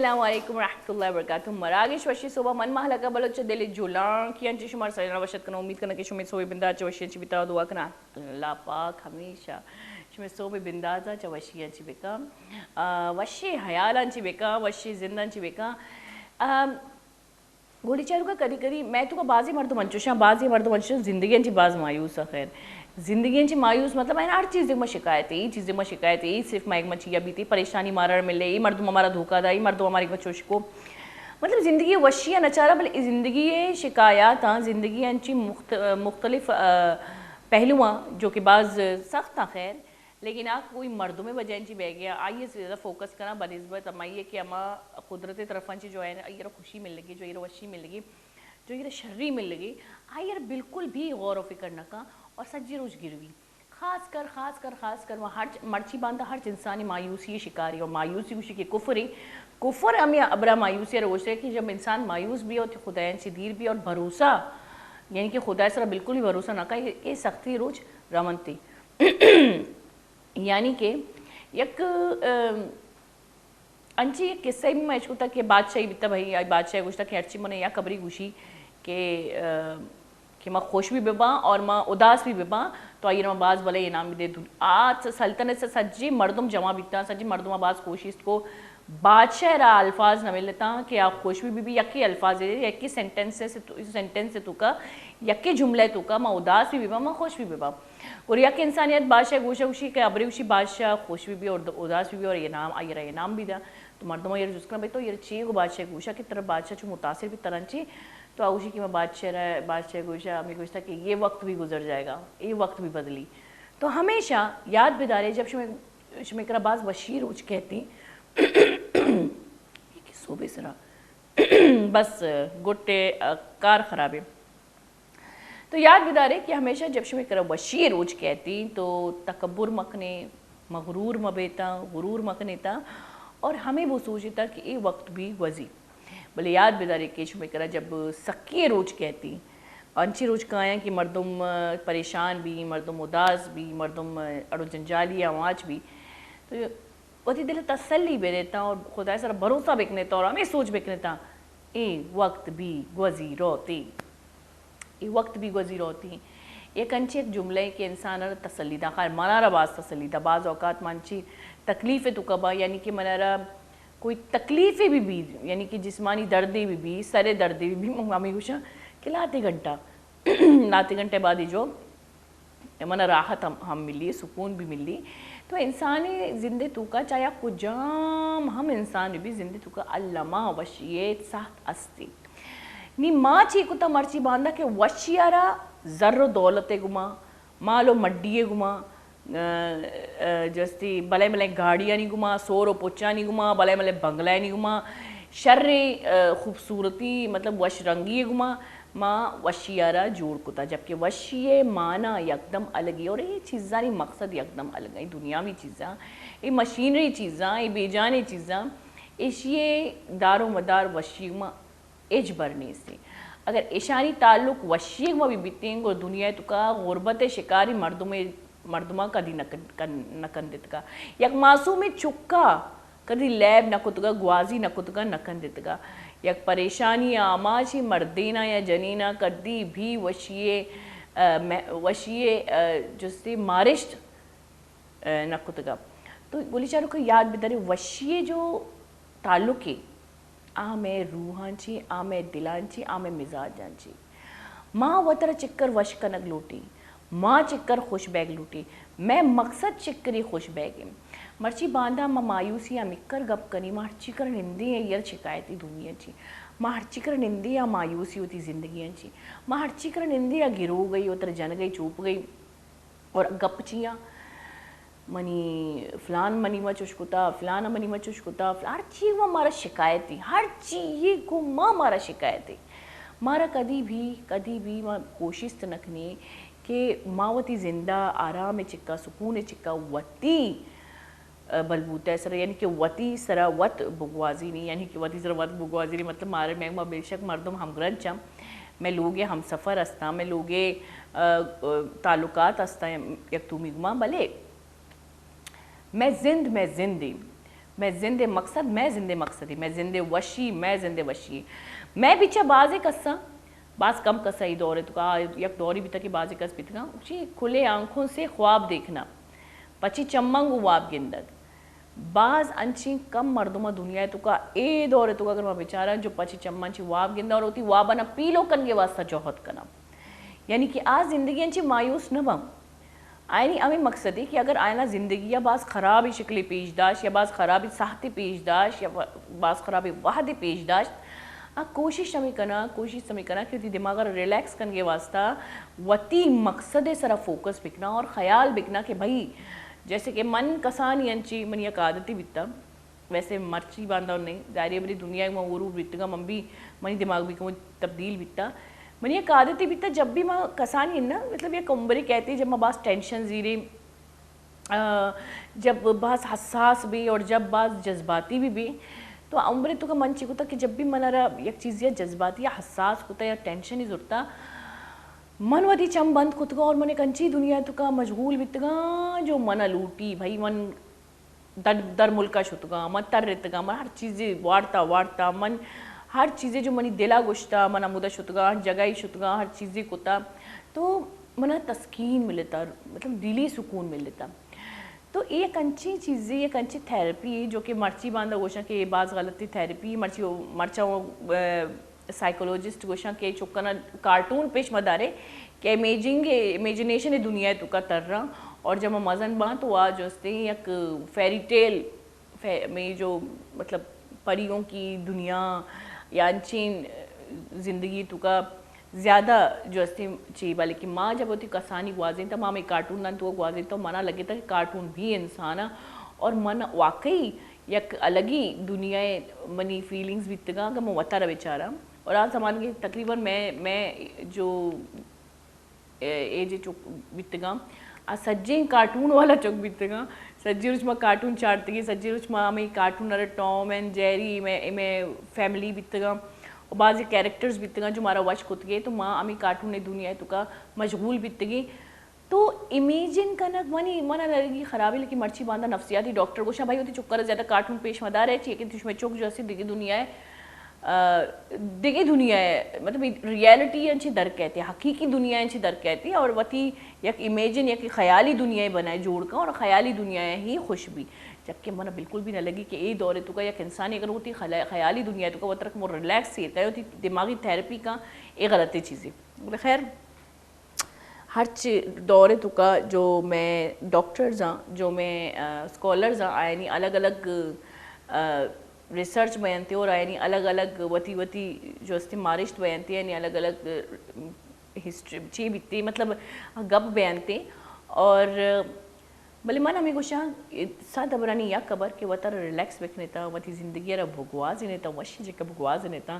السلام علیکم ورحمۃ اللہ وبرکاتہ۔ مراگش وشی صبح من مہلکہ بلوچ دل جولان کیان چی شمار سرنا وشت کنو۔ امید کناں کہ شمے صبح بندات چہ وشی چی بیتا۔ دعا کناں اللہ پاک ہمیشہ شمے صبح بندات چہ وشی چی بکا، آ، وشی حیالان چی بکا، وشی زندان چی بکا۔ آ، گولی چاروکا کدی کدی میں تو کا بازی مردم انچوشاں، بازی مردم انچوشاں زندگی انچی باز مایوس آ۔ خیر، زندگی انچی مایوس مطلب ہے ہر چیز ما شکایت ہے، ای چیز ما شکایت ہے، ای صرف میں مچیا بیتی، پریشانی مارا ملے، ای مردم ہمارا دھوکا دا، ای مردم ہمارے کو چوشکو۔ مطلب زندگی وشی نچارا، بلے زندگی شکایات ہاں، زندگی انچی مخت-، مختلف، آ، پہلو ہاں جو کہ باز سخت ہاں۔ خیر، لیکن آ کوئی مردمے وجہ انچی بہ گیا، آئی ء زیادہ فوکس کناں بہ نسبت ہمائی ء کہ ہما قدرت ء طرفاں چہ جو ہے نا، آئی ء را خوشی ملگی، جو آئی ء را وشی ملگی، جو آئی ء را شری ملگی، آئی ء را بالکل بھی غور و فکر نہ کن اور سجی روچ گروی۔ خاص کر، خاص کر، خاص کر وہ ہر چ-، مرچی باندا ہر چ انسانی مایوسی شکاری اور مایوسی گوشی کہ کفر ہے۔ کفر ہمیں ابرا مایوسی روش ہے کہ جب انسان مایوس بھی ہو تو خدایان چی دیر بھی اور بھروسہ، یعنی کہ خدا سرا بالکل بھی بھروسہ نہ کن، یہ سختی روچ رونتی۔ یعنی کہ یک، ام، انچی یک قصہ بھی میں اشکتا کہ بادشاہی بیتا بھائی، آئی بادشاہ گوشتا کہ ہرچی منے یا خبری گوشی کہ، ام، کہ ما خوش بھی بباں اور ما اداس بھی بباں، تو آئی ما باز بلے انعام بھی دے دن۔ آ سلطنت سے سجی مردم جمع بیتا، سجی مردم باز کوشست کو بادشاہ را الفاظ نہ ملتا کہ آ خوش بھی بی، یکی الفاظ ہے، یکی سینٹنس سے تو، سینٹنس سے تو کا، یکی جملہ تو کا، ما اداس بھی بباں، ما خوش بھی بباں۔ اور یک انسانیت بادشاہ گوشا گوشی کہ ابری گوشی بادشاہ خوش بھی بی اور اداس بھی بی اور انعام، آئی را انعام بھی دا۔ تو مردم آئی را جست کنا، بھئی تو یہ چی گو بادشاہ گوشا کہ ترا بادشاہ چو متاثر بھی تران چی؟ تو آ گوشی کہ میں بادشاہ را، بادشاہ گوشا، ہمیں گوشتا کہ یہ وقت بھی گزر جائے گا، یہ وقت بھی بدلی۔ تو ہمیشہ یاد بدارے جب شمیں، شمیں کرا باز وشی روچ کہتی، یہ کہ صوبے سرا بس گٹے، آ، کار خرابے۔ تو یاد بدارے کہ ہمیشہ جب شمے کرا وشی روچ کہتی تو تکبر مکنے، مغرور مبیتا، غرور مکنے تا اور ہمیں وہ سوچتا کہ اے وقت بھی گوزی۔ بلے یاد بدارے کہ شمے کرا جب سکی روچ کہتی، انچی روچ کایاں کہ مردم پریشان بھی، مردم اداس بھی، مردم اڑو جنجالی آماچ بھی، تو وتی دل ء تسلی بہ دیتاں اور خدائے سرا بھروسہ بکنتاں اور ہمیں سوچ بکنتاں، اے وقت بھی گوزی روتی، اے وقت بھی گوزی روتی۔ یک انچیں یک جملہ کہ انسان ء تسلی دا، خیر منا را باز تسلی دا۔ بعض اوقات من چی تکلیف تو کبا، یعنی کہ منا را کوئی تکلیفے بھی بی، یعنی کہ جسمانی دردے بھی بی، سر دردے بھی بی، من ہمیں گوشاں کہ لاتے گھنٹہ، لاتے گھنٹے بعد ہی جو من راحت ہم، ہم ملی، سکون بھی ملی۔ تو انسانی زندے توکا چاہے کجام ہم انسان بھی زندے توکا الما وشی ساعت استی۔ نی ما چی کتا مرچی باندا کہ وشی آرا زر و دولت گما، مال و مڈی گما، جستی بلے بلے گاڑیانی گما، سور و پچانی گما، بلے بلے بنگلانی گما، شر خوبصورتی مطلب وش رنگی گما، ما وشی ء را جوڑ کتا، جبکہ وشی ء معنی یکدم الگی اور اے چیزانی مقصد یکدم الگ ایں۔ دنیاوی چیزاں، اے مشینری چیزاں، اے بیجانے چیزاں، ایشی ء دار و مدار وشی ما ہچ بر نیست۔ اگر ایشانی تعلق وشی ما بھی بیتیں گڑا دنیا توکا غربت شکاری مردم، مردماں کدی نہ کن-، کن-، نہ کندتگا۔ یک معصومیں چکا کدی لیب نہ کتگا، گوازی نہ کتگا، نہ کندتگا۔ یک پریشانی آماچی مردینا یا جنینا کدی بھی وشی، آ، مہ-، وشی، آ، جستی مارشت، آ، نہ کتگا۔ تو گلی چارو کہ یاد بدارے وشی جو تعلق ہے، آ مئے روحاں چی، آ مئے دلاں چی، آ مئے مزاجاں چی۔ ما وترا چکر وش کنگ لوٹی، ما چکر خوش بیگ لوٹی۔ مئے مقصد چکری خوش بیگ ایں۔ مرچی باندا ما مایوسی ء ہمکر گپ کنی، ما ہرچی کر نندی ایں، یل شکایتی دنیا چی۔ ما ہرچی کر نندی آ مایوسی ہوتی زندگی چی۔ ما ہرچی کر نندی آ گرو گئی، وترا جن گئی، چوپ گئی۔ اور گپ چیاں منی فلان منی ما چوش کتا، فلان منی ما چوش کتا، فلان ہر چی وہ مارا شکایت ہے، ہر چی یہ کو ما مارا شکایت ہے۔ مارا کدی بھی، کدی بھی ما کوشست نہ کنی کہ ما وتی زندہ آرام چکا، سکون چکا وتی بلبوتہ سرا، یعنی کہ وتی سرا وت بگوازینی، یعنی کہ وتی سرا وت بگوازینی، مطلب مارے میں ما بے شک مردم ہمگرنچ ہم، میں لوگ ہم سفر ہستاں، میں لوگ تعلقات ہستاں یک تومی گما، بلے میں زند، میں زندی مئے زند ءِ مقصد، مئے زند ءِ مقصدی، مئے زند ءِ وشی، مئے زند ءِ وشی۔ مئے بچا بازیں کساں، باز کم کساں اے دور ءِ توکا، آ یک دورے بیتگ کہ بازیں کس بیتگاں، چی کھلے آنکھوں سے خواب دیکھنا، پچی چماں گوں واب گندگ۔ باز انچیں کم مردماں دنیا ءِ توکا اے دور ءِ توکا اگر ما بچاراں جو پچی چماں چی واب گنداں اور وتی واباں پیلو کنگ ءِ واسطہ جہد کناں۔ یعنی کہ آ زندگی انچیں مایوس نہ باں۔ آیانی ہمے مقصدے کہ اگر آیانا زندگی ءَ باز خرابیں شکلے پیش داشت یا باز خرابیں ساعتے پیش داشت یا باز خرابیں وہدے پیش داشت، آ کوشش ہمے کناں، کوشش ہمے کناں کہ وتی دماغ ءَ را ریلیکس کنگ ءِ واسطہ وتی مقصد ءِ سرا فوکس بکناں اور خیال بکناں کہ بھئی، جیسے کہ من کسانی انچی، منی یک عادتے بیتا، ویسے مرچی باندا نہیں، ظاہر ہے بلے دنیا ءَ من ہور ہور بیتگاں، من بھی، منی دماغ بھی کمو تبدیل بیتا۔ منی یک عادتے بیتا، جب بھی من کسانی نا، مطلب یک عمرے کہتے جب من باز ٹینشن زیریں، آ، جب باز حساس بی اور جب باز جذباتی بھی بی، تو عمرے توکا من چی کتا کہ جب بھی من را یک چیزے جذباتی یا حساس کتا یا ٹینشن ہی زرتا، من وتی چم بند کتگا اور من یک انچی دنیا توکا مشغول بیتگاں جو من لوٹی، بھئی من در، در ملکا شتگاں، من ترتگاں، من ہر چیزے وارتا، وارتا، من ہر چیزے جو منی دلا گوشتا، من ہمودا شتگاں، ہر جگہ ہی شتگاں، ہر چیزے کتا، تو منا تسکین ملتا، مطلب دلی سکون ملتا۔ تو اے یک انچیں چیزے، یک انچیں تھراپی جو کہ مرچی باندا گوشاں کہ اے باز غلطیں تھراپی، مرچی، مرچاں، اے، سائیکولوجسٹ گوشاں کہ چکانا کارٹون پیش مدارے کہ امیجنگ، امیجنیشن ءِ دنیا ءِ توکا تراں اور جب ما مزن باں تو آ جو استیں یک فیری ٹیل، فے-، میں جو مطلب پریوں کی دنیا یا انچیں زندگی توکا زیادہ جو استیں چی، بلکہ ما جب وتی کسانی گوازینتا، ما ہمے کارٹون دان تو گوازینتا، منا لگتا کہ کارٹون بھی انسان ءَ اور من واقعی یک الگی دنیا ءَ منی فیلنگز بیتگاں کہ من وتارا بچاراں۔ اور آ زمانگے تقریباً میں، میں جو، اے، ایج چک بیتگاں، آ سجیں کارٹون والا چک بیتگاں۔ سجی روچ ما کارٹون چارتگی، سجی روچ ما ہمیں کارٹون ارے ٹام اینڈ جیری، میں، میں فیملی بیتگاں۔ و بعضی کریکٹرز بیتگاں جو مارا وش کتگے، تو ما ہمیں کارٹون دنیا توکا مشغول بیتگی۔ تو امیجن کنگ منی، منا نہ لگی خرابی، لیکن مرچی باندا نفسیاتی ڈاکٹر گوشاں، بھائی، وتی چکر زیادہ کارٹون پیش مدار ہے، چی کہ تشمے چک جو اسی دگہ دنیا ہے، آ، دگہ دنیا ہے، مطلب، ریئلٹی انچی در کہتے، حقیقی دنیا انچی در کہتے، اور وتی یک امیجن، یک خیالی دنیا بنائے جوڑ کن، اور خیالی دنیا ہی خوش بھی۔ جبکہ منا بالکل بھی نہ لگی کہ اے دور توکا یک انسانی اگر وتی خلا-، خیالی دنیا توکا وترک مو ریلیکس سیر کرے، وتی دماغی تھراپی کا، اے غلطی چیزی۔ بلے خیر، ہرچ دور توکا جو میں ڈاکٹرز آں، جو میں، آ، اسکالرز آں، آیانی الگ الگ، آ، ریسرچ بیانتے اور آیانی الگ الگ وتی وتی جو استے مارشت بیانتے، یعنی الگ الگ، آ، ہسٹری چی بیتے، مطلب گپ بیانتے۔ اور بلے من ہمیں گوشاں، سد ہبرانی یک ہبر کہ وتر ریلیکس بکنیتا، وتی زندگی را بگوازینیتا، وشی جکہ بگوازینیتا۔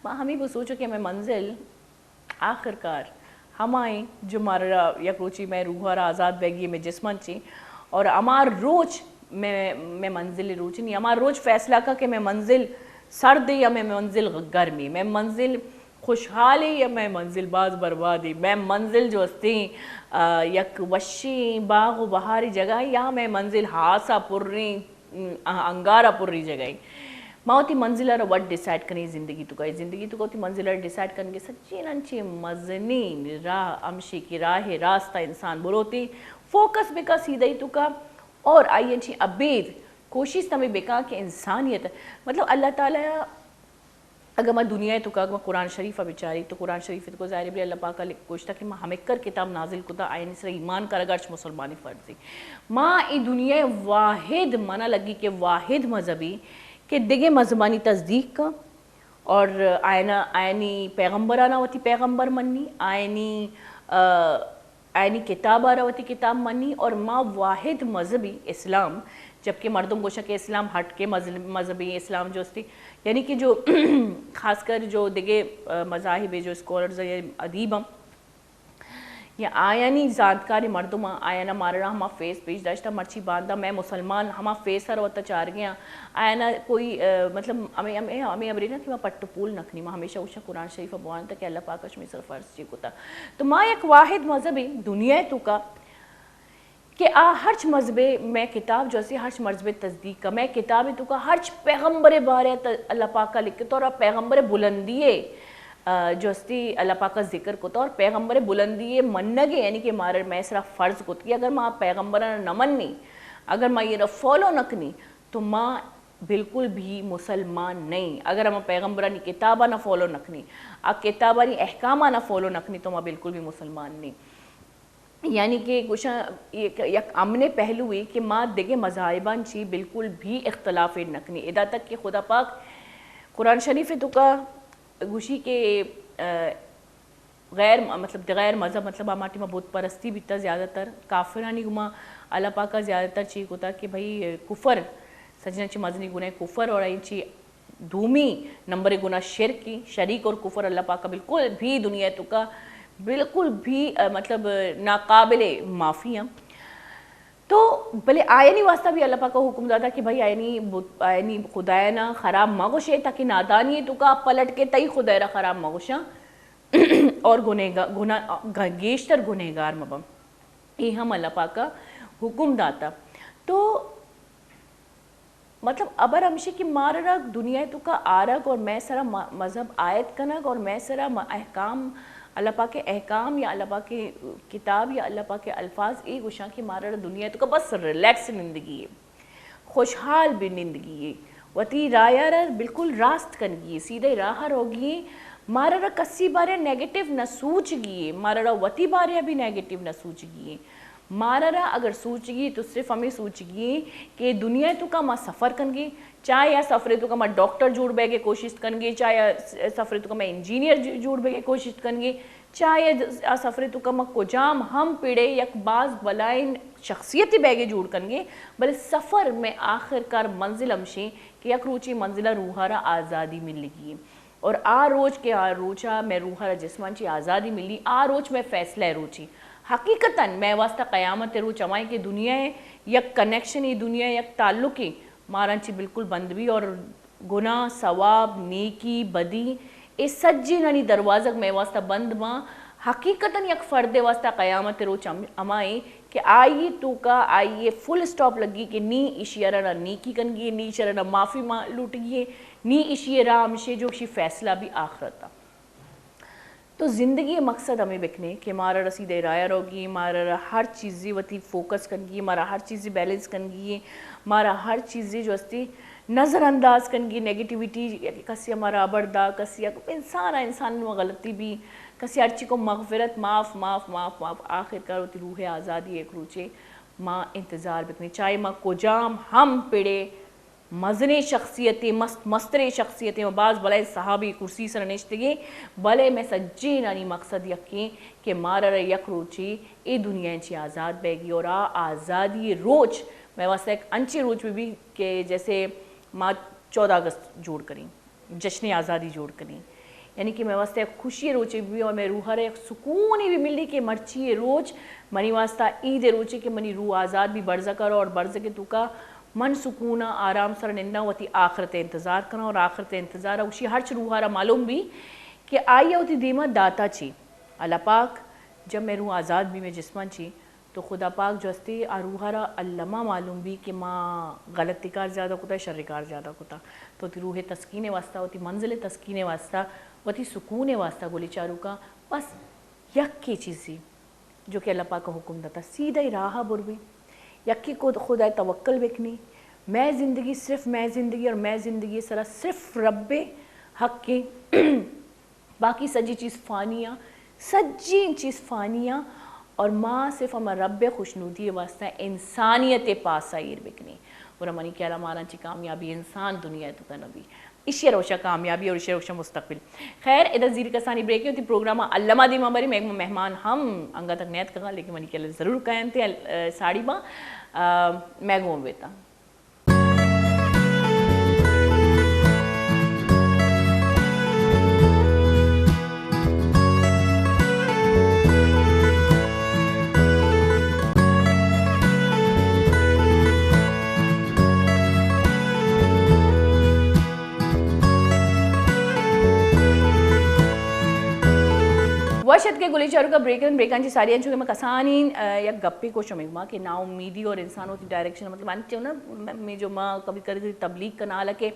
ما ہمیں بسوچو کہ میں منزل آخرکار ہمائیں جو مارا یک روچی مئے روح ء را آزاد بیگی مئے جسم انچیں، اور ہما روچ مئے، مئے منزل روچ نہیں، ہما روچ فیصلہ کا کہ مئے منزل سردے یا مئے منزل گرمی، مئے منزل خوشحالے یا مئے منزل باز بربادے، مئے منزل جو استیں، آ، یک وشیں باغ و بہاری جگہ یا مئے منزل ہاسا پریں، م، انگارا پری جگہ ایں۔ ما وتی منزل ء را وت ڈیسائیڈ کنیں زندگی توکا۔ زندگی توکا وتی منزل ء را ڈیسائیڈ کنگ ء سجین انچیں مزنیں راہ ہمشی کہ راہ راست ء انسان بروتی، فوکس بکا سیدھائی توکا اور آئی انچیں ابید کوشست ہمیں بکا کہ انسانیت، مطلب، اللہ تعالی اگاں ما دنیا ء توکا، اگاں ما قرآن شریف ء بچاری تو قرآن شریف ء توکا ظاہر ہے بلے اللہ پاک ء لکھ-، گوشتا کہ ما ہمکر کتاب نازل کتا، آیانی سرا ایمان کرگ ہرچ مسلمانی فرض ہے۔ ما اے دنیا ء واحد، منا لگی کہ واحد مذہبی کہ دگہ مذہبانی تصدیق کا اور آیانا، آیانی پیغمبرانا وتی پیغمبر منی، آیانی، آ، آیانی کتاب ء را وتی کتاب منی اور ما واحد مذہبی اسلام، جبکہ مردم گوشاں کہ اسلام ہٹ کے مذہب-، مذہبی اسلام جو استی، یعنی کہ جو خاص کر جو دگہ، آ، مذاہب جو اسکالرز یا ادیب ہم یا آیانی زانتکاری مردم آیانا مارا ہما فیس پیش داشتا، مرچی باندا میں مسلمان ہما فیس ء را وتا چارگیاں، آیانا کوئی، آ، مطلب ہمیں، ہمیں، ہمیں ابرینا کہ ما پٹ و پول نکنی، ما ہمیشہ گوشاں قرآن شریف ء بوان تک کہ اللہ پاک ء شمی سر فرض چی کتا۔ تو ما یک واحد مذہبے دنیا ء توکا کہ آ ہرچ مذہبے، مئے کتاب جو استی ہرچ مذہبے تصدیق کا، مئے کتابے توکا ہرچ پیغمبرے بارے ت-، اللہ پاکا لکھتو اور آ پیغمبرے بلندیے، آ، جو استی اللہ پاکا ذکر کتو اور پیغمبرے بلندیے منگے، یعنی کہ مارا، مئے سرا فرض کت کہ اگر ما پیغمبرانا نہ منی، اگر ما ایرا فالو نہ کنی، تو ما بالکل بھی مسلمان نہیں۔ اگر ہما پیغمبرانی کتابانا فالو نہ کنی، آ کتابانی احکامانا فالو نہ کنی، تو ما بالکل بھی مسلمان نہیں۔ یعنی کہ گوشاں یک، یک امن پہلوے کہ ما دگہ مذاہباں چی بالکل بھی اختلاف نہ کنی۔ ادا تک کہ خدا پاک قرآن شریف توکا گوشی کہ، آ، غیر، مطلب، غیر مذہب، مطلب، ہما ٹائما بت پرستی بیتا زیادہ تر، کافرانی گوما اللہ پاکا زیادہ تر چی کتا کہ بھئی کفر، سجنا چی مزنی گناہ کفر اور این چی دومی نمبر گناہ شرک، شریک اور کفر اللہ پاکا بالکل بھی دنیا توکا بالکل بھی، آ، مطلب، ناقابل معافی ہیں۔ تو بلے آیانی واسطہ بھی اللہ پاکا حکم داتا کہ بھئی آیانی بت، آیانی خدایانا خراب مگوشے، تاکہ نادانی توکا پلٹ کے تئی خدایرا خراب مگوشاں اور گنہگا-، گناہ، گ-، گیشتر گنہگار مباں۔ اے ہم اللہ پاکا حکم داتا۔ تو مطلب، ابر ہمشی کہ مارا را دنیا توکا آرگ اور مئے سرا م-، مذہب عائد کنگ اور مئے سرا م-، احکام، اللہ پاک احکام یا اللہ پاک کتاب یا اللہ پاک الفاظ اے گوشاں کہ مارا را دنیا توکا بس ریلیکس نندگی ہے، خوشحال بھی نندگی ہے، وتی رایا را بالکل راست کنگی ہے، سیدھے راہ روگی ہے۔ مارا را کسی بارے نیگیٹو نہ سوچگی ہے، مارا را وتی بارے بھی نیگیٹو نہ سوچگی ہے۔ مارا را اگر سوچگی تو صرف ہمیں سوچگی کہ دنیا توکا ما سفر کنگی، چاہے آ سفر توکا ما ڈاکٹر جوڑ بیگے کوشش کنگی، چاہے آ س-، سفر توکا ما انجینئر ج-، جوڑ بیگے کوشش کنگی، چاہے آ سفر توکا ما کجام ہم پڑے یک باز بلائیں شخصیت بیگے جوڑ کنگی، بلے سفر میں آخر کار منزل ہمشیں کہ یک روچی منزلہ روحا را آزادی ملگی۔ اور آ روچ کہ آ روچا مئے روحا را جسمان چی آزادی ملی، آ روچ مئے فیصلہ روچی۔ حقیقتاً مئے واسطہ قیامت روچ ہمائیں کہ دنیا یک کنیکشن، ای دنیا یک تعلقی ماران چی بالکل بند بھی اور گناہ، ثواب، نیکی، بدی، اے سجینانی دروازگ مئے واسطہ بند باں۔ حقیقتاً یک فردے واسطہ قیامت روچ ہم-، ہمائیں کہ آئی توکا آئی فل اسٹاپ لگی کہ نی ایشی ارا نہ نیکی کنگی، نی ایشی ارا نہ معافی ما-، لوٹگی، نی ایشی راہ ہمشے جو ایشی فیصلہ بھی آخرت۔ تو زندگی مقصد ہمیں بکنے کہ مارا رسیدہ رایا روگی، مارا ہر چیزی وتی فوکس کنگی، مارا ہر چیزی بیلنس کنگی، مارا ہر چیزی جو استی نظر انداز کنگی، نیگیٹیویٹی، کسی ہمارا ابر دا، کسی انسان، انسان نو غلطی بھی، کسی ہرچی کو مغفرت، معاف، معاف، معاف، معاف۔ آخر کار وتی روح آزادی ایک روچے ما انتظار بکنی، چاہے ما کجام ہم پڑے مزنیں شخصیتے، مست، مستریں شخصیتے، ما باز بلائیں صحابی کرسی سر نشتگی، بلے میں سجینانی مقصد یکیں کہ مارا را یک روچی اے دنیا چی آزاد بیگی اور آ آزادی روچ میں واسطہ ایک انچی روچ بھی، بھی کہ جیسے ما چودہ اگست جوڑ کریں، جشن آزادی جوڑ کنیں۔ یعنی کہ مئے واسطہ یک خوشی روچے بھی اور مئے روح را یک سکونے بھی ملی کہ مرچی اے روچ منی واسطہ عید روچے کہ منی روح آزاد بھی برزخ کرو اور برزخ توکا من سکون آرام سر ننداں وتی آخرت انتظار کناں اور آخرت انتظار اوشی ہرچ روح را معلوم بھی کہ آئی وتی دیما داتا چی۔ اللہ پاک جب مئے روح آزاد بھی مئے جسمان چی تو خدا پاک جو استی آ روح را الما معلوم بی کہ ما غلط کار زیادہ کتا، شر کار زیادہ کتا۔ تو وتی روح تسکین واسطہ، وتی منزل تسکین واسطہ، وتی سکون واسطہ گلی چاروکا بس یکے چیزی جو کہ اللہ پاک حکم داتا، سیدھا راہ بروی، یکے کو خدا توکل بکنی۔ مئے زندگی صرف مئے زندگی اور مئے زندگی سرا صرف رب حق باقی سجی چیز فانی آں، سجی چیز فانی آں، اور ما صرف ہما رب خوشنودی واسطہ انسانیت پاسا ایر بکنی۔ گڑا منی خیالا ماران چی کامیابی انسان دنیا توکا نبی۔ ایشی روشا کامیابی اور ایشی روشا مستقبل۔ خیر، ادا زیر کسانی بریک ہے، وتی پروگرام الما دیما بری، میں مہمان ہم انگا تک نیت کگا، لیکن منی خیال ضرور کہنتے، ال-، ساڑی با، آ، میں گون بیتا۔ وش اتکے گلیں چاروکاں، بریک اِنت، بریکاں چہ ساری انچو کہ ما کسانیں، آ، یک گپے کو شمئے ما کہ ناامیدی اور انسان وتی ڈائریکشن، مطلب، انچو نا، میں جو ما کبھی کبھی تبلیغ کناں، حالانکہ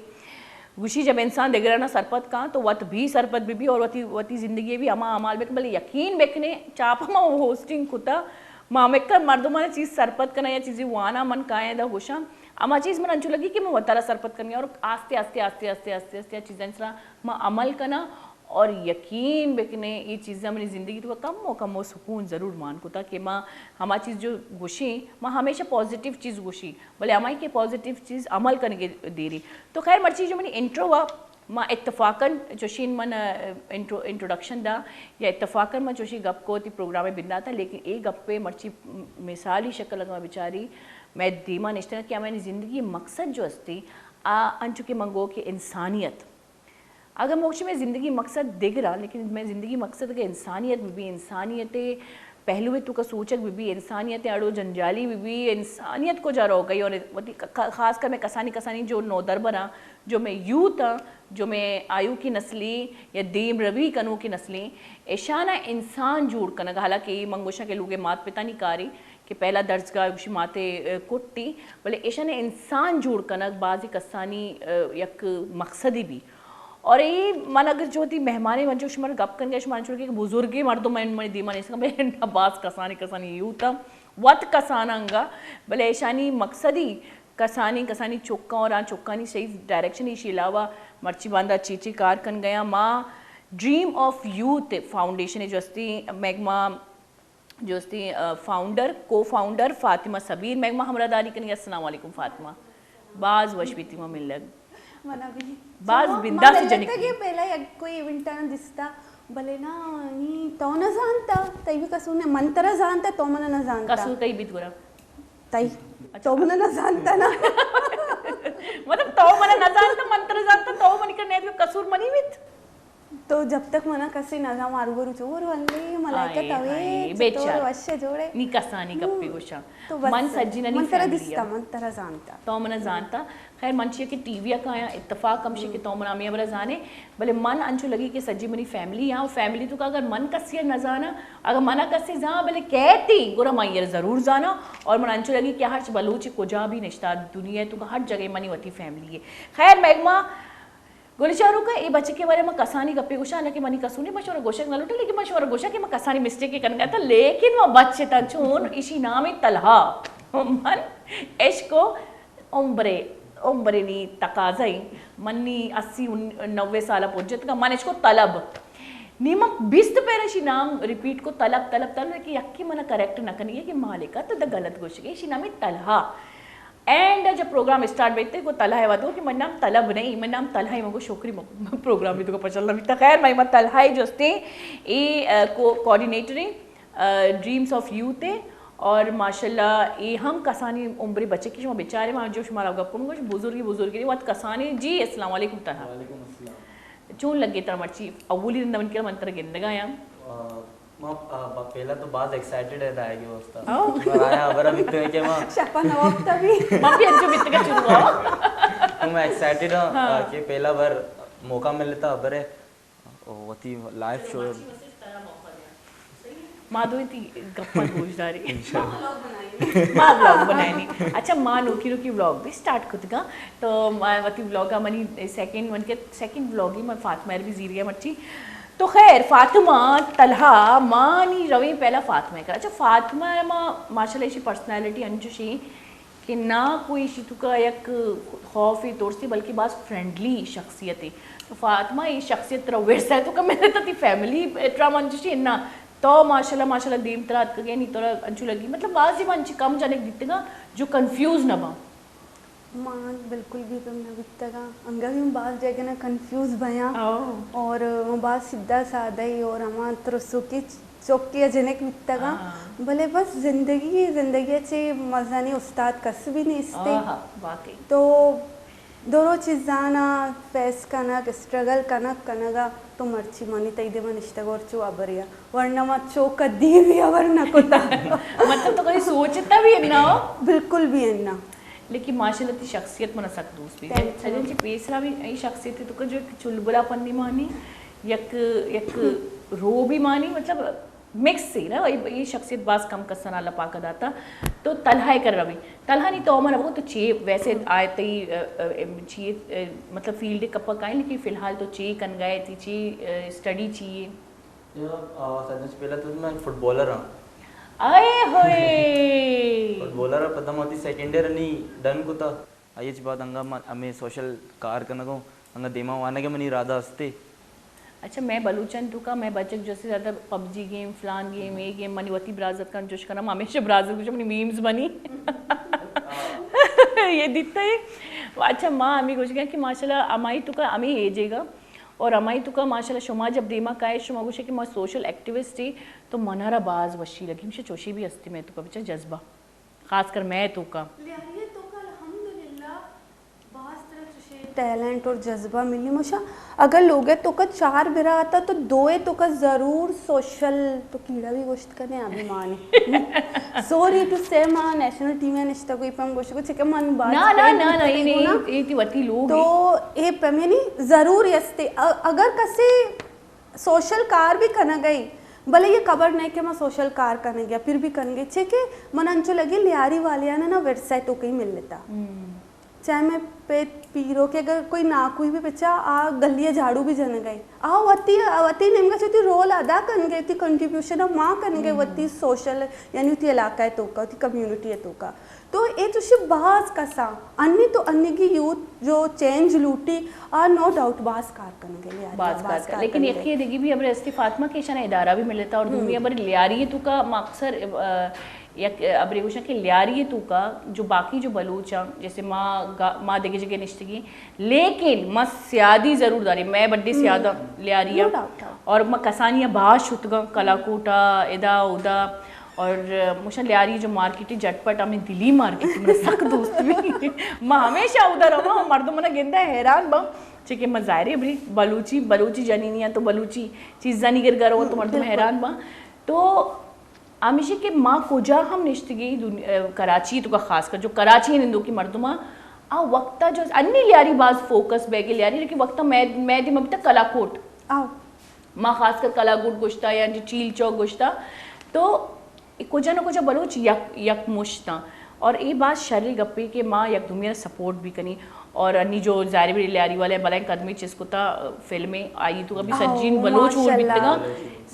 گوشی جب انسان دگرانا سرپد کاں تو وت بھی سرپد بہ بی اور وتی، وتی زندگی بھی ہما اعمال بکن، بلے یقین بکنے چاپ ما ہوسٹنگ کتا، ما ہمکہ مردمانا چیز سرپد کناں یا چیزی وانا من کایاں دا گوشاں، ہما چیز من انچو لگی کہ من وتارا سرپد کنگی اور آستے آستے، آستے آستے، آستے آستے چیزاں سرا ما عمل کناں۔ اور یقین بکنے، اے چیزاں منی زندگی تو کم و کم و سکون ضرور مان کتا کہ ما ہما چیز جو گوشیں، ما ہمیشہ پازیٹیو چیز گوشیں، بلے ہمائی کہ پازیٹیو چیز عمل کنگے دیری۔ تو خیر، مرچی جو منی انٹرو وا، ما اتفاقاً چوشین من، آ، انٹرو-، انٹروڈکشن دا یا اتفاقاً من چوشی گپ کو تی پروگرام بنداتا، لیکن اے گپے مرچی مثالی شکل اگر ما بچاری، میں دیما نشتگا کہ ہمیں زندگی مقصد جو استی، آ، انچو کہ من گو کہ انسانیت، اگاں ما گوشیں مئے زندگی مقصد دگراں، لیکن مئے زندگی مقصد اگاں انسانیت بہ بی، انسانیت ءِ پہلو ءِ توکا سوچگ بہ بی، انسانیت ءِ اڑ و جنجالی بہ بی، انسانیت کجا روگ ءَ؟ اور وتی ک-، ک-، خاص کر مئے کسانی کسانی جو نودربراں، جو مئے یوتھ آں، جو مئے آیوکی نسلی یا دیم روی کنوکی نسلی، ایشانا انسان جوڑ کنگ، حالانکہ اے من گوشاں کہ لوگ ءِ مات پتانی کاری، کہ پہلا درسگاہ گوشی ماتے، ءَ، کٹی، بلے ایشان انسان جوڑ کنگ بازی کسانی، ءَ، یک مقصدی بی۔ اور اے من اگر جو وتی مہمانے من جو شمار گپ کنگے، شمار انچو کہ بزرگی مردم من، منی دیما نیستگا، بلے باز کسانی، کسانی یوتھ آں، وت کسان انگا، بلے ایشانی مقصدی کسانی، کسانی چکاں اور آ چکانی صحیح ڈائریکشن، ایشی علاوہ مرچی باندا چی چی کار کنگے آں۔ ما ڈریم آف یوتھ فاؤنڈیشن جو استی، میگما جو استی، آ، فاؤنڈر، کو فاؤنڈر فاطمہ صبیر میگما ہمراہ داری کنگی۔ السلام علیکم فاطمہ۔ باز وش بیتی ما ملگ۔ منا بھی۔ باز چلو، بنداس ما جنک۔ ملتگے پہلا یک کوئی ایونٹ آنا دستا، بلے نا، نی تو نہ زانتا، تئی بھی قصور نے، من ترا زانتا، تو منا نہ زانتا۔ قصور تئی بیت گڑا۔ تئی۔ اچھا۔ تو منا نہ زانتا نا۔ مطلب تو منا نہ زانتا، من ترا زانتا، تو منی کنے قصور منی بیت۔ تو جب تک منا کسے نہ زان، ما روبرو چو برو، اللہ ملائکہ آئے، توے، آئے، چطور بیچارہ۔ وش جوڑے۔ نی کسانی گپے گوشاں۔ تو بس۔ من سجینانی من ترا فیملی دستا، آں۔ من ترا زانتا۔ تو منا زانتا۔ خیر، من چیا کہ ٹی وی ءَ کایاں، اتفاق ہمشی کہ تو منا ہمے ہبرا زانے، بلے من انچو لگی کہ سجی منی فیملی آں، اور فیملی توکا اگر من کسی ءَ نہ زاناں، اگر منا کسے زان، بلے کیتی، گڑا من آئی ءَ ضرور زاناں، اور من انچو لگی کہ ہرچ بلوچ کجا بھی نشتا دنیا توکا ہر جگہ منی وتی فیملی ہے۔ خیر، میگما گل چاروکاں، اے بچکے بارے ما کسانی گپے گوشاں، حالانکہ منی قصور نے، ما شمارا گوشگ نہ لوٹاں، لیکن ما شمارا گوشاں کہ ما کسانی مسٹیک کنگا اتاں، لیکن ما بچ اتاں چون، ایشی نام ہے طلحہ۔ من عشق و عمرے، عمرے نی تقاضا ایں، من نی اسی ان-، نوے سال پجتگا، من عشق و طلب۔ نی من بیست پیر ایشی نام ریپیٹ کو، طلب، طلب، طلب، کہ یکی منا کریکٹ نہ کنی ہے کہ مالکہ تو دا غلط گوشگے، ایشی نام ہے طلحہ۔ اینڈ جب پروگرام اسٹارٹ بیتے، گو طلحہ ءَ وت گو کہ من نام طلب نہیں، من نام طلحہ ہی، من گو شکری، من پروگرام بھی تو پچل نہ بیتا۔ خیر، میں، میں طلحہ ہی جو استے، اے، آ، کو-، کوآرڈینیٹر ہیں، آ، ڈریمز آف یوتھ ہے، اور ماشاءاللہ اے ہم کسانی عمر بچکی شما بیچارے، ما جو شما گپ کو، من گو بزرگی، بزرگی وت کسانی۔ جی، السلام علیکم طلحہ۔ وعلیکم السلام۔ چون لگے ترا مرچی؟ اولی رند من کر من ترا گندگا یا؟ آ، ما، آ، با-، پہلا تو باز ایکسائٹڈ ہے دائے کے واسطہ۔ او۔ ما آیا خبر بیتے کہ ما شپا نہ وقت بھی۔ ما بھی انچو بیتگا شروع ہوا۔ تو میں ایکسائٹڈ ہوں، ہاں۔ آ، کہ پہلا بار موقع ملتا خبر ہے۔ او، وتی لائف شو۔ ما دوئیں تی گپاں گوش داریں۔ انشاءاللہ۔ ما ولاگ بنائینی۔ اچھا، ما نوکی نوکی ولاگ بھی سٹارٹ کتگا۔ تو ما وتی ولاگ ءَ منی سیکنڈ، من کہ سیکنڈ ولاگ ہی من فاطمہ ءَ بھی زیرگے مرچی۔ تو خیر، فاطمہ، طلحہ، ما نی رویں پہلا فاطمہ ءِ کرا۔ اچھا، فاطمہ ءَ ما ماشاءاللہ ایشی پرسنالٹی انچوشی کہ نہ کوئی ایشی توکا یک خوفے ترسے، بلکہ باز فرینڈلی شخصیتے۔ تو فاطمہ، اے شخصیت ترا ورثہ ءِ توکا ملتا، تی فیملی ترا انچوشی نہ؟ تو ماشاءاللہ، ماشاءاللہ دیم ترا اتکگے، نی ترا انچو لگی، مطلب بازی من چی کم جنک دیتگاں جو کنفیوز نہ باں۔ ما بالکل بھی کم نہ بیتگاں، انگا بھی من باز جگہ نہ کنفیوز بیاں۔ او۔ اور من باز سیدھا سادہ ہی اور ہما ترسوکی چوکی ءِ جنک بیتگاں۔ ہاں۔ بلے بس زندگی، زندگی ءَ چہ مزنیں استاد کس بھی نیستے۔ آہا، واقعی۔ تو درو چیزانا فیس کنگ، اسٹرگل کنگ، کنگا تو مرچی منی تئی دیما نشتگ اور چو ہبرے آ۔ ورنہ ما چو کدی بھی ہبر نہ کتا۔ مطلب تو کدی سوچتا بھی نہ ہو؟ بالکل بھی نہ۔ لیکن ماشاءاللہ تی شخصیت منا سک دوست بھی۔ Thank you. اجن چی پیسرا بھی ای شخصیت تو جو یک چلبلا پنی مانی، یک، یک رو بھی مانی، مطلب، مکس سی نا، اے، اے شخصیت باز کم کسانا اللہ پاک ءَ داتا۔ تو طلحہ ءِ کر روی۔ طلحہ نی تو عمر وہ تو چی ویسے آئے تئی، ا، ا، چی، ا، مطلب فیلڈ کپا کائیں، لیکن فی الحال تو چی کنگائے، تی چی، ا، اسٹڈی چی ہے؟ یا، آ، سجن سے پہلا تو میں فٹ بالر ہاں۔ آئے ہوئے۔ فٹ بالر ہاں، پتہ ماتی سیکنڈ ایئر نی ڈن کو تھا۔ آئی چ بعد انگا من ہمیں سوشل کار کنگو، انگا دیما وانگ ءِ منی ارادہ استے۔ اچھا، میں بلوچن تو کا، میں بچک جو سے زیادہ پب جی گیم، فلان گیم، اے گیم، منی وتی برازت کن جوش کنم، ہمیشہ برازت گوشم، منی میمز بنی۔ یہ دیتا ہے۔ اچھا، ماں ہمیں گوش گیا کہ ماشاءاللہ ہمائی تو کا ہمیں ایجے گا، اور ہمائی تو کا ماشاءاللہ شما جب دیما کائے، شما گوشے کہ ما سوشل ایکٹیوسٹ ہی، تو منارا باز وشی لگی، ہمشہ چوشی بھی ہستی میں تو کا بچا جذبہ۔ خاص کر میں تو کا۔ لیاری ءِ تو کا الحمدللہ باز طرح چوشیں ٹیلنٹ اور جذبہ ملی مشا۔ اگر لوگ ءِ تو کا چار برا آتا تو دو ءِ تو کا ضرور سوشل تو کیڑا بھی گوشت کنے ابھی مانے۔ سوری ٹو سے ما نیشنل ٹیم ءَ نشتہ کوئی پم گوشت کو چکہ من باز نا، نا، نا، نا، اے، اے، اے تی وتی لوگ تو اے پم یعنی ضرور یستے۔ ا-، اگر کسے سوشل کار بھی کنگ ءَ، بلے یہ خبر نہیں کہ ما سوشل کار کنگ ءَ، پھر بھی کنگ ءَ، چے کہ من انچو لگے لیاری والے آنا نا ورثہ تو کہیں ملتا۔ چاہے میں پہ پیرو کہ اگر کوئی ناکوئی بھی بچا آ گلی ءَ جھاڑو بھی جنگ ءَ، آ وتی، وتی نیمگا چوتی رول ادا کنگ ءَ، وتی کنٹریبیوشن ما کنگ ءَ، وتی سوشل یعنی وتی علاقہ ءِ تو کا، وتی کمیونٹی ءِ تو کا۔ تو اے چوشی باز کسا انی تو انیگی یوتھ جو چینج لوٹی، آ نو ڈاؤٹ باز کار کنگے، لیاری باز کار کنگے۔ لیکن یکی دگی بھی ابرے استی فاطمہ کہ ایشان ادارہ بھی ملتا اور دومی ابرے لیاری تو کا ما اکثر، آ، یک ابرے گوشاں کہ لیاری تو کا جو باقی جو بلوچ ہیں، جیسے ما گا-، ما دگہ جگہ نشتگی، لیکن ما سیادی ضرور داری، میں بڈی سیادہ لیاری ہاں۔ اور ما کسانی باز شتگاں، کلاکوٹا، ادا، ادا، اور مشا لیاری جو مارکیٹ ہے، جھٹ پٹ ہمیں دلی مارکیٹ، میرا سک دوست بھی۔ ما ہمیشہ ادھر رہا، مردم منا گندا حیران با، چونکہ ما ظاہر ہے بری بلوچی، بلوچی جنینی ہیں تو بلوچی چیزانی گر گرو تو مردم حیران با۔ تو ہمیشہ کہ ما کجا ہم نشتگی دنیا، کراچی تو کا خاص کر جو کراچی نندو کی مردم آ وقتا جو انی لیاری باز فوکس بہ گی لیاری، لیکن وقتا میں، میں دی مبتا کلاکوٹ۔ ما خاص کر کلاگوٹ گوشتا یا جی چیل چوک گوشتا، تو اے کجا نہ کجا بلوچ یک، یک مشتاں۔ اور اے باز شریں گپے کہ ما یک دومی را سپورٹ بھی کنی۔ اور انی جو ظاہر بری لیاری والے بلائیں قدمی چیز کتا فلمیں آئی تو ابھی سجین بلوچ اور بیتگا،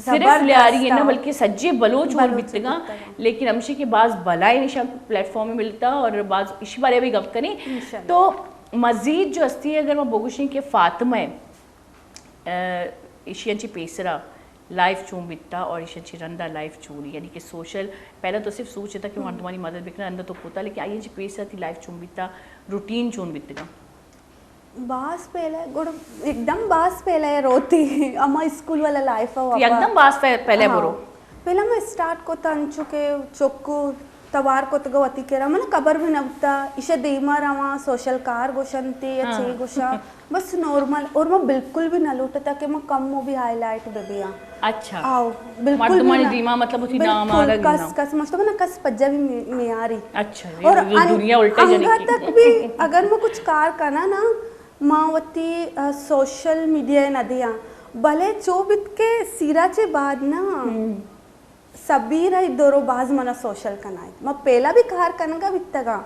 صرف لیاری ہے نا بلکہ سجے بلوچ اور بیتگا۔ لیکن ہمشی کہ باز بلائیں نشان پلیٹ فارم ملتا اور باز اسی بارے بھی گپ کنی۔ تو مزید جو ہستی ہے اگر میں بگوشیں کہ فاطمہ ہے، ایشی انچی پیسرا لائف چون بیتا اور ایشی انچی رندا لائف چونی، یعنی کہ سوشل، پہلا تو صرف سوچ تھا کہ مردمانی مدد بکنا، رندا تو کوتا، لیکن آئی انچی پیسرا تی لائف چون بیتا، روٹین چون بیتگا؟ باز پہلے گڑ، ایک دم باز پہلے روتی، اما اسکول والا لائف ہے، یکدم باز پہ-، پہلے برو۔ پہلا میں اسٹارٹ کو تھا انچو کہ چکو توار کتگ وتی کرا، من خبر بھی نہ بوتا، ایشا دیما رواں، سوشل کار گوشنتی یا چے گوشاں، بس نارمل۔ اور ما بالکل بھی نہ لوٹتا کہ ما کم و بھی ہائی لائٹ بہ بیاں۔ اچھا۔ آؤ، بالکل بھی مردمانی نہ۔ دیما مطلب وتی نام آرگ نہ۔ کس، کس، مطلب نا کس پجا بھی می-، میاری۔ اچھا، اور دنیا الٹا جانے انگا تک بھی اگر ما کچھ کار کنا نا، ما وتی، آ، سوشل میڈیا نہ دیاں۔ بلے چو بیت کہ سیرا چے بعد نا، سبیر ء درو باز منا سوشل کنائینت۔ ما پیلا بھی کار کنگا بیتگاں،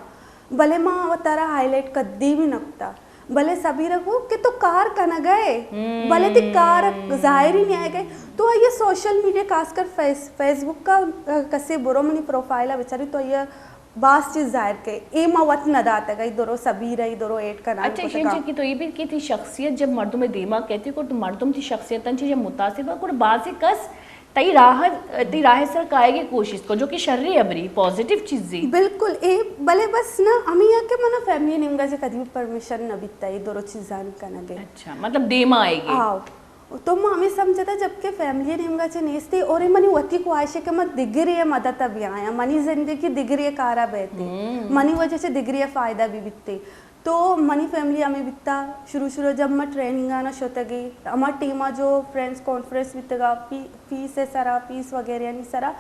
بلے ما وتارا ہائی لائٹ کدی بھی نہ کتا۔ بلے سبیر ء گو کہ تو کار کنگا ئے، بلے تی کار ظاہری نہیں آئے گئے۔ تو یہ سوشل میڈیا خاص کر فیس، فیس بک کا، ا، کسے برو منی پروفائل ء بچاری تو یہ باز چیز ظاہر کے۔ اے ما وت نہ داتگا، ای درو سبیر ء، ای درو ایڈ کنائینت۔ اچھا، شین چکی تو یہ بھی کہ تی شخصیت جب مردم دیما کہتے کو تو مردم تی شخصیت چیز متاثر با، گڑا بازی کس تئی راہ، تئی راہ سر کائیگی کوشش کو، جو کہ شری ابری، پازیٹیو چیزی۔ بالکل، اے بلے بس نا، ہمیں یا کہ منا فیملی نیمگا سے کدی بھی پرمیشن نہ بیتا، اے درو چیزان کنگے۔ اچھا، مطلب دیما آئیگی۔ آؤ۔ تو ما ہمیں سمجھتا جب کہ فیملی نیمگا چے نیستی اور اے منی وتی خواہش ہے کہ ما دگری مدد بھی آیا، منی زندگی دگری کارا بیتی، منی وجہ سے دگری فائدہ بھی بیتی۔ تو منی فیملی ہمیں بیتا، شروع شروع جب ما ٹریننگ آنا شتگی، ہما ٹیما جو فرینڈز کانفرنس بیتگا، فی-، فیس سرا، فیس وغیرہ نی سرا،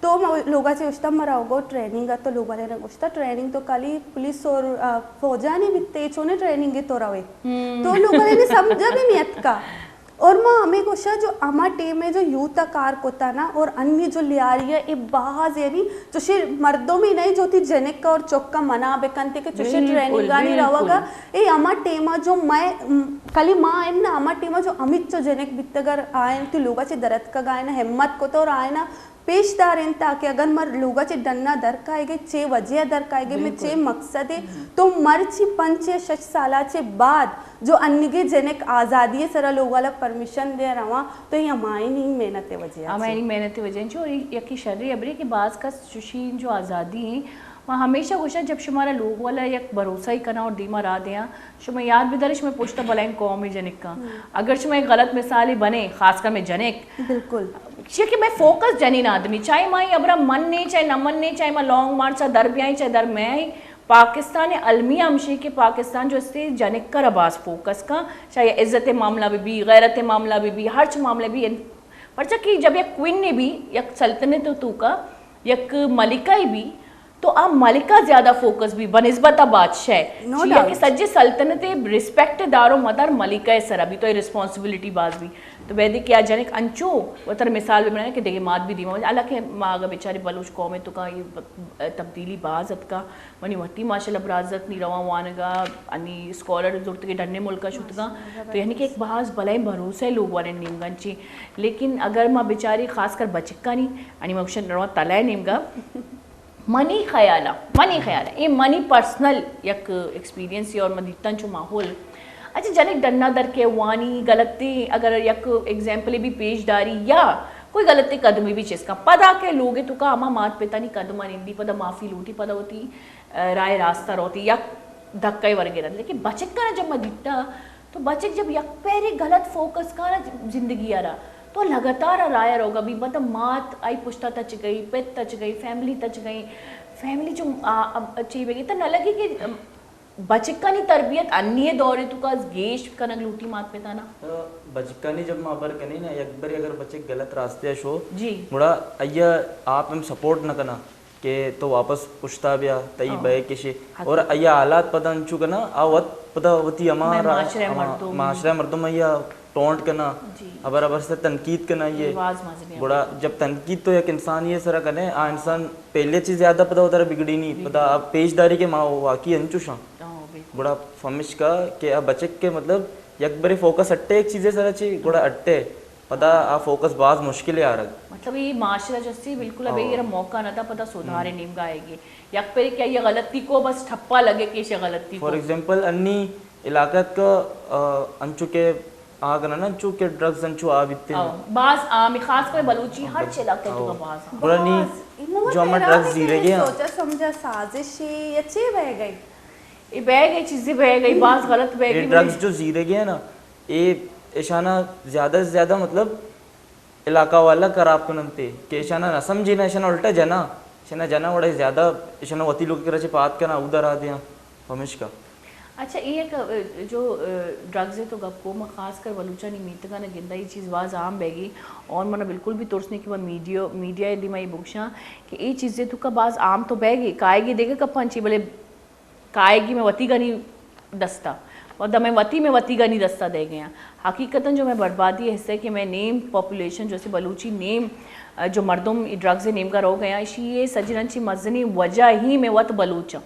تو ما لوگا چے گوشتا، مرا اوگو ٹریننگ ء، تو لوگ والے نے گوشتا، ٹریننگ تو کالی پولیس اور، آ، فوجانی بیتے، چونے ٹریننگ تو روے۔ تو لوگ والے نے سمجھا بھی نہیں اتکا۔ اور ما ہمیں گوشا جو ہما ٹیم ء جو یوتھ ء کار کتا نا، اور انی جو لیاری ء اے باز، یعنی چوشیں مردمے نہیں جو تی جنک اور چکا منع بکنتے کہ چوشیں ٹریننگانی روگا۔ اے ہما ٹیم ء جو میں، م، کلی ما ان نا، ہما ٹیم ء جو امیت چو جنک بیتگر آئین تی لوگا چے درتکگ آئین ہمت کتا اور آئین پیش دارینتا کہ اگر مر لوگا چے ڈنا در کائے گے، چے وجہ در کائے گے، میں چے مقصد ہے، تو مرچی پنچ یا شش سالا چے بعد جو انگے جنک آزادی سرا لوگ والا پرمیشن دے رواں، تو یہ ہمائنی محنت وجہ ہمائنی محنت وجہ چو۔ یکی شری ابری کہ باز کس چوشی جو آزادی ہیں، ما ہمیشہ گوشاں جب شمارا لوگ والا یک بھروسہ ہی کنا اور دیما راہ دیاں، شما یاد بدارے شما پشتا بلائیں قوم جنکاں۔ اگر شما ایک غلط مثالی بنے، خاص کر میں جنک، بالکل، چیا کہ میں فوکس جنین آدمی، چاہے ما ابرا من نے، چاہے نہ من نے، چاہے ما لانگ مارچا در بیائیں، چاہے در میں آئیں، پاکستان المیہ ہمشی کہ پاکستان جو استے جنک کرا باز فوکس کا، چاہے عزت معاملہ بہ بی، غیرت معاملہ بہ بی، ہرچ معاملہ بی، پرچا کہ جب یک کوئن نے بی، یک سلطنت تو کا، یک ملکہ ہی بی، تو آ ملکہ زیادہ فوکس بی بنسبت آ بادشاہ، چیا کہ سجے سلطنت ریسپیکٹ دارو مدار ملکہ سرا بی، تو اے ریسپانسبلٹی باز بی۔ تو بیدے کہ آ جنک انچو وتر مثال بہ بنائیں کہ دیگہ مات بی دیما، حالانکہ ما اگہ بیچارے بلوچ قوم تو کا یہ تبدیلی باز اتکا، منی وتی ماشاءاللہ برازت نی رواں وانگا، انی اسکالر زرتگے ڈنے ملکا شتگا، تو یعنی کہ ایک باز بلائیں بھروسہ لوگ والے نیمگا چی۔ لیکن اگر ما بیچاری خاص کر بچکانی، انی ما گوشن رواں تلہ نیمگا، منی خیالا، منی خیالا، اے منی پرسنل یک ایکسپیرینس اور من دیتاں چو ماحول۔ اچھا، جنک ڈنا در کے وانی غلطی، اگر یک ایگزامپل بھی پیش داری یا کوئی غلطی قدمی بھی چیز کا، پدا کے لوگ تو کا ہما مات پتانی قدم نندی، پدا معافی لوٹی، پدا ہوتی، آ، رائے راستہ روتی، یک دھکے ورگے رد۔ لیکن بچک کا جب میں دیتا، تو بچک جب یک پیری غلط فوکس کا نا زندگی آ رہا، تو لگاتار آ رایا روگا بھی، مطلب مات آئی پشتا تچ گئی، پت تچ گئی، فیملی تچ گئی، فیملی جو، آ، آ، چی بگی، تو نہ لگی کہ، ام، بچکانی تربیت انی دورے تو کا گیش کنگ لوٹی مات پتانا؟ تو بچکانی جب ما خبر کنی نا، یک بری اگر بچک غلط راستے شو، جی۔ گڑا ایا آپ ہم سپورٹ نہ کنا۔ کہ تو واپس پشتا بیا، تئی بئے کشے۔ اور ایا حالات پدا انچو کنا، آ وت پدا وتی ہما معاشرہ مردم، معاشرہ مردم ایا ٹونٹ کنا، جی۔ ہبر ہبر سے تنقید کنا یہ۔ گڑا جب تنقید تو یک انسان یہ سرا کنے، آ انسان پہلے چیز زیادہ پدا ادھر بگڑی نہیں، پدا اب پیش داری کہ ما واقعی انچو شاں۔ گڑا فمش کا کہ آ بچک کے مطلب یک برے فوکس اٹے ایک چیزے سرا چی، گڑا اٹے۔ پدا آ فوکس باز مشکل ہے آرگ۔ مطلب یہ معاشرہ جستی بالکل ابھی یہ موقع نہ تھا، پدا سدھارے نیمگا آئے گی۔ یک پہ کیا یہ غلطی کو بس ٹھپا لگے کہ یہ غلطی کو۔ فار ایگزامپل، انی علاقہ کا، آ، انچو کہ آگ نہ، انچو کہ ڈرگز انچو آ بیتے ہیں۔ باز عام، خاص کر بلوچی ہر چیز علاقہ تو باز عام۔ گڑا نی جو ہمیں ڈرگز زیرے گیا۔ سوچا سمجھا سازش ہے یا چی بہ گئی؟ یہ بہ گئی چیزیں بہ گئی، باز غلط بہ گئی۔ ڈرگز جو زیرے گیا نا، اے اشانا زیادہ سے زیادہ مطلب علاقہ والا خراب کننتے کہ اشانا نہ سمجھینا، اشانا الٹا جنا، اشانا جنا وڑے زیادہ، اشانا وتی لوگ کرا چے پات کنا، اودا را دیاں، پمشکا۔ اچھا، یہ ایک، اہ، جو، اہ، ڈرگز ہے تو گپ کو، ما خاص کر بلوچانی میتگا نہ گندا، یہ چیز باز عام بہ گی اور منا بالکل بھی ترس نہیں کہ میں میڈیا، میڈیا دیما یہ بگشاں کہ یہ چیزیں تو کا باز عام تو بہ گی، کائے گی دیگہ کپاں چی، بلے کائے گی میں وتی گنی دستا، و دمے وتی میں وتی گنی دستا دے گیا۔ حقیقتاً جو میں بربادی حصہ ہے کہ میں نیم پاپولیشن، جو سے بلوچی نیم، اہ، جو مردم ای ڈرگز نیمگا رو گیا، اشی یہ سجنن چی مزنی وجہ ہی میں وت بلوچاں۔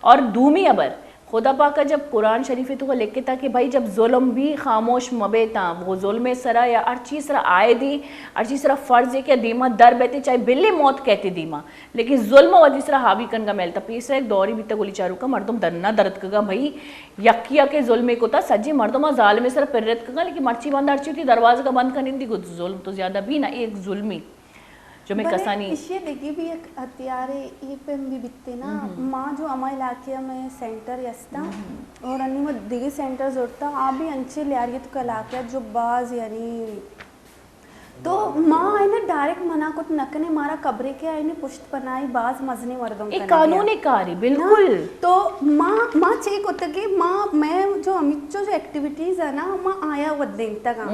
اور دومی ابر، خدا پاک جب قرآن شریف تو لکھتا کہ بھائی جب ظلم بھی خاموش مبیتا، وہ ظلم سرا یا ہر چیز سرا آئے دی، ہر چیز سرا فرض ہے کہ دیما در بیتے، چاہے بلے موت کہتے دیما، لیکن ظلم ء وتی سرا حاوی کنگا میلتا۔ پیسرا یک دورے بیتا گلی چاروکا مردم دنا درتکگا بھئی، یکی ء کہ ظلمے کتا سجے مردم ء ظالمے سرا پر رتکگا، لیکن مرچی بند ہرچی وتی دروازگا بند کنندی گو ظلم تو زیادہ بی نا، اے یک ظلمی جو میں بلے کسانی ایشی دگی بھی یک ہتھیارے، ای پیم بھی بیتے نا۔ ما جو ہما علاقے میں سینٹر یستا اور انی ما دگی سینٹر زورتا، آ بھی انچے لیاریت کا علاقہ جو باز یعنی تو ما آئینا ڈائریکٹ منع کت نہ کنے، مارا خبرے کہ آئینے پشت پناہی باز مزنیں مردم اے کنگی قانون انت۔ کاری، بالکل۔ نا، تو ما، ما چے کتگے، ما، میں جو ہمچو جو ایکٹیویٹیز ہے نا، ما آیا ودینتگا۔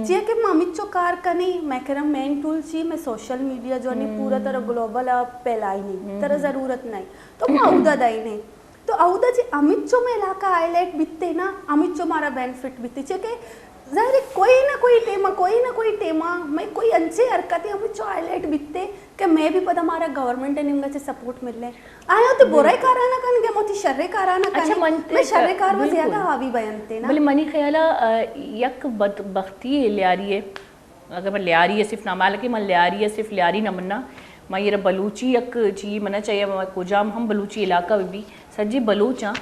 چیا کہ ما ہمچو کار کنی، میں کرا مین ٹول چی، میں سوشل میڈیا جو نہیں پورا طرح گلوبل اب پھیلائی نہیں، طرح ضرورت نہیں۔ تو ما اودا دائی نہیں۔ تو اودا جی ہمچو میں علاقہ ہائی لائٹ بیتے نا، ہمچو مارا بینیفٹ بیتے۔ چیا کہ ظاہر ہے، کوئی نہ کوئی ٹیما، کوئی نہ کوئی ٹیما میں کوئی انچے حرکت ہمیں چو ہائی لائٹ بیتے کہ میں بھی پدا ہمارا گورنمنٹ نیمگا چے سپورٹ ملے۔ آیا تو برے کارانا کن گے، موتی شرے کارانا کن۔ اچھا، من میں شرے کار وہ بالکل۔ زیادہ حاوی بیانتے نا۔ بلے منی خیالا، آ، یک بدبختی ہے لیاری ہے۔ اگر من لیاری ہے صرف نام، حالانکہ من لیاری ہے صرف لیاری نہ منا، من یہ بلوچی یک چی منا چاہیے، من کجام ہم بلوچی علاقہ بھی سجی بلوچ ہاں۔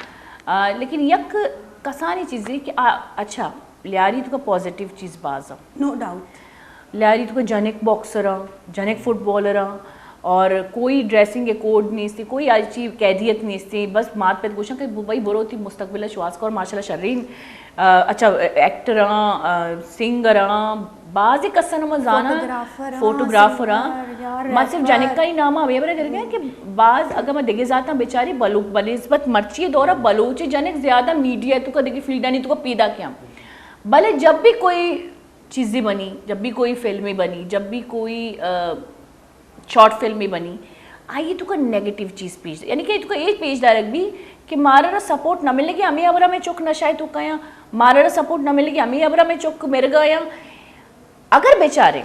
آ، لیکن یک کسانی چیزیں کہ آ، اچھا، لیاری تو کا پازیٹیو چیز باز ہاں۔ No doubt. لیاری تو کا جنک باکسر ہاں، جنک فٹ بالر ہاں، اور کوئی ڈریسنگ کوڈ نہیں تھی، کوئی ایسی قیدیت نہیں تھی، بس مات پت گوشاں کہ بھائی برو تی مستقبل شواز کر، ماشاءاللہ شرین، آ، اچھا، ایکٹر ہاں، آ، سنگر ہاں، بعضی کسن ما زانا، فوٹوگرافر ہاں، فوٹوگرافر ہاں۔ سنگر، یار، ما صرف ریپر۔ جنک کا ہی نام ہمیں برا کر گیا کہ بعض اگر میں دیکھے ذاتاں بیچاری بلو-، بنسبت مرچی دورہ بلوچ جنک زیادہ میڈیا تو کا دیکھے فیلڈانی تو کا پیدا کیا۔ بلے جب بھی کوئی چیزیں بنی، جب بھی کوئی فلمیں بنی، جب بھی کوئی، آ، شارٹ فلمیں بنی، آئی تو کا نیگیٹو چیز پیش، یعنی کہ تو کا ایک پیش دارک بھی کہ مارا را سپورٹ نہ ملے گی، ہمیں ابرا میں چک نشائے تو کیا، مارا را سپورٹ نہ ملے گی، ہمیں ابرا میں چک مرگا یا۔ اگر بیچارے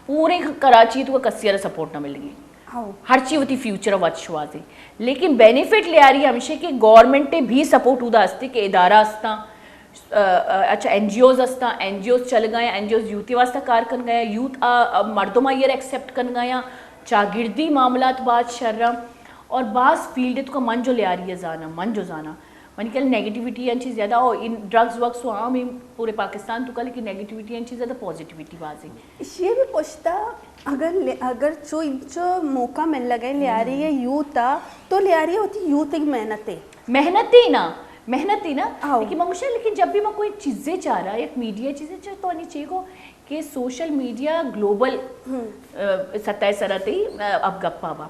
پورے کراچی تو کا کسی را سپورٹ نہ ملے گی۔ ہاؤ۔ ہرچی وتی فیوچر وت شوازی۔ لیکن بینیفٹ لیاری ہمشے کہ گورنمنٹ بھی سپورٹ اودا ہستے کہ ادارہ ہستاں، آ، آ، اچھا، این جی اوز ہستاں، این جی اوز چل گئے، این جی اوز یوتھ واسطہ کار کن گئے، یوتھ آ، آ، مردم آئی ایکسپٹ کن گئے، چاگردی معاملات باز شر ہیں اور باز فیلڈ تو کا من جو لیاری ہے زانا، من جو زانا، من کل نیگیٹیوٹی انچی زیادہ، اور ان ڈرگز وگز تو عام ہی پورے پاکستان تو کا، لیکن نیگیٹیوٹی انچی زیادہ، پازیٹیوٹی باز ہے۔ یہ بھی پوچھتا، اگر لے-، اگر چو، چو موقع مل لگے لیاری ہے یوتھ آ، تو لیاری ہوتی یوتھ ایک محنت ہے۔ محنت ہی نا، محنت ہی نا۔ آؤ۔ لیکن من گوشاں، لیکن جب بھی میں کوئی چیزیں چاہ رہا، یک میڈیا چیزیں چاہ تو نہیں چاہیے کو کہ سوشل میڈیا گلوبل، آ، سطح سرا تھی، آ، اب گپا با۔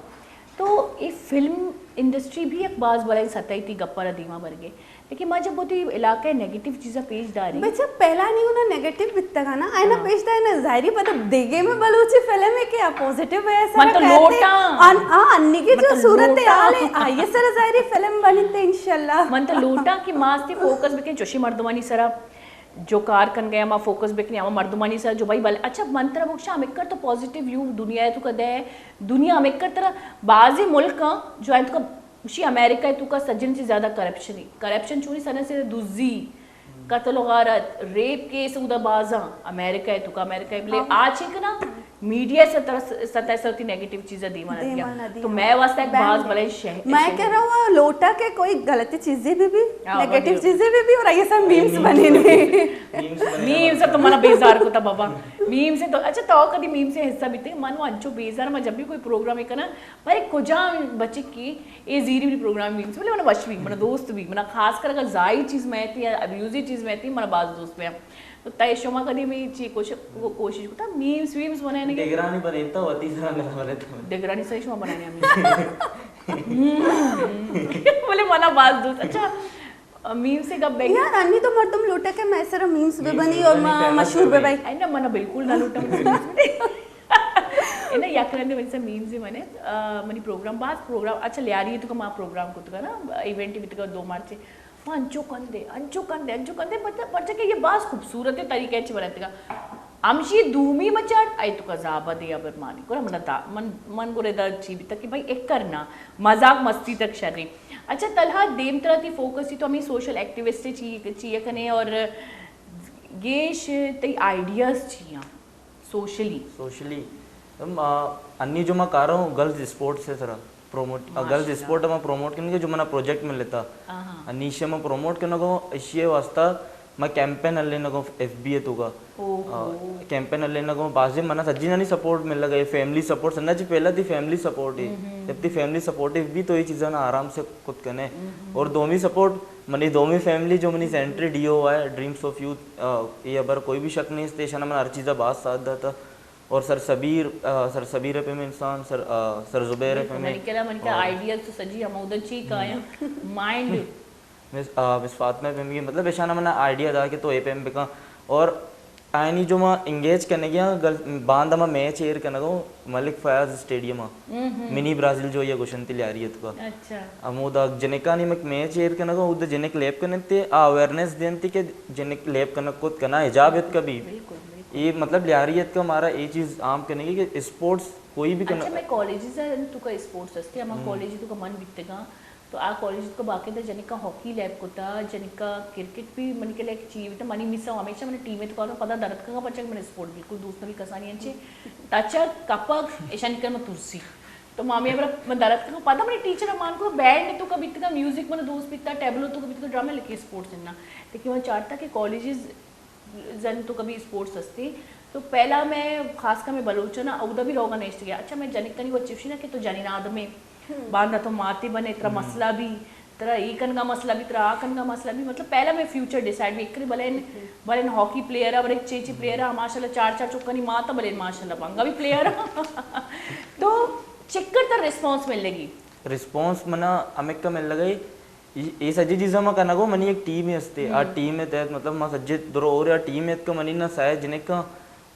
تو یہ فلم انڈسٹری بھی ایک باز بڑا سطح تھی گپا را دیما برگے۔ لیکن ما جب وتی علاقہ نیگیٹو چیزاں پیش داری۔ بچہ پہلا نہیں ہونا نیگیٹو بیتگا نا، آئینا ہاں۔ پیش دارنا ظاہری پتہ دیگے میں بلوچی فلم ہے کہ پازیٹیو ہے، من تو لوٹاں۔ ان-، ہاں، انی کی من جو تو صورت لوٹاں۔ حال ہے، آئیے سر ظاہری فلم بنی تے انشاءاللہ۔ من تو لوٹاں کہ ماستی فوکس بکیں چوشی مردمانی سرا جو کار کن گئے، ما فوکس بکنے ہما مردمانی سرا جو بھائی بل-، اچھا من ترا بخشا ہمکر تو پازیٹیو ویو دنیا ہے تو کا دے، دنیا ہمکر ترا بعضی ملک ہاں جو ہے تو کا شی امریکہ تو کا سجن چی زیادہ کرپشن ہی۔ کرپشن چونی سنہ سے دزی، قتل و غارت، ریپ کیس اودا بازاں امریکہ تو کا، امریکہ بلے ہاں۔ آ چی کنا میڈیا سطح، سطح سر تی نیگیٹو چیزاں دیما نہ دیا۔ دیما نہ دیا۔ تو میں واسطہ ایک بہن باز بلے شہ-، میں شہ-، کہہ رہا ہوں لوٹا کہ کوئی غلطی چیزیں بھی بھی، ہاں، نیگیٹو چیزیں بھی بھی اور یہ سب میمز بنے نے۔ میمز تو منا بیزار کو تا بابا۔ میمز تو، اچھا تو کدی میمز سے حصہ بیتے؟ من وہ انچو بیزار، میں جب بھی کوئی پروگرام کنا، بھائی کجام بچک کی اے زیری منی پروگرام میمز، بلے منا وش بھی، منا دوست بھی، منا خاص کر اگر زائی چیز میں تھی یا ابیوزی چیز میں تھی، منا باز دوست بھی۔ تو تئے شما کدی میں چی کوش-، کو-، کوشش کتا میمز ویمز بنانے کی؟ ڈگرانی بنیتا وتی سرا نہ بنیتا۔ ڈگرانی سہی شما بنانے ہمیں۔ بلے منا باز دوست۔ اچھا، میمز سے گپ بگی۔ یار، انی تو مردم لوٹا کہ میں سر میمز بہ بنی اور مشہور بہ بنی۔ اے نہ، منا بالکل نہ لوٹا میمز۔ اے نہ، یک رندے منی سر میمز ہی منے، آ، منی پروگرام، باز پروگرام، اچھا، لیاری تو کہ ما پروگرام کتگا نا، ایونٹ بیتگا دو مارچ، ما انچو کندے، انچو کندے، انچو کندے، پرچا، پرچا کہ یہ باز خوبصورت طریقے چ بنتگا۔ ہمشی دومی مچاٹ، اے تو کا زابا دے ابر مانی، گڑا منا دا، من، من گڑا دا چی بیتا کہ بھائی، ایک کرنا، مذاق مستی تک شریں۔ اچھا، تلہا دیم ترا تی فوکس تھی تو ہمیں سوشل ایکٹیوسٹ چی، چی کنے اور گیش تئی آئیڈیاز چی ہیں؟ سوشلی۔ سوشلی۔ ہم، آ، انی جو ما کار رہا ہوں گرلز اسپورٹ سے سرا پروموٹ، آ، گرلز ماشاءاللہ۔ اسپورٹ ما پروموٹ کرنے کے جو منا پروجیکٹ مل لیتا۔ ہاں، ہاں۔ انی شے ما پروموٹ کرنے کو، اشی واسطہ ما کیمپین لینے کو ایف بی اے تو کا۔ اوہو۔ آ، کیمپین لینے کو بازی منا سجی نانی سپورٹ مل لگا، فیملی سپورٹ سننا چی پہلا تھی فیملی سپورٹ ہی۔ ہم، ہم۔ جب تھی فیملی سپورٹ ہی بھی تو یہ چیزاں نا آرام سے کت کنے۔ ہم، ہم۔ اور دومی سپورٹ منی دومی فیملی جو منی سینٹری ڈی او ہے، ڈریمز آف یوتھ، آ، یہ ابر کوئی بھی شک نہیں، اسٹیشن من ہر چیزا باز ساتھ داتا۔ اور سر سبیر، آ، سر سبیر پہ میں انسان، سر، آ، سر زبیر پہ میں۔ منی کلا، منی کلا اور آئیڈیاز تو سجی ہمودا چی کایا۔ مائنڈ۔ مس، آ، مس فاطمہ پہ میں، مطلب، ایشانا منا آئیڈیا دا کہ تو اے پہ بکا۔ اور آیانی جو ما انگیج کنگی آں، گل-، باندا ما میچ ایر کنگا اوں ملک فیاض اسٹیڈیم ءَ، منی برازیل جو یا گوشنتی لیاری اتکا۔ اچھا۔ ہمودا جنکانی مک میچ ایر کنگا، اودا جنک لیب کننتے، آ اویئرنس دینتے کہ جنک لیب کنگ کت کنا حجاب اتکا بھی۔ بالکل، بالکل۔ یہ مطلب لیاری اتکا مارا یہ چیز عام کنگی کہ اسپورٹس کوئی بھی کنا۔ اچھا، میں کالجز ہیں تو کا اسپورٹس ہستے، ہم کالج تو کا من بیتگا۔ تو آ کالج تو باقاعدہ جنکا ہاکی لیب کتا، جنکا کرکٹ بھی منی کے لیے ایک چیز بیتا، منی مسا ہمیشہ منی ٹیم تو کارو پدا درد کا بچک من اسپورٹ بالکل دوست نبی کسانی انچے۔ تچا کپک ایشانی کر من ترسی۔ تو مامی ہمرا من درد کا پدا منی ٹیچر مان کو بینڈ تو کا بیتگا، میوزک من دوست بیتا، ٹیبلو تو کا بیتگا، ڈرامے لیکن اسپورٹس نہ۔ لیکن من چارتا کہ کالجز زن تو کبھی اسپورٹس ہستی۔ تو پہلا میں خاص کر میں بلوچ نا اودا بھی روگا نیشت گیا۔ اچھا، میں جنک کنی وہ چپشی نا کہ تو جنین آدمے، باندا تو ماتے بنے، ترا مسئلہ بھی، ترا ای کنگا مسئلہ بھی، ترا آ کنگا مسئلہ بھی۔ مطلب پہلا میں فیوچر ڈیسائیڈ بھی کرے، بلے ان، بلے ان ہاکی پلیئر، بلے چے چے پلیئر، ماشاءاللہ چار چار چکانی ماتا، بلے ماشاءاللہ بانگا بھی پلیئر۔ تو چکر تر ریسپانس مل لگی۔ ریسپانس منا ہمکا مل لگئی۔ اے، اے سجی چیزاں ما کنگو، منی ایک ٹیم ہستے، آ ٹیم ءِ تحت مطلب ما سجے درو اور آ ٹیم ءِ تحت کہ منی نا سائے جنک آں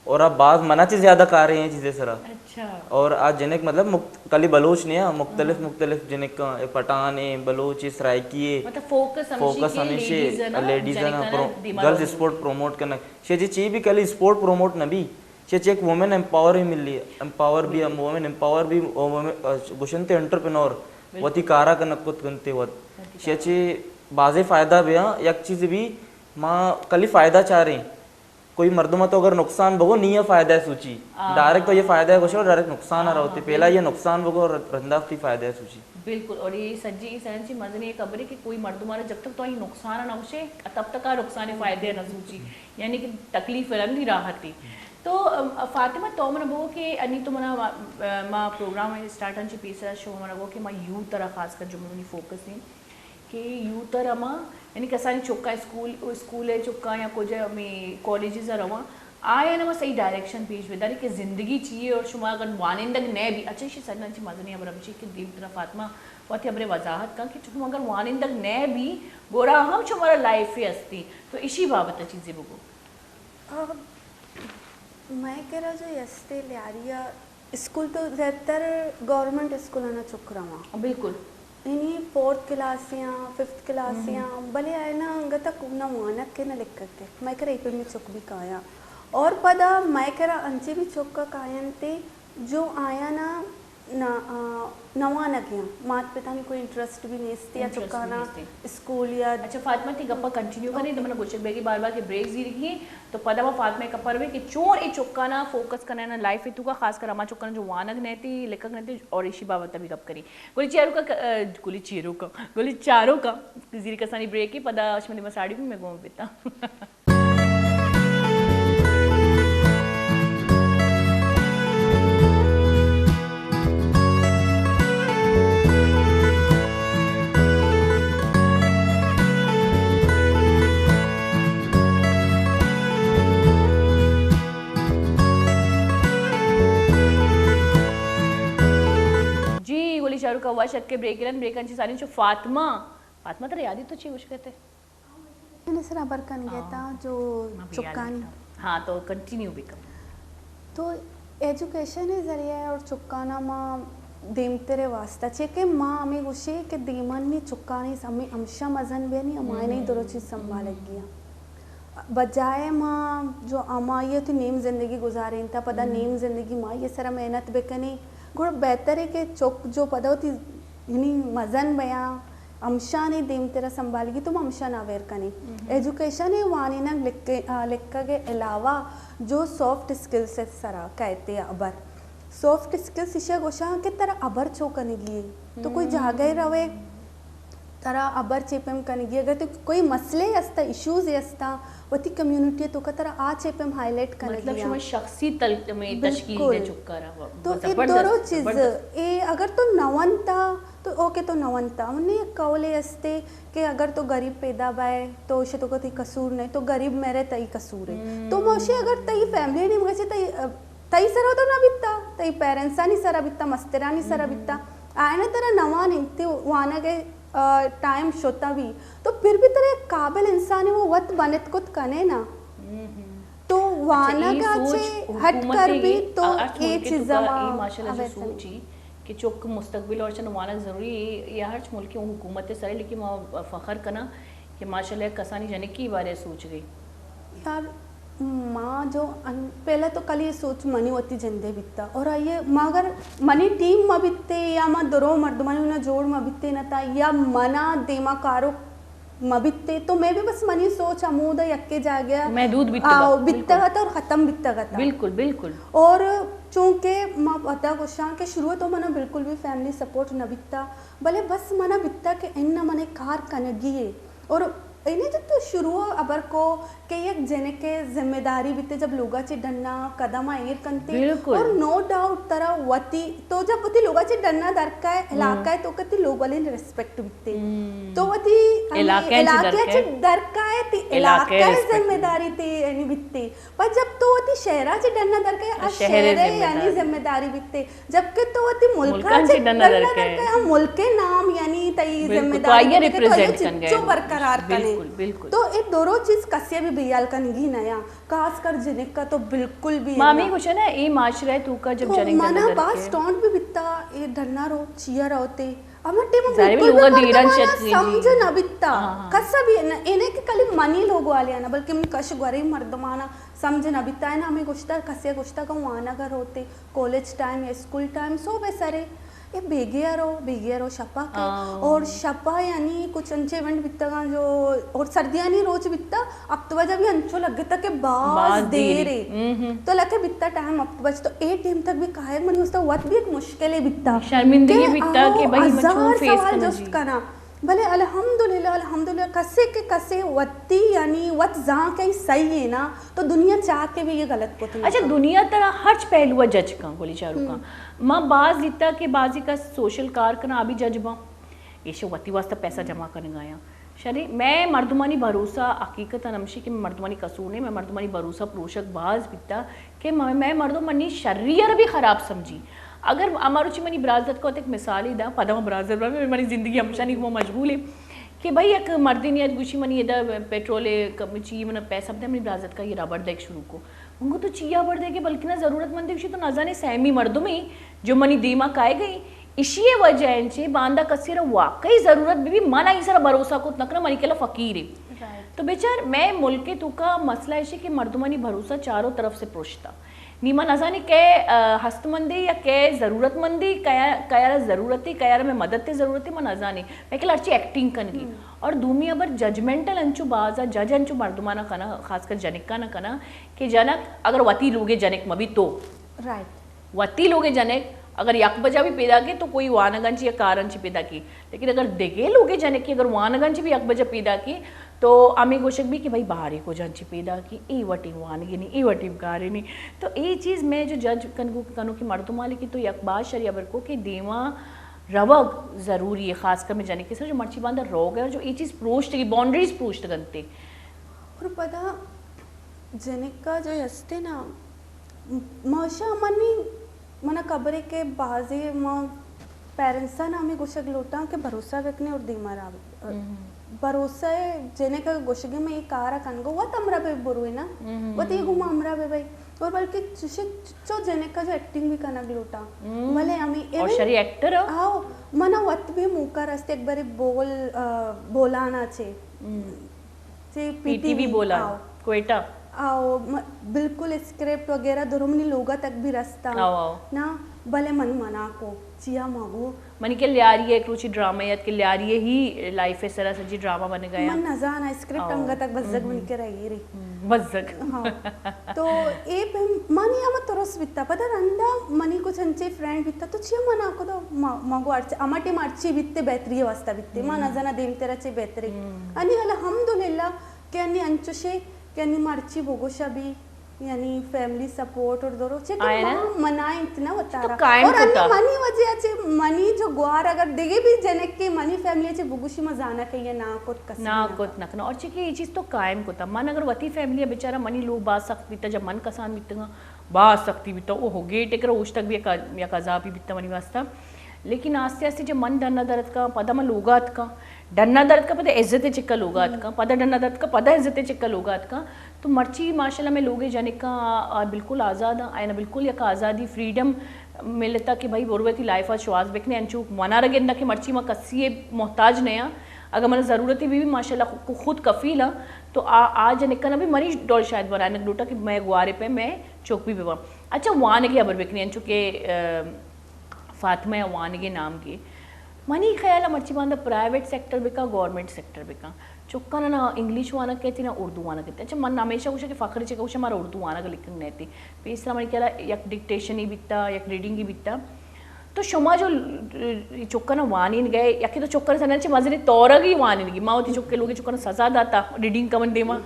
اور آ باز منا چے زیادہ کارے ہیں چیزیں سرا۔ اچھا۔ اور آ جنک مطلب مخت-، کلی بلوچ نے آ، مختلف مختلف جنک آں، اے پٹھان ہے، بلوچ ہے، سرائیکی ہے۔ مطلب فوکس ہمیشہ فوکس کی ہمیشہ لیڈیز ہے نا، لیڈیز ہے نا، جنکاں پرو-، نا دماغ گرلز میں۔ اسپورٹ پروموٹ کرنا۔ شے جی چی بھی کلی اسپورٹ پروموٹ نہ بھی۔ چہ چہ یک وومن امپاور ہی ملی، امپاور بھی، ہم وومن امپاور بھی، وومن، آ، گوشنتے انٹرپرینور، وتی کارا کنک کت کنتے وت۔ چہ چہ بازیں فائدہ بیاں، یک چیز بھی ما کلی فائدہ چاریں۔ کوئی مردم تو اگر نقصان بگو، نی فائدہ سوچی۔ ڈائریکٹ تو یہ فائدہ ہے گوشو، ڈائریکٹ نقصان آ رہا ہوتے۔ پہلا یہ نقصان بگو، رندا وتی فائدہ سوچی۔ بالکل، اور یہ سجی سائنسی مزنی خبر ہے کہ کوئی مردم آ رہا جب تک تو یہ نقصان نہ ہوشے، تب تک آ نقصان فائدہ نہ سوچی۔ یعنی کہ تکلیف رندی راحتی۔ تو، ام، فاطمہ، تو من بگو کہ انی تو منا، ام، ما پروگرام اسٹارٹ انچی پیسرا شو من بگو کہ ما یوتھ را خاص کر جملونی فوکس ہیں کہ یوتھ را ما، یعنی کسانی چکا اسکول، اسکول ہے چکا یا کجا میں کالجز رواں، آیا نا ما صحیح ڈائریکشن پیش بداری کہ زندگی چیئے اور شما اگر وانندگ نہ بھی، اچھا، اشی سجنا چی مزنی ہمرا بچی کہ دیم ترا فاطمہ وتی ہمرے وضاحت کن کہ شما اگر وانندگ نہ بھی، گورا ہم شمارا لائف ہستی، تو اشی بابت چیزی بگو۔ آ، مئے کرا جو یستے لیاری ءَ اسکول تو زیادہ تر گورنمنٹ اسکولاں ءَ چک رواں۔ بالکل۔ یعنی فورتھ کلاس یا ففتھ کلاس یا، بلے آئے نا انگت ءَ نہ وانگ کے نہ لکھگ کے۔ مئے کرا اے پیمیں چک بھی کایاں۔ اور پدا مئے کرا انچے بھی چک کاینتے جو آیاں نا نہ، آ، نہ وانگ ءَ آں۔ مات پتانی کوئی انٹرسٹ بھی نیست یا انٹرسٹ بھی چکانا نیست۔ اسکول یا اچھا، فاطمہ، تئی گپا کنٹینیو کنیں، تو من گوشگ بیگی بار بار کہ بریک زیرگی ہیں، تو پدا ما فاطمہ ءَ کپر بے کہ چون اے چکانا فوکس کنانا لائف ءِ توکا، خاص کر ہما چکانا جو وانگ نہ تی، لکھگ نہ تی، اور ایشی بابت بھی گپ کریں۔ گلی چیروکا، آ، گلی چیروکا، گلی چاروکا، زیر کسانی بریک ہے، پدا شمنی مساڑی بھی میں گون بیتا۔ جی، گلی چاروکا وش اتکے بریک گرن، بریک انچی سالین چو فاطمہ، فاطمہ ترا یادی تو چی گوش کرتے؟ ایشانی سرا ہبر کنگ ءَ تاں جو چکانی۔ ہاں، تو کنٹینیو بکن۔ تو ایجوکیشن ءِ ذریعہ اور چکانا ما دیمتر ءِ واسطہ، چے کہ ما ہمیں گوشے کہ دیمانی چکانی ہمیں ہمشہ مزن بیانی، ہمائنی درو چیز سنبھالگی ہیں۔ بجائے ما جو ہمائی ءَ تو نیم زندگی گزارینتا، پدا نیم زندگی ما یہ سرا محنت بکنیں، گڑا بہتر ہے کہ چک جو پدا وتی یعنی مزن بیاں، ہمشانی دیمترا سنبھالگی تو ما ہمشان اویئر کنیں۔ ایجوکیشن ءِ وانینگ لکھ-، آ، لکھگ ءِ علاوہ جو سافٹ اسکلز ءِ سرا کئیت ءُ ابر۔ سافٹ اسکلز ایشی ءَ گوشاں کہ ترا ابر چو کنگی ہے۔ تو کوئی جاگہ ءَ روے، ترا ابر چے پیم کنگی، اگر تو کوئی مسئلے ہستا، ایشوز ہستا، وتی کمیونٹی ءِ توکا ترا آ چے پیم ہائی لائٹ کنگی۔ مطلب شما شخصی تل-، میں تشکیل دے چکا رہا۔ تو اے درو چیز، اے اگر تو نہ ونتا، تو اوکے تو نہ ونتا۔ منی یک قولے استے کہ اگر تو غریب پیدا بائے، تو اشی توکا تئی قصور نہیں، تو غریب مرے تئی قصور ہے۔ تو موشی اگر تئی فیملی نہیں مگچے تئی، تئی سرا تو نہ بیتا، تئی پیرنٹسانی سرا بیتا، مسترانی سرا بیتا۔ آئینے ترا نہ وانینتے وانگ ءِ آ، ٹائم شتا بھی، تو پھر بھی ترا یک قابل انسانے وہ وت بنت کت کنے نا۔ تو وانگ ءَ چہ ہٹ کر بیت تو اے چیزاں ما ماشاءاللہ چہ سوچی کہ چک مستقبل اور چن وانگ ضروری ہے، یا ہرچ ملک ءِ حکومت ءِ سر ءَ، لیکن ما فخر کناں کہ ماشاءاللہ کسانی جنکی بارے سوچ گئی۔ یار، ما جو ان-، پہلا تو کلی سوچ منی وتی جندے بیتا، اور آئیے ما اگر منی ٹیم ما بیتے یا ما درو مردمانی نا جوڑ ما بیتے نہ تا، یا منا دیما کارو ما بیتے، تو میں بھی بس منی سوچ ہمودا یکے جاگہ محدود بیتگا۔ آؤ، بیتگا تا اور ختم بیتگا تا۔ بالکل، بالکل۔ اور چونکہ ما پتا گوشاں کہ شروع تو منا بالکل بھی فیملی سپورٹ نہ بیتا، بلے بس منا بیتا کہ انہ منے کار کنگی ہے۔ اور انہ جو تو شروع ابر کو کہ یک جنکے ذمہ داری بیتے، جب لوگا چے ڈنا قدم ایر کنتے، بالکل۔ اور نو ڈاؤٹ ترا وتی، تو جب وتی لوگا چے ڈنا درکائے، ہم۔ علاقہ ہے تو کتی لوگ والے ریسپیکٹ بیتے۔ ہم۔ تو وتی ہمیں علاقہ چے علاقہ درکائے۔ چے درکائے تی علاقہ علاقہ ہے ریسپیکٹ ذمہ داری تی یعنی بیتے۔ پر جب تو وتی شہرا چے ڈنا درکائے، آ شہر شہر ذمہ یعنی داری۔ ذمہ داری بیتے۔ جبکہ تو وتی ملکاں ملکاں چے چے ڈنا ڈنا درکے۔ درکے، ہم ملک نام یعنی تئی بالکل، ذمہ تو داری آئیے بنے کہ تو آئیے ریپریزنٹ کن گئے۔ چچو برقرار کنے۔ بالکل، بالکل۔ تو اے درو چیز کسے بھی بیال کنگی نیا، خاص کر جنک کا تو بالکل بھی ما نہ۔ ہمیں گوشے نا، اے معاشرہ ہے تو کا جب تو جنک منا ڈنا باز درکے۔ ٹونٹ بھی بیتا، اے ڈنا رو، چیا روتے۔ ہمیں ٹیم ظاہر ہے بالکل لوگا بھی دیران مردمانا چت نہیں جی۔ سمجھ نہ بیتا۔ ہاں، ہاں۔ کسا بھی نہ، اے نہیں کہ کلی منی لوگ والے آنا، بلکہ من کش گورے مردمانا سمجھ نہ بیتا ہے نا، ہمیں گوشتا، کسے گوشتا کہ وانگ ءَ روتے، کالج ٹائم یا اسکول ٹائم، صبح سرے، اے بیگے ءَ رو، بیگے ءَ رو، شپا کے۔ ہاں۔ اور شپا یعنی کچھ انچے ایونٹ بیتگاں جو، اور سردیانی روچ بیتا، ہفت بجہ بھی انچو لگتا کہ باز باز دیر دیر۔ ہے۔ ہم، ہم۔ تو لگے بیتا ٹائم ہفت بج، تو اے ٹائم تک بھی کائے منی واسطہ وت بھی ایک مشکل ہے بیتا۔ شرمندگی کہ بیتا آؤ کہ بھائی من چون ہزار فیس سوال کرنا جست جی۔ کرنا۔ بلے الحمدللہ، الحمدللہ، کسے کہ کسے وتی یعنی وت زان کئی صحیح ہے نا، تو دنیا چاہ کے بھی یہ غلط کت نہ اچھا، کن۔ دنیا ترا ہرچ پہلو جج کن، گولی چارو کن۔ ہم۔ ما باز دیتا کہ بعضی کا سوشل کار کنا ابھی جج باں، ایشے وتی واسطہ پیسہ جمع کرنے گایا۔ شری، میں مردمانی بھروسہ حقیقتاً ہمشی کہ میں مردمانی قصور نہیں، میں مردمانی بھروسہ پروشک باز بیتا کہ مئے، مئے مردم منی شری ءَ را بھی خراب سمجھی۔ اگر ہما روچی منی برازتک ءَ وت یک مثالے داں، پدا من برازتک، منی زندگی ہمشانی گوں مشغول ہے کہ بھئی یک مردے نیاد گوشی منی ادا پیٹرول ءِ کم چی من پیسہ بدے، منی برازتک ءَ یہ ربڑ دیگ شروع کو۔ من گو تو چیا ربڑ دیگے، بلکنا ضرورت مندے، گوشی تو نزانے سیمی مردمے جو منی دیما کائے گئی، اشی وجہ انچے باندا کسی را واقعی ضرورت بی بی، من آئی سرا بھروسہ کت نہ کناں، منی کلا فقیرے۔ رائٹ۔ تو بچار، مئے ملک ءِ توکا مسئلہ ایشی کہ مردمانی بھروسہ چاروں طرف سے پرشتا۔ نی من نزانی کہ، آ، ہست مندی یا کہ ضرورت مندی، کیا، کیا را ضرورت ہے، کیا را میں مدد تے ضرورت ہے، من نزانی۔ میں کہ ہرچی ایکٹنگ کنگی۔ ہم۔ اور دومی ابر ججمنٹل انچو بازا، جج انچو مردمانا کنا، خاص کر جنکانا کنا، کہ جنک اگر وتی لوگے جنک مبی تو۔ رائٹ۔ وتی لوگے جنک اگر یک بجہ بھی پیدا کے تو کوئی وانگان چی یا کاران چی پیدا کی، لیکن اگر دگے لوگے جنک کی اگر وانگان چی بھی یک بجہ پیدا کی تو ہمیں گوشگ بھی کہ بھائی بارے کو جان چی پیدا کی، ای وٹی وانگی نہیں، ای وٹی کارے نہیں۔ تو ای چیز میں جو جج کنگو کنو کہ مردم والے کی تو یک بات شری ابر کو کہ دیما روگ ضروری ہے، خاص کر میں جنک کے سر جو مرچی باندھا روگ ہے اور جو ای چیز پروشت کی باؤنڈریز پروشت گنتے۔ اور پدا جنکا جو ہستے نا، ماشا منی، منا خبر ہے کہ بازی ما پیرنٹسا نا ہمیں گوشگ لوٹاں کہ بھروسہ بکنے اور دیما را۔ ہم۔ بھروسہ ہے، جنکا گوشگے میں یہ کارا کنگو، وت ہمرا بے بروے نا، ہم۔ وت یہ گما ہمرا بے بھائی۔ اور بلکہ چوشے چو جنکا جو ایکٹنگ بھی کنگ لوٹاں۔ ہم۔ بلے ہمیں اور ایون شری ایکٹر ہو؟ آؤ، منا وت بھی موقع رست ایک بری بول، آ، بولانا چے۔ ہم۔ چے P T V P T V Bolan, آؤ۔ کوئٹہ۔ آؤ، م-، بالکل اسکرپٹ وغیرہ درو منی لوگا تک بھی رستا۔ آؤ، آؤ۔ نا، بلے من منا کو، چیا مگو۔ منی کہ لیاری ایک روچی ڈرامہ یاد کہ لیاری ہی لائف سرا سجی ڈرامہ بن گیا۔ من نزانا اسکرپٹ آؤ۔ انگا تک بزگ ہم۔ منی کے رہی رہی۔ ہم، بزگ۔ ہاں۔ تو اے پہ منی ہم ترس بیتا۔ پدا رندا منی کچھ انچے فرینڈ بیتا، تو چیا منا کو دا ما، مگو ارچ-، اما ٹیم ارچی بیتے بہتری واسطہ بیتے۔ ما ہم۔ نزانا دیم تیرا چے بہتری۔ ہم۔ انی الحمدللہ کہ انی انچوشے کہ انی مرچی بگوشا بھی، یعنی فیملی سپورٹ اور درو چے کہ آئے نا؟ ما منائیں اتنا تو وتارا۔ قائم اور انی کتا۔ منی وجہ چے منی جو گوار اگر دیگے بھی جنک کے منی فیملی چے بگوشی ما زانا کہ یہ نا کت کسی نا نا کت نہ کناں۔ اور چونکہ یہ چیز تو قائم کتا۔ من اگر وتی فیملی بیچارہ منی لوگ باز سخت بیتا، جب من کسان بیتگاں، باز سختی بیتا۔ اوہو، گیٹ اگر اوشتگ بھی یک، یک عذابی بیتا منی واسطہ۔ لیکن آستے آستے جب من ڈنا در اتکاں، پدا من لوگا اتکاں، ڈنا در اتکاں، پدا عزت چکا لوگا اتکاں، پدا ڈنا در اتکاں، پدا عزت چکا لوگا اتکاں۔ تو مرچی ماشاءاللہ میں لوگے جنکاں آ، آ بالکل آزاد آں، آئینا بالکل یک آزادی، فریڈم ملتا کہ بھائی برو وتی لائف ءَ شواز بکنے، انچو منارا گنداں کہ مرچی ما کسی محتاج نیاں، اگر من ضرورتی بھی، بھی ماشاءاللہ خود، خود کفیل آں۔ تو آ، آ جنکاں بھی منی ڈول شاید بنائنگ لوٹا کہ میں گوارے پہ میں چوک بھی بباں۔ اچھا، وانگے ہبر بکنے، انچو کہ، آ، فاطمہ ءَ وانگے نام گے۔ منی خیال ءَ مرچی باندا پرائیویٹ سیکٹر بکا، گورنمنٹ سیکٹر بکا، چکاں نہ انگلش وانگ کیتی نہ اردو وانگ کیتی۔ اچھا، من ہمیشہ گوشاں کہ فخر چکا گوشاں مارا اردو وانگ لکھنگ نیتی۔ پیسرا منی خیال ءَ یک ڈکٹیشن ہی بیتا، یک ریڈنگ ہی بیتا۔ تو شما جو چکاں وانین گئے، یکی تو چکاں سنن چہ مزنی تورگی وانین گی، ما وتی چکے لوگے چکاں سزا داتا ریڈنگ کمن دیما۔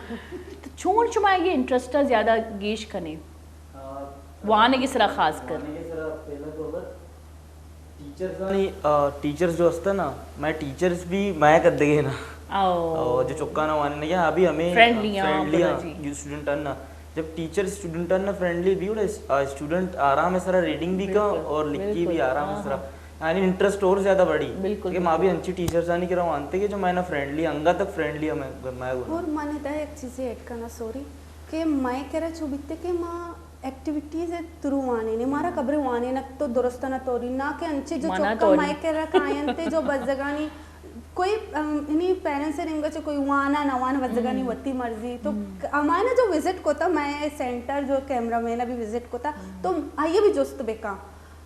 تو چون شما یہ انٹرسٹ زیادہ گیش کنے؟ وانگ ءِ سرا خاص کر۔ وانگ ءِ سرا پہلا تو اگر ٹیچرز آنی، آ، ٹیچرز جو ہستا نا، میں ٹیچرز بھی میں کدگے نا۔ او۔ او، جو چکانا واننے نا، ابھی ہمیں فرینڈلی آں، فرینڈلی آں، جی۔ جو اسٹوڈنٹ آن نا۔ جب ٹیچر اسٹوڈنٹ آن نا فرینڈلی بھی، اور اس-، آ، اسٹوڈنٹ آرام ءِ سرا ریڈنگ بھی کا بالکل، اور لکھی بھی بالکل، آرام ءِ ہاں، سرا۔ ہاں۔ یعنی انٹرسٹ اور زیادہ بڑی۔ بالکل، کہ ما بھی بالکل۔ انچی ٹیچرز آنی کرا وانتے کہ جو میں نا فرینڈلی، انگا تک فرینڈلی ہمیں، میں گونا۔ اور من ادا ایک چیزے ایڈ کرنا، سوری، کہ مئے کرا چو بیتے کہ ما ایکٹیویٹیز ءِ تھرو وانینے، مارا خبرے وانینگ تو درست نہ توری، نہ کہ انچے جو منا چکا توری۔ مئے کرا کاینتے جو بزگانی کوئی، ام، یعنی پیرنٹس ءِ نیمگا چہ کوئی وانا نہ وانا بزگانی ہم۔ وتی مرضی۔ تو ہم۔ ک-، ہمانا جو وزٹ کوتا مئے سینٹر جو کیمرہ مین ءَ بھی وزٹ کوتا، ہم۔ تو آئیے بھی جست بکاں۔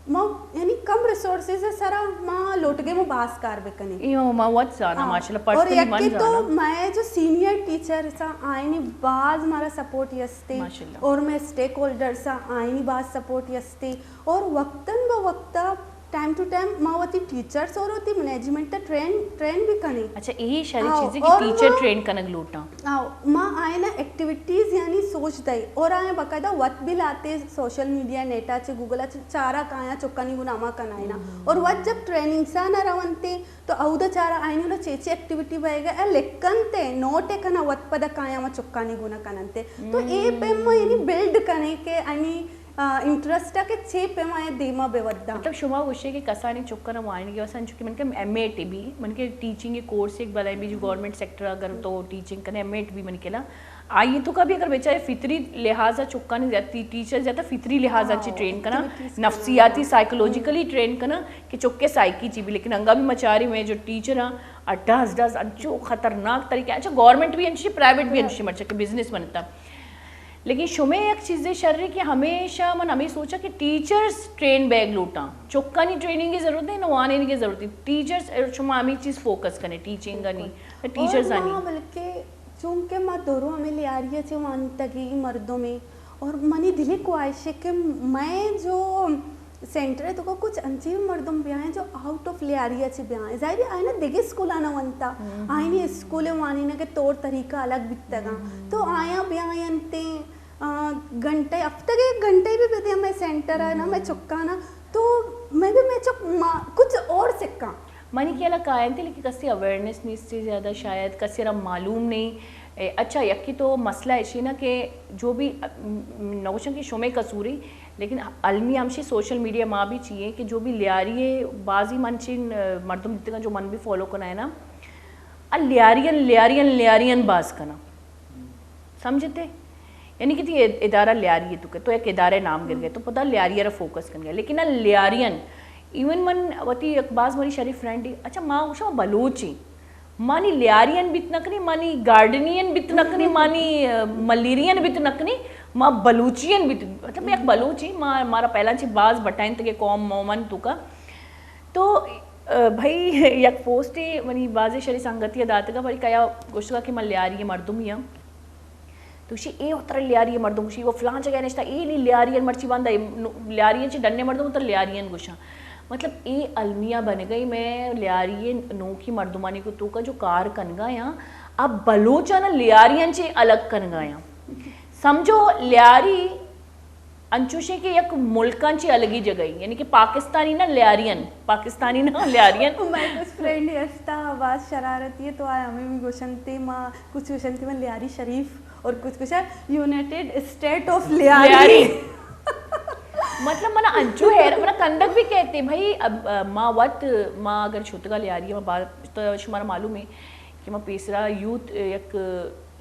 ما یعنی کم ریسورسز ءِ سرا ما لوٹگے ما باز کار بکنیں۔ اے ما وت زاناں، ہاں۔ ماشاءاللہ، اور پرسنلی من یکی تو زاناں۔ مئے جو سینئر ٹیچرز آں آئینی باز مارا سپورٹ یستے۔ ماشاءاللہ۔ اور مئے اسٹیک ہولڈرز آں آئینی باز سپورٹ یستے۔ اور وقتاً بہ وقتا ٹائم ٹو ٹائم ما وتی ٹیچرز اور وتی مینجمنٹ ءَ ٹرین، ٹرین بھی کنیں۔ اچھا، یہی شری ہاں، چیزیں کہ اور ٹیچر ما ٹرین کنگ لوٹاں۔ آؤ، ما آئینا ایکٹیویٹیز یعنی سوچ دئی اور آئیں باقاعدہ وت بھی لاتے سوشل میڈیا، نیٹا چے، گوگلا چے، چارا کایاں چکانی گنا ہما کنائینا۔ ہم۔ اور وت جب ٹریننگسا نہ رونتے تو اودا چارا آئینی گنا چے چے ایکٹیویٹی بئیگا، اے لکھنتے، نوٹ کنا وت پدا کایاں ما چکانی گنا کننتے۔ تو اے ہم۔ پیم ما یعنی بلڈ کنے کہ آئینی آ، انٹرسٹ ءَ کہ چے پیما اے دیما بہ وداں۔ مطلب شما گوشے کہ کسانیں چکاں وانینگ ءِ واسطہ انچو کہ من کہ ایم ایڈ بھی، من کہ ٹیچنگ ءِ کورس ایک بلائیں بھی جو گورنمنٹ سیکٹر اگر تو ٹیچنگ کنے ایم ایڈ بھی من کلا۔ آئی تو کا بھی اگر بیچارے فطری لحاظ ءَ چکاں زیادہ ٹی-، ٹیچر زیادہ فطری لحاظ ءَ ہاں، چی ٹرین کنا، ایکٹیویٹیز نفسیاتی کنا۔ سائیکولوجیکلی ٹرین کنا کہ چکے سائیکی چی بھی، لیکن انگا بھی مچاری میں جو ٹیچر ہیں، اڈاس ڈاس انچو خطرناک طریقے، اچھا گورنمنٹ بھی انچی، پرائیویٹ بھی ہاں۔ انچی مرچا کہ بزنس بنتا۔ لیکن شمے یک چیزے شر کہ ہمیشہ من ہمے سوچا کہ ٹیچرز ٹرین بیگ لوٹاں۔ چکانی ٹریننگ کی ضرورت ہے، نہ وانینگ کی ضرورت ہے۔ ٹیچرز، شما ہمے چیز فوکس کنے، ٹیچنگ انی، بالکل۔ ٹیچرز اور انی۔ ما بلکہ چونکہ ما درو ہمے لیاری چے وانتگی مردمے اور منی دلی خواہش ہے کہ میں جو سینٹر ءِ توکا کچھ انچیں مردم بیائیں جو آؤٹ آف لیاری ءَ چہ بیائیں۔ ظاہر ہے آئینا دگہ اسکولانا ونتا، ہم۔ آئینی اسکول وانینگ ءِ طور طریقہ الگ بیتگاں۔ ہم۔ تو آیاں بیاینتیں، آ، گھنٹے، ہفتگ ءَ یک گھنٹے بھی بدے ہمے سینٹر ءَ نا، ہم۔ مئے چکانا، تو مئے بھی مئے چک ما-، کچھ اور سکاں۔ منی خیال ءَ کاینت، لیکن کسی اویئرنیس نیست زیادہ، شاید کسی را معلوم نہیں۔ اے، اچھا، یکی تو مسئلہ ایشی نا کہ جو بھی، م، نہ گوشاں کہ شمے قصوری، لیکن المی ہمشی سوشل میڈیا ما بھی چیئے کہ جو بھی لیاری ہے، بعضی من چین، آ، مردم دیتگاں جو من بھی فالو کنائے نا، آ لیارین، لیارین، لیارین باز کنا۔ سمجھتے؟ یعنی کہ تئی اد-، ادارہ لیاری ہے تو کہ تو یک ادارہ نام گر گئے، تو پدا لیاری را فوکس کن گئے۔ لیکن آ لیارین، ایون من وتی یک باز منی شریف فرینڈ، اچھا ما گوشاں بلوچی، مانی لیارین بیت نکنی، مانی گارڈنین بیت نکنی، مانی، آ، ملیرین بیت نکنی، ما بلوچین بیت، مطلب یک بلوچی، ما، مارا پہلا چی باز بٹائیں تگے قوم مومن تو کا۔ تو، آ، بھئی یک پوسٹے منی بازیں شری سنگتی داتگا، بھئی کیا گوشتگا کہ من لیاری مردمی ہاں۔ تو گوشی، اے وترا لیاری مردم گوشی، وہ فلان جگہ نشتا، اے نی لیاری مرچی باندا، اے نو-، لیاری چی ڈنے مردم وترا لیاری گوشاں۔ مطلب اے المیہ بن گئی میں لیاری نوکی مردمانی کو تو کا جو کار کنگا یا، اب بلوچانا لیاری چی الگ کنگا یا۔ سمجھو لیاری انچوشیں کہ یک ملکاں چی الگی جگہ، یعنی کہ پاکستانی نا لیارین، پاکستانی نا لیارین۔ مئے کچھ فرینڈ ہستا، باز شرارتی ہے، تو آ ہمیں بھی گوشنتے، ما کچھ گوشنتے من لیاری شریف اور کچھ گوشن یونائیٹڈ اسٹیٹ آف لیاری۔ لیاری۔ مطلب، منا انچو حیر، منا کندگ بھی کہتے بھائی، اب، ا، ما وت، ما اگر شتگا لیاری، ما بار، تو شمارا معلوم ہے کہ ما پیسرا یوتھ، ا، یک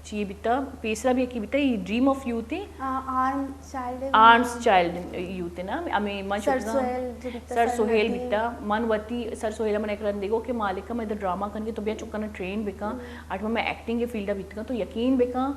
چی بیتا، پیسرا بھی یکی بیتا، یہ ڈریم آف یوتھ ہے۔ آ، آرم چائلڈ ہے۔ آرمز چائلڈ یوتھ ہے نا، ہمیں من سر شتگا سہیل جو بیتا، سر سر سہیل ندیم۔ بیتا، من وتی سر سہیل من ایک رندے گو کہ مالکا میں ادھر ڈرامہ کنگے تو بیا چکنا ٹرین بکا، اٹ میں ایکٹنگ کے فیلڈ بیتگا تو یقین بکا،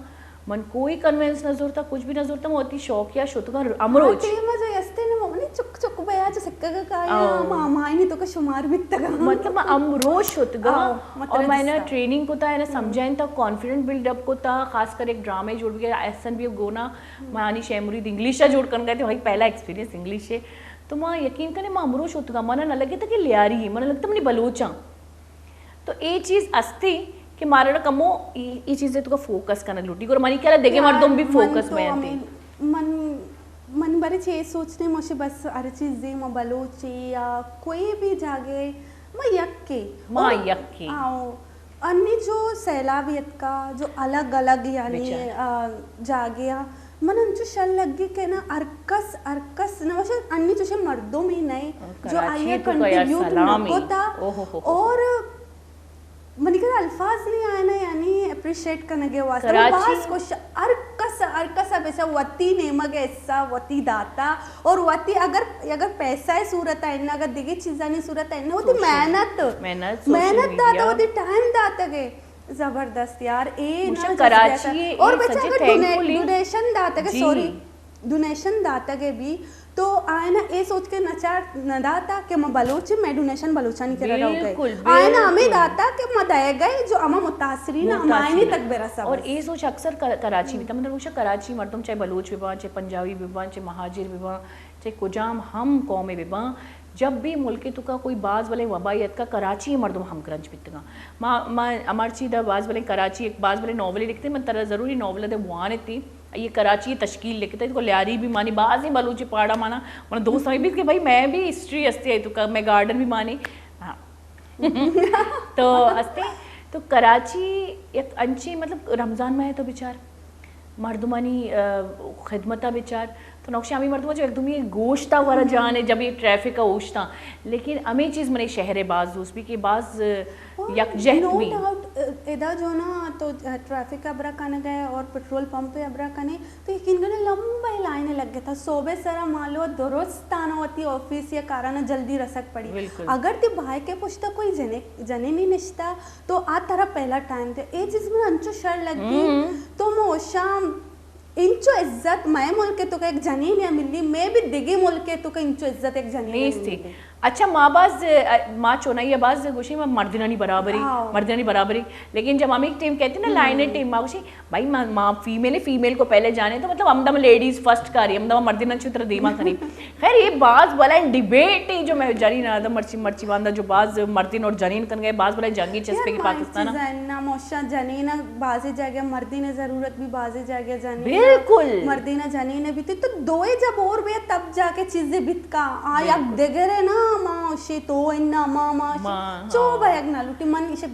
من کوئی کنوینس نہ زورتا، کچھ بھی نہ زورتا، من وتی شوقیہ شتگاں امروچ۔ ہاں، ٹیم جو یستے نہ منی چک چک بیا جو سکگا کایا، آؤ۔ ماما نہیں تو کہ شمار بیتگا۔ مطلب، من امروچ شتگاں آؤ، مطلب اور میں نا جستا۔ ٹریننگ کو تا، ہے نا، سمجھائیں تا، کانفیڈنٹ بلڈ اپ کو تا، خاص کر ایک ڈرامے جوڑ بھی گیا، احسن بھی گونا، مانی شے مرید انگلش جوڑ کن گئے تھے، بھائی پہلا ایکسپیرینس انگلش ہے۔ تو ماں یقین کرے، ماں امروچ شتگاں، منا نہ لگے تا کہ لیاری، منا لگتا منی بلوچاں۔ تو اے چیز استی کہ مارا کمو ای، ای چیزے تو فوکس کنگ لوٹی، گڑا منی خیال دگے مردم بھی فوکس بیانتی۔ من، من بارے چے سوچنے موشے بس ہر چیزے ما بلوچے یا کوئی بھی جاگے ما یکے۔ ما یکے۔ آؤ۔ انی جو سیلاب یتکا، جو الگ الگ یعنی، آ، جاگے آ، من انچو شر لگی کہ نا ہر کس، ہر کس نہ وشے انی چوشے مردم ہی نئے جو آئی کنٹریبیوٹ نہ کوتا۔ اور منی کر الفاظ نہیں آئے نا، یعنی اپریشیٹ کنگے واسطے۔ من باز خوش، ہر کس، ہر کس پیسہ وتی نیمگ حصہ وتی داتا اور وتی اگر، اگر پیسہ صورت ہے نا، اگر دیگی چیزانی صورت ہے نا، وتی محنت، محنت داتا، وتی ٹائم داتا گے۔ زبردست یار، اے نا کراچی اور بچا اگر ڈونیشن داتا گے، سوری، ڈونیشن داتگ ء بی تو آئینا اے سوچ کہ نچار نہ داتا کہ ما بلوچ، میں ڈونیشن بلوچانی کرا رو گئے۔ آئینا ہمیں داتا کہ ما دے گئے جو اما متاثرین ہمائنی تک برسا۔ اور اے سوچ اکثر کر-، کراچی بیتا، مطلب، کراچی مردم چاہے بلوچ ببان، چاہے پنجابی ببان، چاہے مہاجر ببان، چاہے کجام ہم قومے ببان، جب بھی ملک تو کا کوئی باز بلے وبائی اتکا، کراچی مردم ہم گرنج بیتگاں۔ ما، ما، امرچی دا باز بلے کراچی، ایک باز بلے ناولے لکھتے، من ترا ضروری ناول دے بوانے تی۔ یہ کراچی تشکیل لکھتا ہے، تو لیاری بھی مانی، بازیں بلوچی پاڑا مانا، من دوست ہمیں بھی کہ بھائی میں بھی ہسٹری ہستی ہے تو کا، میں گارڈن بھی مانی۔ ہاں۔ تو ہستے، تو کراچی یک انچی، مطلب، رمضان ماہ تو بچار، مردمانی، آ، خدمتا بچار، تو نوکشامی مردم جو یک دومی گوشتا ورا جانے، جب یہ ٹریفک اوشتا، لیکن ہمیں چیز منے شہر باز دوست بھی کہ باز یکجہت بی۔ نو ڈاؤٹ، ادا جو نا تو ٹریفک ابرا کنگ ہے اور پٹرول پمپ ابرا کنے، تو یقین کنے لمبا لائن لگ گیا تھا۔ صوبے سرا مالو درست آنا وتی آفس یا کارانا جلدی رسک پڑی۔ بالکل۔ اگر تی بھائی کے پشتا کوئی جنے، جنے نہیں نشتا تو آ ترا پہلا ٹائم تے۔ اے چیز من انچو شر لگی تو مو شام انچو عزت مئے ملک تو کہ ایک جنین یا ملی، میں بھی دگے ملک تو کہ انچو عزت ایک جنین نیستی۔ اچھا، ما باز، ما چونائی باز گوشی ما مردینانی برابری، مردینانی برابری، لیکن جب ہمیں ٹیم کہتے نا، لائن ٹیم، ما گوشی بھائی ما، ما فیمیل، فیمیل کو پہلے جانے تو مطلب ہم دم لیڈیز فرسٹ کاری، ہم دم مردینان چوتر دیما کنی۔ خیر، یہ باز بلائیں ڈیبیٹ ہے جو میں جنین آدم مرچی، مرچی واندا جو باز مردین اور جنین کن گئے، باز بلائیں جنگی چسپے کی پاکستان۔ نا موشا جنین بازی جگہ مردین ضرورت بھی بازی جگہ جنین۔ بالکل۔ مردین جنین بھی تو، تو دوئے جب اور بھی تب جا کے چیزیں بتکا۔ آ یک دگرے نا، ما شی تو انا ما، ما شی۔ چو بھائی نہ لوٹی من اسے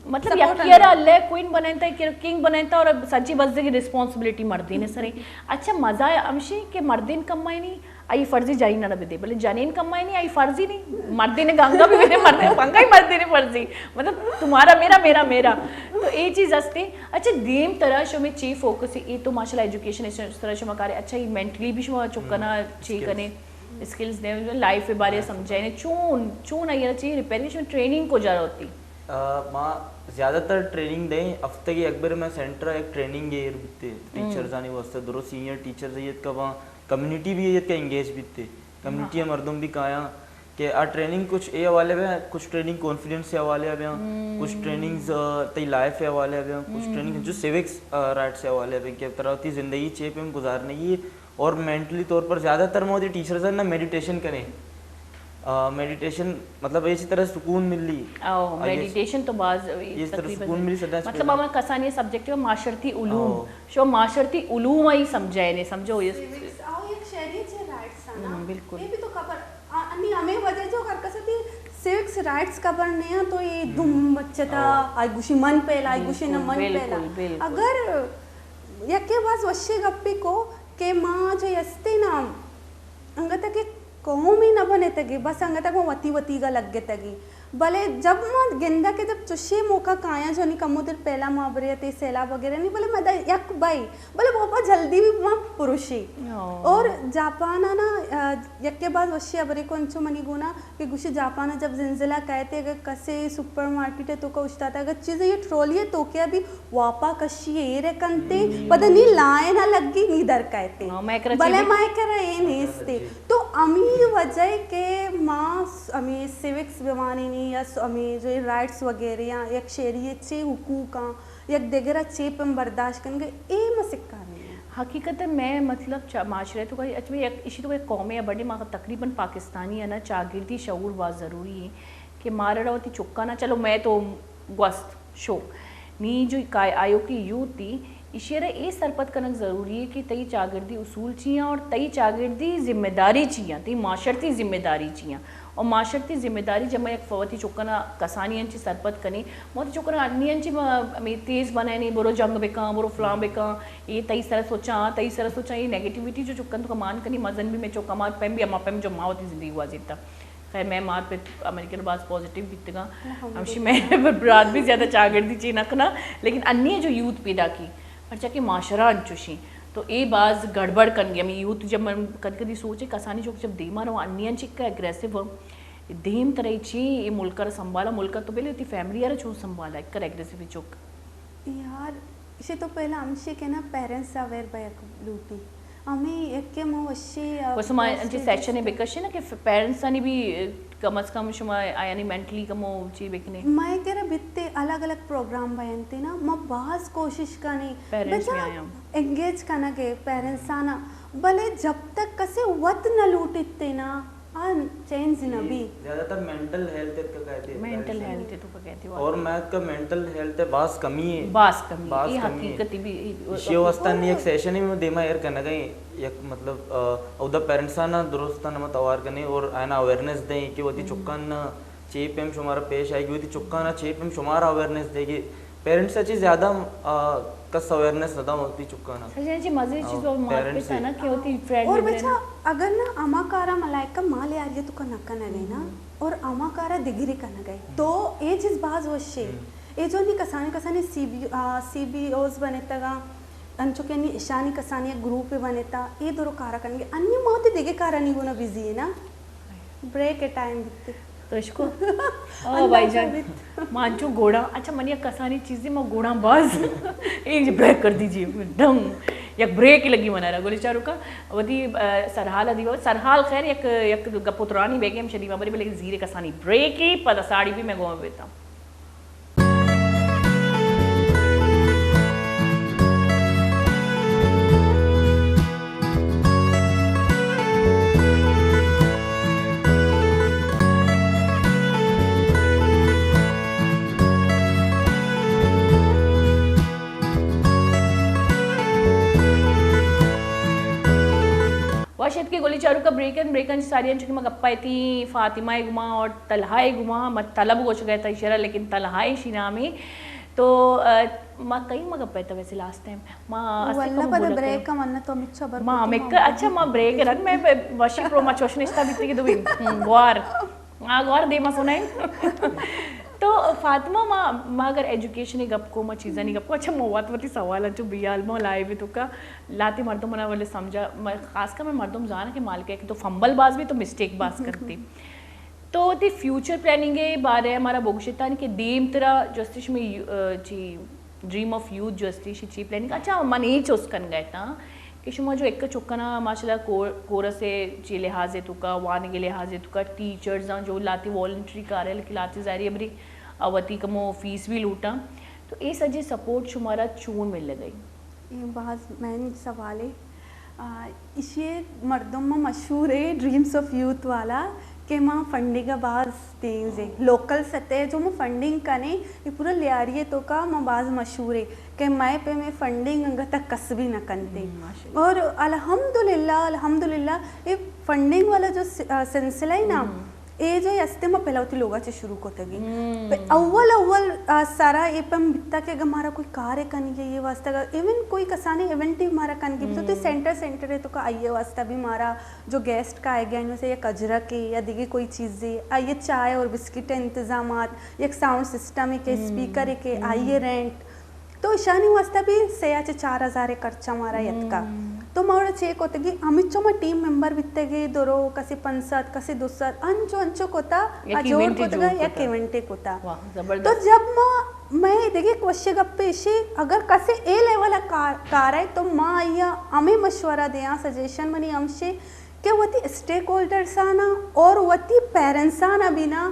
مطلب، یکی را لے کوئین بنائینتا، یکی را کنگ بنائینتا اور سجی بزگی ریسپانسبلٹی مردین سرے۔ اچھا، مزہ ہمشی کہ مردین کمائنی، آئی فرضی جنین نہ بدے، بلے جنین کمائنی، آئی فرضی نہیں، مردین گنگا بھی بدے، مردین پنگا ہی مردین فرضی۔ مطلب، تمہارا میرا، میرا میرا۔ تو اے چیز ہستے۔ اچھا، دیم ترا شمے چی فوکس ہے؟ اے تو ماشاءاللہ ایجوکیشن اس طرح شما کارے۔ اچھا، یہ مینٹلی بھی شما چکنا چی کنے؟ اسکلز دے، لائف کے بارے سمجھائے، چون، چون آئی چی ریپیئر کی، شما ٹریننگ کو جا ہوتی؟ آ، ما زیادہ تر ٹریننگ دیں، ہفتہ کی ایک بار میں سینٹر ایک ٹریننگ ایر بیتے، ٹیچرز آنی واسطے، درو سینئر ٹیچرز ایت کا وہاں کمیونٹی بھی ایت کا انگیج بیتے، کمیونٹی مردم بھی کایا کہ آ ٹریننگ کچھ اے حوالے میں، کچھ ٹریننگ کانفیڈنس کے حوالے میں، کچھ ٹریننگز، آ، تئی لائف کے حوالے میں، کچھ ٹریننگ جو سیوکس، آ، رائٹس کے حوالے میں کہ ترا وتی زندگی چے پہ گزارنے کی اور مینٹلی طور پر زیادہ تر ما وتی ٹیچرز نا میڈیٹیشن کریں۔ آ، میڈیٹیشن مطلب اسی طرح سکون ملی۔ او، میڈیٹیشن تو باز اس طرح تقریباً سکون ملی سدا مطلب ہمیں کسانی سبجیکٹ ہے معاشرتی علوم۔ شو معاشرتی علوم ہی سمجھائے نے، سمجھو یہ۔ سیوکس، آؤ، یک شہری چے رائٹس آنا۔ ہم، بالکل۔ یہ بھی تو خبر، آ، انی ہمیں وجہ جو ہر کسے تی سیوکس رائٹس خبر نہیں ہے تو یہ دم بچتا، آئی گوشی من پہلا، آئی گوشی نہ من پہلا۔ بالکل، بالکل۔ اگر یکے باز وشی گپی کو کہ ما جو یستی نا انگت کہ قومے نہ بنتگی، بس انگت کہ وتی وتیگا لگتگی۔ بلے جب ما گندہ کہ جب چشی موقع کایاں، جو نی کمو دیر پہلا ما برے تے سیلاب وغیرہ نی، بلے ما دا یک بائی، بلے بابا جلدی بھی ما پروشی۔ اور جاپان نا، آ، یکے باز وشی ابرے کو انچو منی گونا کہ گوشی جاپان جب زلزلہ کہتے اگر کسے سپر مارکیٹ ہے تو کا اشتاتا اگر چیز یہ ٹرالی ہے تو کیا بھی واپا کشی ایر کنتے، پدا نی لائن لگی نی در کہتے۔ ہاں، مئے کرا بلے چیزیں مئے کرا اے نیستے۔ تو امی وجہ کہ ما س-، امی سیوکس بوانینی یا س-، امی جو رائٹس وغیرہ یا یک شہری چے حقوق آں، یک دگرا چے پم برداشت کنگے، اے ما سکا نہیں۔ حقیقت ہے، میں مطلب چا-، معاشرے تو کا، اچ میں یک، اسی تو کا یک قومے بڑی ما تقریباً پاکستانی ہے نا، چاگردی شعور باز ضروری ہے کہ مارا وتی چکانا، چلو میں تو گوست شو۔ نی جو کائے آیوکی یوتھ تی، ایشی ء را اے سرپد کنگ ضروری ہے کہ تئی چاگردی اصول چی ہیں اور تئی چاگردی ذمہ داری چی ہیں، تئی معاشرتی ذمہ داری چی ہیں۔ اور معاشرتی ذمہ داری جب ما یک وتی چکنا کسانی انچی سرپد کنی، ما وتی چکنا انی انچی ما ہمیں تیز بنائنی، برو جنگ بکاں، برو فلاں بکاں، یہ تئی سر سوچاں، تئی سر سوچاں، یہ نیگیٹیویٹی جو چکن تو کمان کنی، مزن بھی میں چکا مار پیم بھی اما پیم جو ما وتی زندگی گوازیتا۔ خیر، میں مار پہ امریکن باز پازیٹیو بیتگاں۔ ہمشی میں برات بھی زیادہ چاگردی چی نہ کنا، لیکن انی جو یوتھ پیدا کی، پرچا کہ معاشرہ انچوشی، تو اے باز گڑبڑ کنگے۔ ہمیں یوتھ جب من کدی کدی سوچے کسانی چوک جب دیما رو انی انچک اگریسو ہو، دیم ترے چی اے ملک را سنبھالا، ملک تو بلے تی فیملی را چون سنبھالا، ایک کر اگریسو چوک۔ یار، ایشی تو پہلا ہمشی کہ نا پیرنٹس اویئر بیگ لوٹی۔ ہمیں یک کہ ما وشی، آ، بس ما انچی سیشن بکشے نا کہ ف-، پیرنٹس آنی بھی، کم از کم شما آیانی مینٹلی کمو چی بکنے۔ ما کرا بیتے الگ الگ پروگرام بینتے نا، ما باز کوشش کنے۔ پیرنٹس بچا بھی آیا۔ انگیج کنگے پیرنٹس آنا، بلے جب تک کسے وت نہ لوٹتے نا، آ چینج نہ بی۔ زیادہ تر مینٹل ہیلتھ اتکا کہتے ہیں، مینٹل ہیلتھ اتکا کہتے ہیں۔ اور میں اتکا مینٹل ہیلتھ ہے باز کمی ہے۔ باز کمی، باز یہ کمی ہے۔ حقیقت بھی، ایشی واسطہ نی ایک سیشن ہی میں دیما ایر کرنا گئی، یک مطلب، آ، اودا پیرنٹس آنا درست نہ مت اوار کنے اور آنا اویئرنس دیں کہ وتی چکان نہ چی پیم شمارا پیش آئی گی، وتی چکان چی پیم شمارا اویئرنس دے گی۔ پیرنٹس ء چی زیادہ، آ، کس اویئرنس نہ دا وتی چکانا۔ اچھا، جی، مزے چیز اور مارکیٹ ہے نا کہ وتی فرینڈ اور بچا اگر نا ہما کارا ملائکہ مال یاری تو کا نہ کنگے نا، اور ہما کارا دگری کنگے۔ تو اے چیز باز وشے۔ اے جو نی کسانی کسانی سی بی، آ، سی بی اوز بنتگا، انچو کہ نی اشانی کسانی گروپ بنتا، اے درو کارا کنگے۔ انی ما تے دگے کارا نی گونا بزی ہے نا۔ بریک ٹائم بیتے۔ تو اشکو۔ او بھائی جان، ما انچو گوڑا، اچھا، منی یک کسانی چیزی ما گوڑا باز۔ ایک بریک کر دیجیے، ڈم۔ یک بریک ہی لگی منا را، گولی چارو کا۔ وتی، آ، سرحال دیوا، سرحال خیر یک، یک گپ و ترانی بیگے ہم شدی ما بری، بلے زیر کسانی بریک ہی پدا ساڑی بھی میں گوما بیتا۔ وش اتکے گلی چاروکا بریکن، بریکن چی ساری انچو کہ ما گپا ایتی فاطمہ ء گما اور طلحہ ء گما، ما طلب گوش گئے تھا اشارہ، لیکن طلحہ ء شی نامی۔ تو، آ، ما کئی ما گپا ایتا ویسے لاسٹ ٹائم۔ ما اسی واللہ کم پدا بولا بریک کرو۔ ہم انت تو ہمیں چبر ما کو تو ہمیں ما ک-، اچھا، ما بریک رن، میں وشی پرو ما چوش نشتا بیتی کہ دو بین۔ ہم، گوار۔ آ، گوار دے ما سنائیں۔ تو فاطمہ، ما، ما اگر ایجوکیشن گپ کو، ما چیزانی گپ کو، اچھا، ما وات وتی سوال انچو بیال ما لائیو تو کا لاتی مردم منا ولے سمجھا، ما خاص کر میں مردم زانا کہ مالک ہے کہ تو فمبل باز بھی تو مسٹیک باز کرتی۔ تو وتی فیوچر پلاننگ ء بارے ء مارا بگوشتانی کہ دیم ترا جستی شمی، آ، چی ڈریم آف یوتھ جستی شی چی پلاننگ؟ اچھا، من اے چوز کنگا اتاں کہ شما جو ایک چکنا ماشاءاللہ کور-، کورس ء چی لحاظ ء توکا، وانگ ء لحاظ ء توکا، ٹیچرز آں جو لاتی والنٹری کار ہے، لیکن لاتی ظاہری ابری، آ، وتی کمو فیس بھی لوٹاں۔ تو اے سجے سپورٹ شمارا چون مل گئی؟ اے باز مین سوالے۔ آ، ایشی مردم ما مشہور ہے ڈریمز آف یوتھ والا کہ ما فنڈنگ باز تیز ہے۔ لوکل سطح جو ما فنڈنگ کنے، یہ پورا لیاری ہے تو کا ما باز مشہور ہے کہ مئے پہ میں فنڈنگ انگا تک کس بھی نہ کنتے۔ اور الحمدللہ، الحمدللہ، یہ فنڈنگ والا جو س-، آ، سلسلہ ہے نا، اے جو ہستے ما پہلا وتی لوگا چے شروع کتگی۔ پہ اول اول، آ، سارا اے پیم بیتا کہ اگر مارا کوئی کارے کنگی اے واسطہ، اگر ایون کوئی کسانی ایونٹی مارا کنگی بیتا، تو سینٹر، سینٹر ہے تو کا آئیے واسطہ بھی مارا جو گیسٹ کا آئے گیا، ان میں سے یک اجرک ہے یا دیگه کوئی چیزے، آئیے چائے اور بسکٹ انتظامات، یک ساؤنڈ سسٹم ہے کہ اسپیکر ہے کہ آئیے رینٹ، تو ایشانی واسطہ بھی سے چہ چار ہزار خرچہ مارا یتکا۔ تو ما وڑا چے کتگی، ہمچو ما ٹیم ممبر بیتگی، درو کسی پنچ سد، کسی دو سد، انچو انچو کتا، یک آ جوڑ ایونٹے کتگا، جوڑ یک کتا۔ ایونٹے کتا۔ واہ، تو زبردست۔ جب ما، میں دیگه کوشش گپ پیشی، اگر کسی اے لیول کار، کار ہے تو ما آیا ہمیں مشورہ دیاں، سجیشن منی ہمشی کہ وتی اسٹیک ہولڈرز آنا اور وتی پیرنٹس آنا بھی نا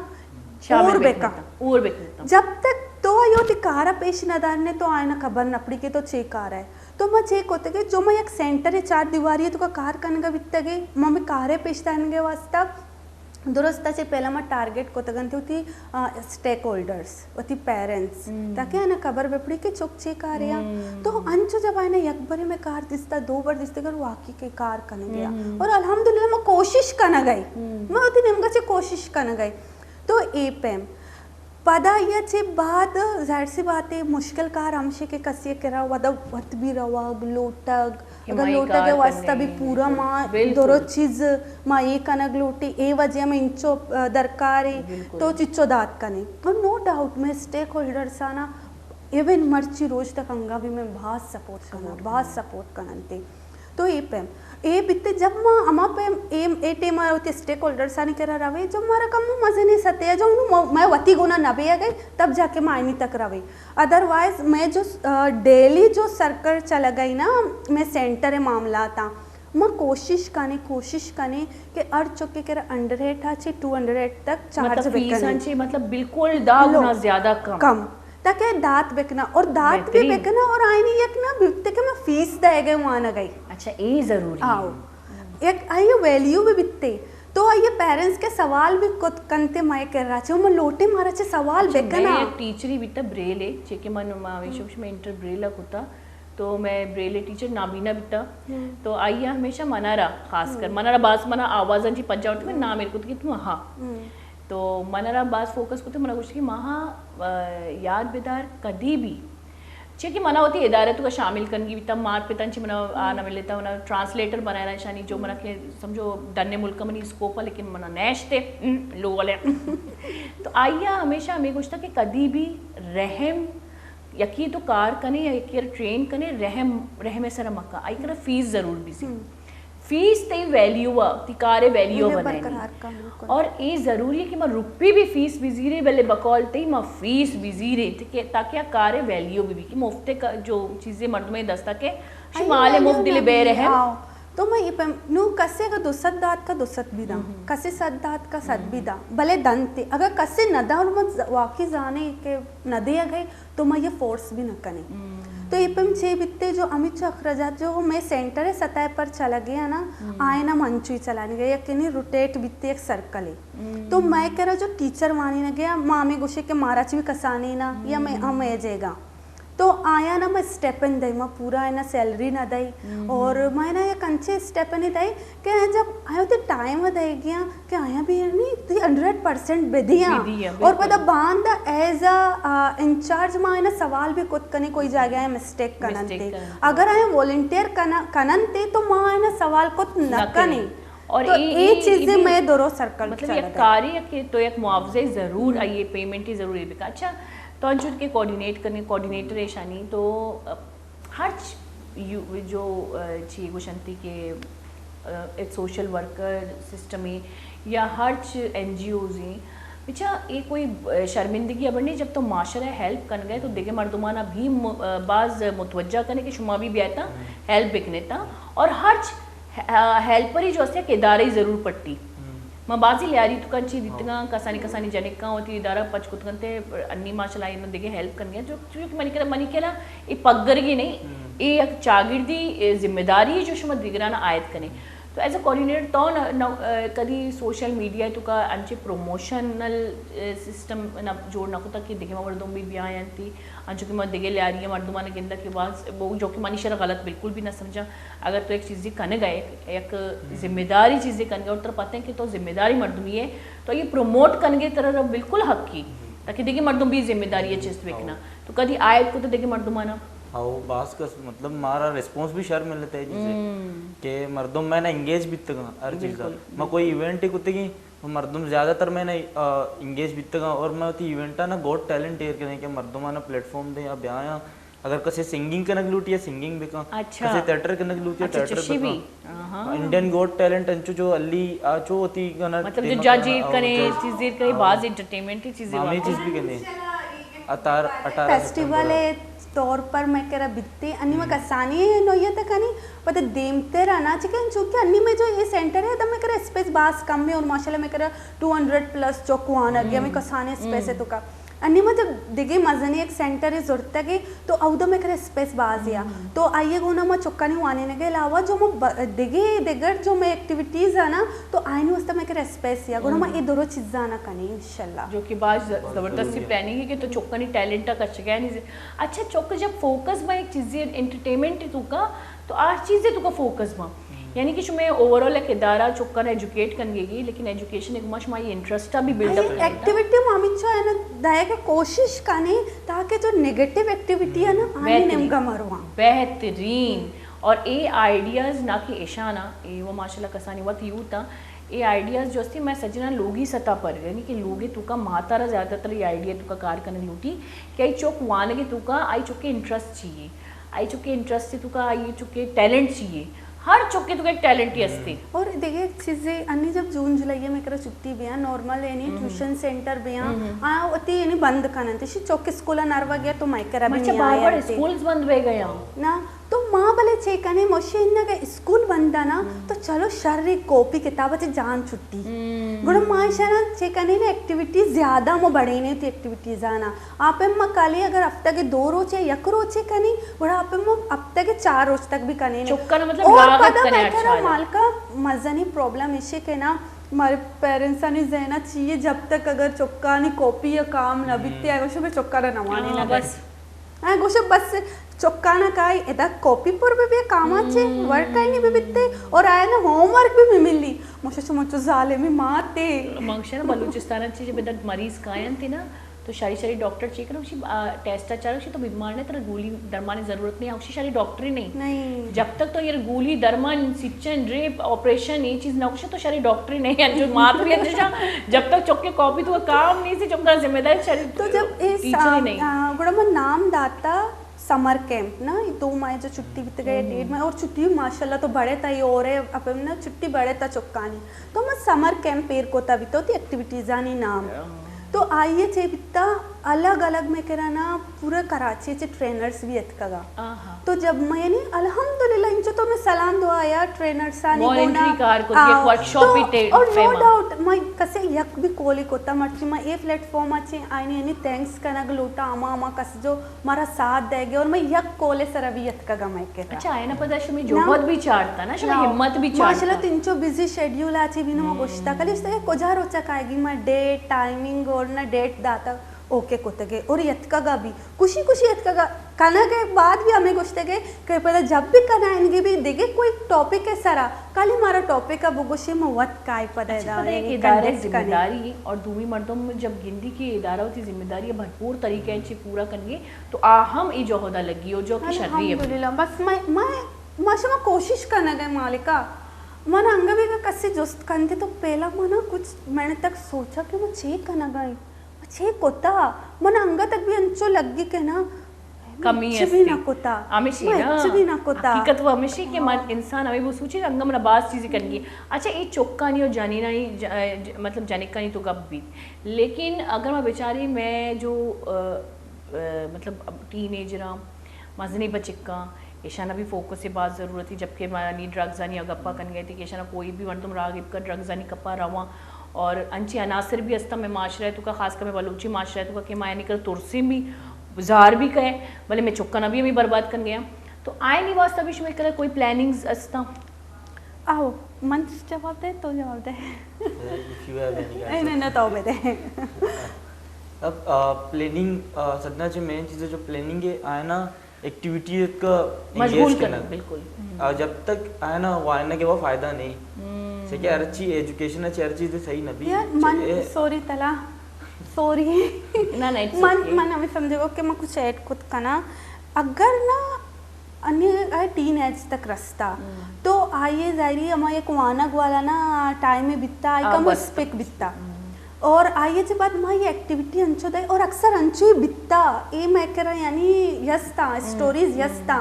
شامل اور بکن۔ بکن۔ اور بکن۔ جب تک تو آئی وتی کارا پیش نہ دارنے تو آئینا خبر نہ پڑی کہ تو چے کار ہے۔ تو ما چے کتگے، جو ما یک سینٹر چار دیواری تو کا کار کنگا بیتگے، ما میں کارے پیش دارنگے واسطہ درست چے پہلا ما ٹارگٹ کتگن تھی وتی، آ، اسٹیک ہولڈرز، وتی پیرنٹس، تاکہ آنا خبر بپڑی کہ چک چے کارے آ۔ تو انچو جب آئینا یک بری میں کار دیستا، دو بار دیستا، اگر واقعی کے کار کنگے آ۔ اور الحمدللہ ما کوشش کنگے، ما وتی نیمگا چے کوشش کنگے۔ تو اے پیم پدا آئیا چہ بعد ظاہر سی بات ہے مشکل کار ہمشے کہ کسی کرا ودا وت بھی روگ، لوٹگ، اگر لوٹگ واسطہ بھی پورا ما درو چیز ما اے کنگ لوٹی، اے وجہ میں انچو، آ، درکار ہے، تو چچو دات کنے۔ اور نو ڈاؤٹ میں اسٹیک ہولڈرز آنا ایون مرچی روچ تک انگا بھی میں بہت سپورٹ کنا، بہت سپورٹ کننتے۔ تو اے پیم، اے بیتے جب ما ہما پیم اے، اے ٹیم ء وتی اسٹیک ہولڈرز آنی کرا روے، جب مارا کمو مزنیں ستے ء جو انو ما، ما وتی گونا نہ بیگ ء، تب جا کے ما آئینی تک روے۔ ادروائز میں جو، آ، ڈیلی جو سرکل چلگ ء نا، میں سینٹر ء معاملات آں، ما کوشش کنے، کوشش کنے کہ ہر چکے کرا ہنڈریڈ ء چہ ٹو ہنڈریڈ تک چارج مطلب فیس بکنے۔ آنچی مطلب بالکل دہ گنا زیادہ کم۔ کم۔ تاکہ دات بکنا اور دات بھی بکنا اور آئینی یک نہ بیتے کہ ما فیس دے گئے وانگ ء۔ اچھا، اے ضروری ہے۔ آؤ۔ یک آئی ویلیو بھی بیتے۔ تو آئی پیرنٹس کے سوال بھی کت کنتے مائے کر رہا چاہو، ما لوٹے مارا چے سوال اچھا، بکنا۔ میں یک ٹیچری بیتا بریل ہے، چے کہ من ما ویشو میں انٹر بریل کتا، تو میں بریل ٹیچر نابینا بیتا۔ تو آئی ہمیشہ منارا خاص کر، منارا باز منا آوازاں جی پجا اٹھ میں نام ایر کت کہ تم ہاں۔ تو من را باز فوکس کت، من گوشت کہ ماہا، آ، یاد بدار کدی بھی، چہ کہ منا وتی ادارہ تو شامل کنگی بیتا، مات پتان چی منا آ نہ ملتا، منا ٹرانسلیٹر بنانا شانی، جو منا کہ سمجھو ڈنے ملک منی اسکوپ ہے، لیکن منا نیشتے، ہم، لو والے۔ تو آئیا ہمیشہ ہمیں گوشتا کہ کدی بھی رحم یکی تو کار کنے یا یکی ٹرین کنے، رحم، رحم سر مکا، آئی کرا فیس ضرور بیسی۔ فیس تئی ویلیو ء، تئی کار ء ویلیو ء بنائینی۔ اور اے ضروری ہے کہ ما روپی بھی فیس بزیرے، بلے بقول تئی ما فیس بزیرے، تاکہ، تاکہ آ کار ء ویلیو بھی، بھی کہ مفت ء جو چیزیں مردمے دستا کہ شما لے مفت دلے بے رحم۔ تو ما یہ پیم، نو کسے اگر دو سد دات کا دو سد بھی دا، کسے سد دات کا سد بھی دا، بلے دنتے۔ اگر کسے نہ دا اور ما واقعی زانے کہ نہ دے گئے، تو ما یہ فورس بھی نہ کنے۔ تو اے پیم چے بیتے جو ہمیں چو اخراجات جو میں سینٹر سطح پر چلا گیا نا، آئے نا منچوئی چلانی گیا، یقینی روٹیٹ بیتے ایک سرکل ہے۔ تو میں کرا جو ٹیچر وانی نہ گیا، ما ہمیں گوشے کہ مارا چی بھی کسانی نا، یا میں ہم اے جے گا۔ تو آیا نا میں اسٹیپن دئی، ما پورا ہے نا سیلری نہ دئی، اور میں نا یک انچے اسٹیپن دئی، کہ جب آیا تے ٹائم دے گیا کہ آیا بھی نہیں تو ہنڈریڈ پرسینٹ بدیا۔ بدیا، اور بالکل۔ پدا باند ایز ا انچارج ما آئینا سوال بھی کت کنے کوئی جاگہ ہے مسٹیک کنن تے۔ اگر آیا والنٹیئر کنن تے تو ما آئینا سوال کت نہ کنے۔ اور تو اے، اے اے، چیزیں اے میں درو سرکل مطلب چلا یک کاری ہے کہ تو یک معاوضے ضرور آئیے پیمنٹ ہی ضرور بکا۔ اچھا، تو انچو کہ کوآرڈینیٹ کرنے، کوآرڈینیٹر ایشانی تو ہرچ یو-، جو، آ، چی گوشنتی کہ، آ، سوشل ورکر سسٹم ہے یا ہرچ این جی اوز ہیں، بچا اے کوئی، آ، شرمندگی ابر نہیں، جب تو معاشرہ ہیلپ کنگے تو دیگه مردمانا بھی م-، آ، باز متوجہ کنے کہ شما بھی بیایتا ہیلپ بکنیتا۔ اور ہرچ، آ، ہیلپری جو اسے کہ ادارے ضرور پڑتی۔ ما بازی لیاری تو کنچی دیتگاں، کسانی، کسانی جنکاں وتی ادارہ پچ کتگنتے، انی ماشاءاللہ اینا دیگه ہیلپ کنگے، جو، چونکہ منی کرا، منی کرا اے پگرگی نہیں، اے یک چاگردی، اے ذمہ داری ہے جو شما دیگرانا عائد کنے۔ تو ایز اے کوآرڈینیٹر تو نہ، نہ، کدی سوشل میڈیا توکا انچے پروموشنل سسٹم نہ جوڑ نہ کتا کہ دگہ مردم بھی بیاینتی، انچو کہ ما دگہ لیاری مردمان گندا کہ باز، جو کہ منی شرا غلط بالکل بھی نہ سمجھا۔ اگر تو ایک چیزی کنگا، یک، یک ذمہ داری چیزی کنگا اور ترا پتہ ہے کہ تو ذمہ داری مردمی ہے، تو یہ پروموٹ کنگے ترا بالکل حق کی، تاکہ دگہ مردم بھی ذمہ داری ہے چست بکنا۔ تو کدی آئے کو تو دگہ مردمانا او باز کس، مطلب، مارا ریسپانس بھی شر ملتا ہے جیسے کہ مردم میں نا انگیج بیتگا ہر چیز۔ میں کوئی ایونٹ ہی کتگی، مردم زیادہ تر میں نا انگیج بیتگا، اور میں تی ایونٹ نا گوڈ ٹیلنٹ ایر کریں کہ مردم نا پلیٹ فارم دیں یا بیایا۔ اگر کسی سنگنگ کنگ لوٹی ہے، سنگنگ بکا۔ اچھا۔ کسی تھیٹر کنگ لوٹی ہے، اچھا، تھیٹر چشی بکا۔ بھی۔ انڈین گوڈ ٹیلنٹ انچو جو علی آ چو ہوتی گنا مطلب جو جج ایر کریں، چیز ایر کریں، باز انٹرٹینمنٹ ہی چیزیں مامی چیز بھی کنے۔ اتار اٹھارہ فیسٹیول ہے طور پر میں کرا بیتے، انی میں کسانی نوعیت کنی، پتہ دیمتر آنا چکے، چونکہ انی میں جو یہ سینٹر ہے، تو میں کرا اسپیس باز کم ہے، اور ماشاءاللہ میں کرا ٹو ہنڈریڈ پلس چوک وانگ ہے، میں کسانی اسپیس ہے تو کا۔ انی ما جب دگہ مزنی یک سینٹرے زرتگے تو اودا مئے کرا اسپیس بازے آ۔ تو آئی گونا ما چکانی وانینگے علاوہ جو ما ب-، دگہ دگر جو مئے ایکٹیویٹیز آ نا تو آئینی واسطہ مئے کرا اسپیس یا گونا ما اے درو چیزانا کنیں انشاءاللہ۔ جو کہ باز ز-، زبردستی پلاننگ ہے کہ تو چکانی ٹیلنٹ آ کچگے نی۔ اچھا، چک جب فوکس با ایک چیزے انٹرٹینمنٹ توکا تو آ چیزے توکا فوکس با۔ یعنی کہ شمئے اوورآل ایک ادارہ چکاں ایجوکیٹ کنگے گی، لیکن ایجوکیشن ایک ما شما یہ انٹرسٹ بھی بلڈ اپ کرنا۔ ایکٹیویٹی ما ہمچو ہے نا دائے کہ کوشش کنے تاکہ جو نیگیٹو ایکٹیویٹی ہے نا آئی نیمگا مرواں۔ بہترین۔ اور اے آئیڈیاز نہ کہ ایشانا، اے وہ ماشاءاللہ کسانی وت یوتھ آ، اے آئیڈیاز جو استی میں سجنا لوگی سطح پر، یعنی کہ لوگی توکا ماتارا زیادہ تر یہ آئیڈیا توکا کار کرنے لوٹی کہ آئی چوک وانگے توکا آئی چوکے انٹرسٹ چاہیے۔ آئی چکے انٹرسٹ توکا، آئی چکے ٹیلنٹ چاہیے۔ ہر چکے توکا ایک ٹیلنٹ ہی استے۔ اور دگہ ایک چیزے، انی جب جون جولائی میں کرا چھٹی بیاں، نارمل یعنی ٹیوشن سینٹر بیاں، آ وتی یعنی بند کنن، تشی چک اسکول نروا گیا تو مئے کرا بھی مرچا نہیں بار بار آیا تے۔ اسکولز بند بہ گیا۔ نا، تو ما بلے چے کنے، موشی انگا اسکول بند نا، تو چلو شر کاپی کتاب تے جان چھٹی۔ گڑا ما اشانا چے کنے نا ایکٹیویٹی زیادہ مو بڑھینے تی ایکٹیویٹیز آنا۔ آ پیم ما کالی اگر ہفتہ کے دو روچے، یک روچے کنی، گڑا آ پیم ما ہفتہ کے چار روچ تک بھی کنی نہیں۔ چکا نا مطلب اور راغب پدا کنے میں کرا اچھا مالکا مزنی پرابلم ایشی کہ نا، مارے پیرنٹس آنی ذہن چیئے جب تک اگر چکانی کاپی یا کام نہ بیتے، آ گوشے میں چکا نہ نوانی ہاں، نہ بس۔ آ گوشے بس چکانا کائی ادا کاپی پر بھی، بھی کام آچے، ورک آئی نہیں بھی بیتے، اور آیا نا ہوم ورک بھی، بھی ملی۔ مشا شما چو ظالمی ماتے۔ منگشن بلوچستان چیز بدت مریض کائن تے نا، تو شاری شاری ڈاکٹر چیک کرو، شی، آ، ٹیسٹ چارو، شی تو بیمار نہیں، ترا گولی درمان ضرورت نہیں، شی شاری ڈاکٹر ہی نہیں۔ نہیں۔ جب تک تو یہ گولی درمان، سچن، ڈرپ، آپریشن، یہ چیز نہ کچھ تو شاری ڈاکٹر ہی نہیں ہے، جو مات بھی اندیشہ، جب تک چوکے کاپی تو کام نہیں سی، چوکا ذمہ دار شاری تو جب اس، ٹیچر ہی آ، نہیں۔ آ، گڑا من نام داتا سمر کیمپ نا، یہ دو ماہ جو چھٹی بیت گئے، ڈیڑھ ماہ، اور چھٹی ماشاءاللہ تو بڑے تا، یہ اور ہے، اپنے نا چھٹی بڑے تا چکانی۔ تو ما سمر کیمپ ایر کوتا بیتو تی ایکٹیویٹیزانی نام۔ تو آئیے چے بیتا، الگ الگ میں کرا نا پورا کراچی چے ٹرینرز بھی اتکگا۔ تو جب میں یعنی الحمدللہ انچو تو میں سلام دعا یا ٹرینرزانی گونا۔ والنٹری کار کو، ایک ورکشاپ ہی ٹے-، اور نو ڈاؤٹ میں کسے یک بھی کولے کوتا، مرچی میں اے پلیٹ فارم اچے آئینی یعنی تھینکس کنگ لوٹا، اما اما کس جو مارا ساتھ دے گے اور میں یک کولے سرا بھی اتکگا میں کرا۔ اچھا، آئینا پدا شمی جہد بھی چارتا نا، شمی ہمت بھی چارتا۔ ماشاءاللہ تنچو بزی شیڈیول آچی بھی نو گوشتا، کلی اشتا کہ کجا روچا کائے گی، میں ڈیٹ، ٹائمنگ اور نہ ڈیٹ داتا، اوکے کتگے اور اتکگا بھی۔ خوشی خوشی اتکگا، کنگ ء بعد بھی ہمیں گوشتگے کہ پدا جب بھی کنائنگے بھی دگہ کوئی ٹاپک ء سرا، کالی مارا ٹاپک ء بگوشے، ما وت کائے پدا اچھا، ادا پدا ایک یعنی ادارہ ذمہ داری اور دومی مردم جب گندی کہ ادارہ وتی ذمہ داری بھرپور طریقے چی پورا کنگے تو آ ہم ای جہدا لگی اور جو کہ شری ہے۔ الحمدللہ، بس میں، میں، ما شما کوشش کنگ ء مالکا۔ من انگا بھی کسی جست کنتے تو پہلا منا کچھ میں نے تک سوچا کہ میں چے کنگا ہی۔ چے کتا؟ من انگت بھی انچو لگی کہ نا، کمی ہچ بھی نہ کتا۔ ہمیشی نا۔ ہچ بھی نہ کتا۔ حقیقت وہ ہمیشی کہ من انسان ہمیں وہ سوچے کہ انگا منا باز چیزیں کرنگی۔ اچھا، یہ چکانی اور جنینانی ج-، ج-، مطلب جنکانی تو گپ بھی۔ لیکن اگر میں بیچاری میں جو، آ، آ، مطلب ٹین ایجر ہاں، مزنی بچکاں، ایشانا بھی فوکس ء باز ضرورت ہے، جبکہ منی ڈرگز آنی گپا کنگے تھی کہ ایشانا کوئی بھی مردم راہ گپکا ڈرگز آنی کپا رواں، اور انچی عناصر بھی ہستاں میں معاشرہ تو کا، خاص کر میں بلوچی معاشرہ تو کا کہ ما یعنی کر ترسیں بھی، زار بھی کہے، بلے میں چکانا بھی ہمیں برباد کن گیا۔ تو آئینی واسطہ بھی شمے کرے کوئی پلاننگز ہستاں؟ آہو، من جواب دے، تو جواب دے۔ If you have any نہیں نہیں، نہ تو بدے۔ اب پلاننگ، سدنا چہ مین چیز جو پلاننگ ہے، آئنا ایکٹیویٹی کا مشغول کرنا۔ بالکل۔ جب تک آئنا وائنا کے وہ فائدہ نہیں۔ سے کہ ہر چیز ایجوکیشن ہے، ہر چیز صحیح نہ بھی۔ یار من سوری تلا سوری۔ نہ نہ، it's من okay۔ من ہمیں سمجھے کہ میں کچھ ایڈ کت کنا۔ اگر نا انی ٹین ایج تک رستا تو آئیے ظاہری ہما یک وانگ والا نا ٹائم بیتا، آئی آ، کم وقت۔ اسپیک بیتا۔ اور آئیے چہ بعد ما یہ ایکٹیویٹی انچو دے اور اکثر انچو ہی بیتا، اے میں کرا یعنی یستا اسٹوریز یستا۔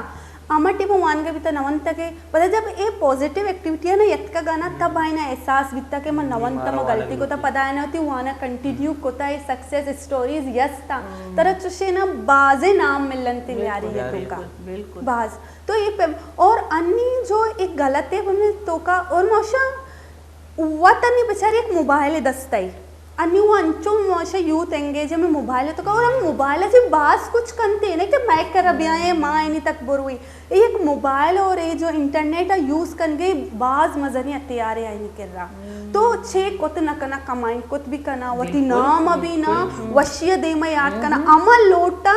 ہما ٹیم وانگا بیتا نونتگے، پدا جب اے پازیٹیو ایکٹیویٹی نا یتکگا نا تب آئینا احساس بیتا کہ من نونتا، ما غلطی کتا، پدا آئینا وتی وانا کنٹینیو کتا، اے سکسیس اسٹوریز یستا۔ ترا چوشے نا بازے نام ملنتی نیاری توکا۔ بالکل۔ باز تو اے پیم اور انی جو ایک غلط ہے ہمیں توکا اور موشا وت انی بچاری ایک موبائل دستا ہے۔ انی وہ انچو موشا یوتھ انگیج ہمیں موبائل توکا اور ہم موبائل سے باز کچھ کنتے ہیں کہ میں کر بیائیں، ماں اینی تک بروئی۔ اے یک موبائل اور اے جو انٹرنیٹ ء یوز کنگے باز مزنی ہتھیارے آئینی کرا۔ تو چے کت نہ کنا، کمائن کت بھی کنا، وتی نام ء بھی نا، وشی ء دیم ء یاد کنا، اما لوٹا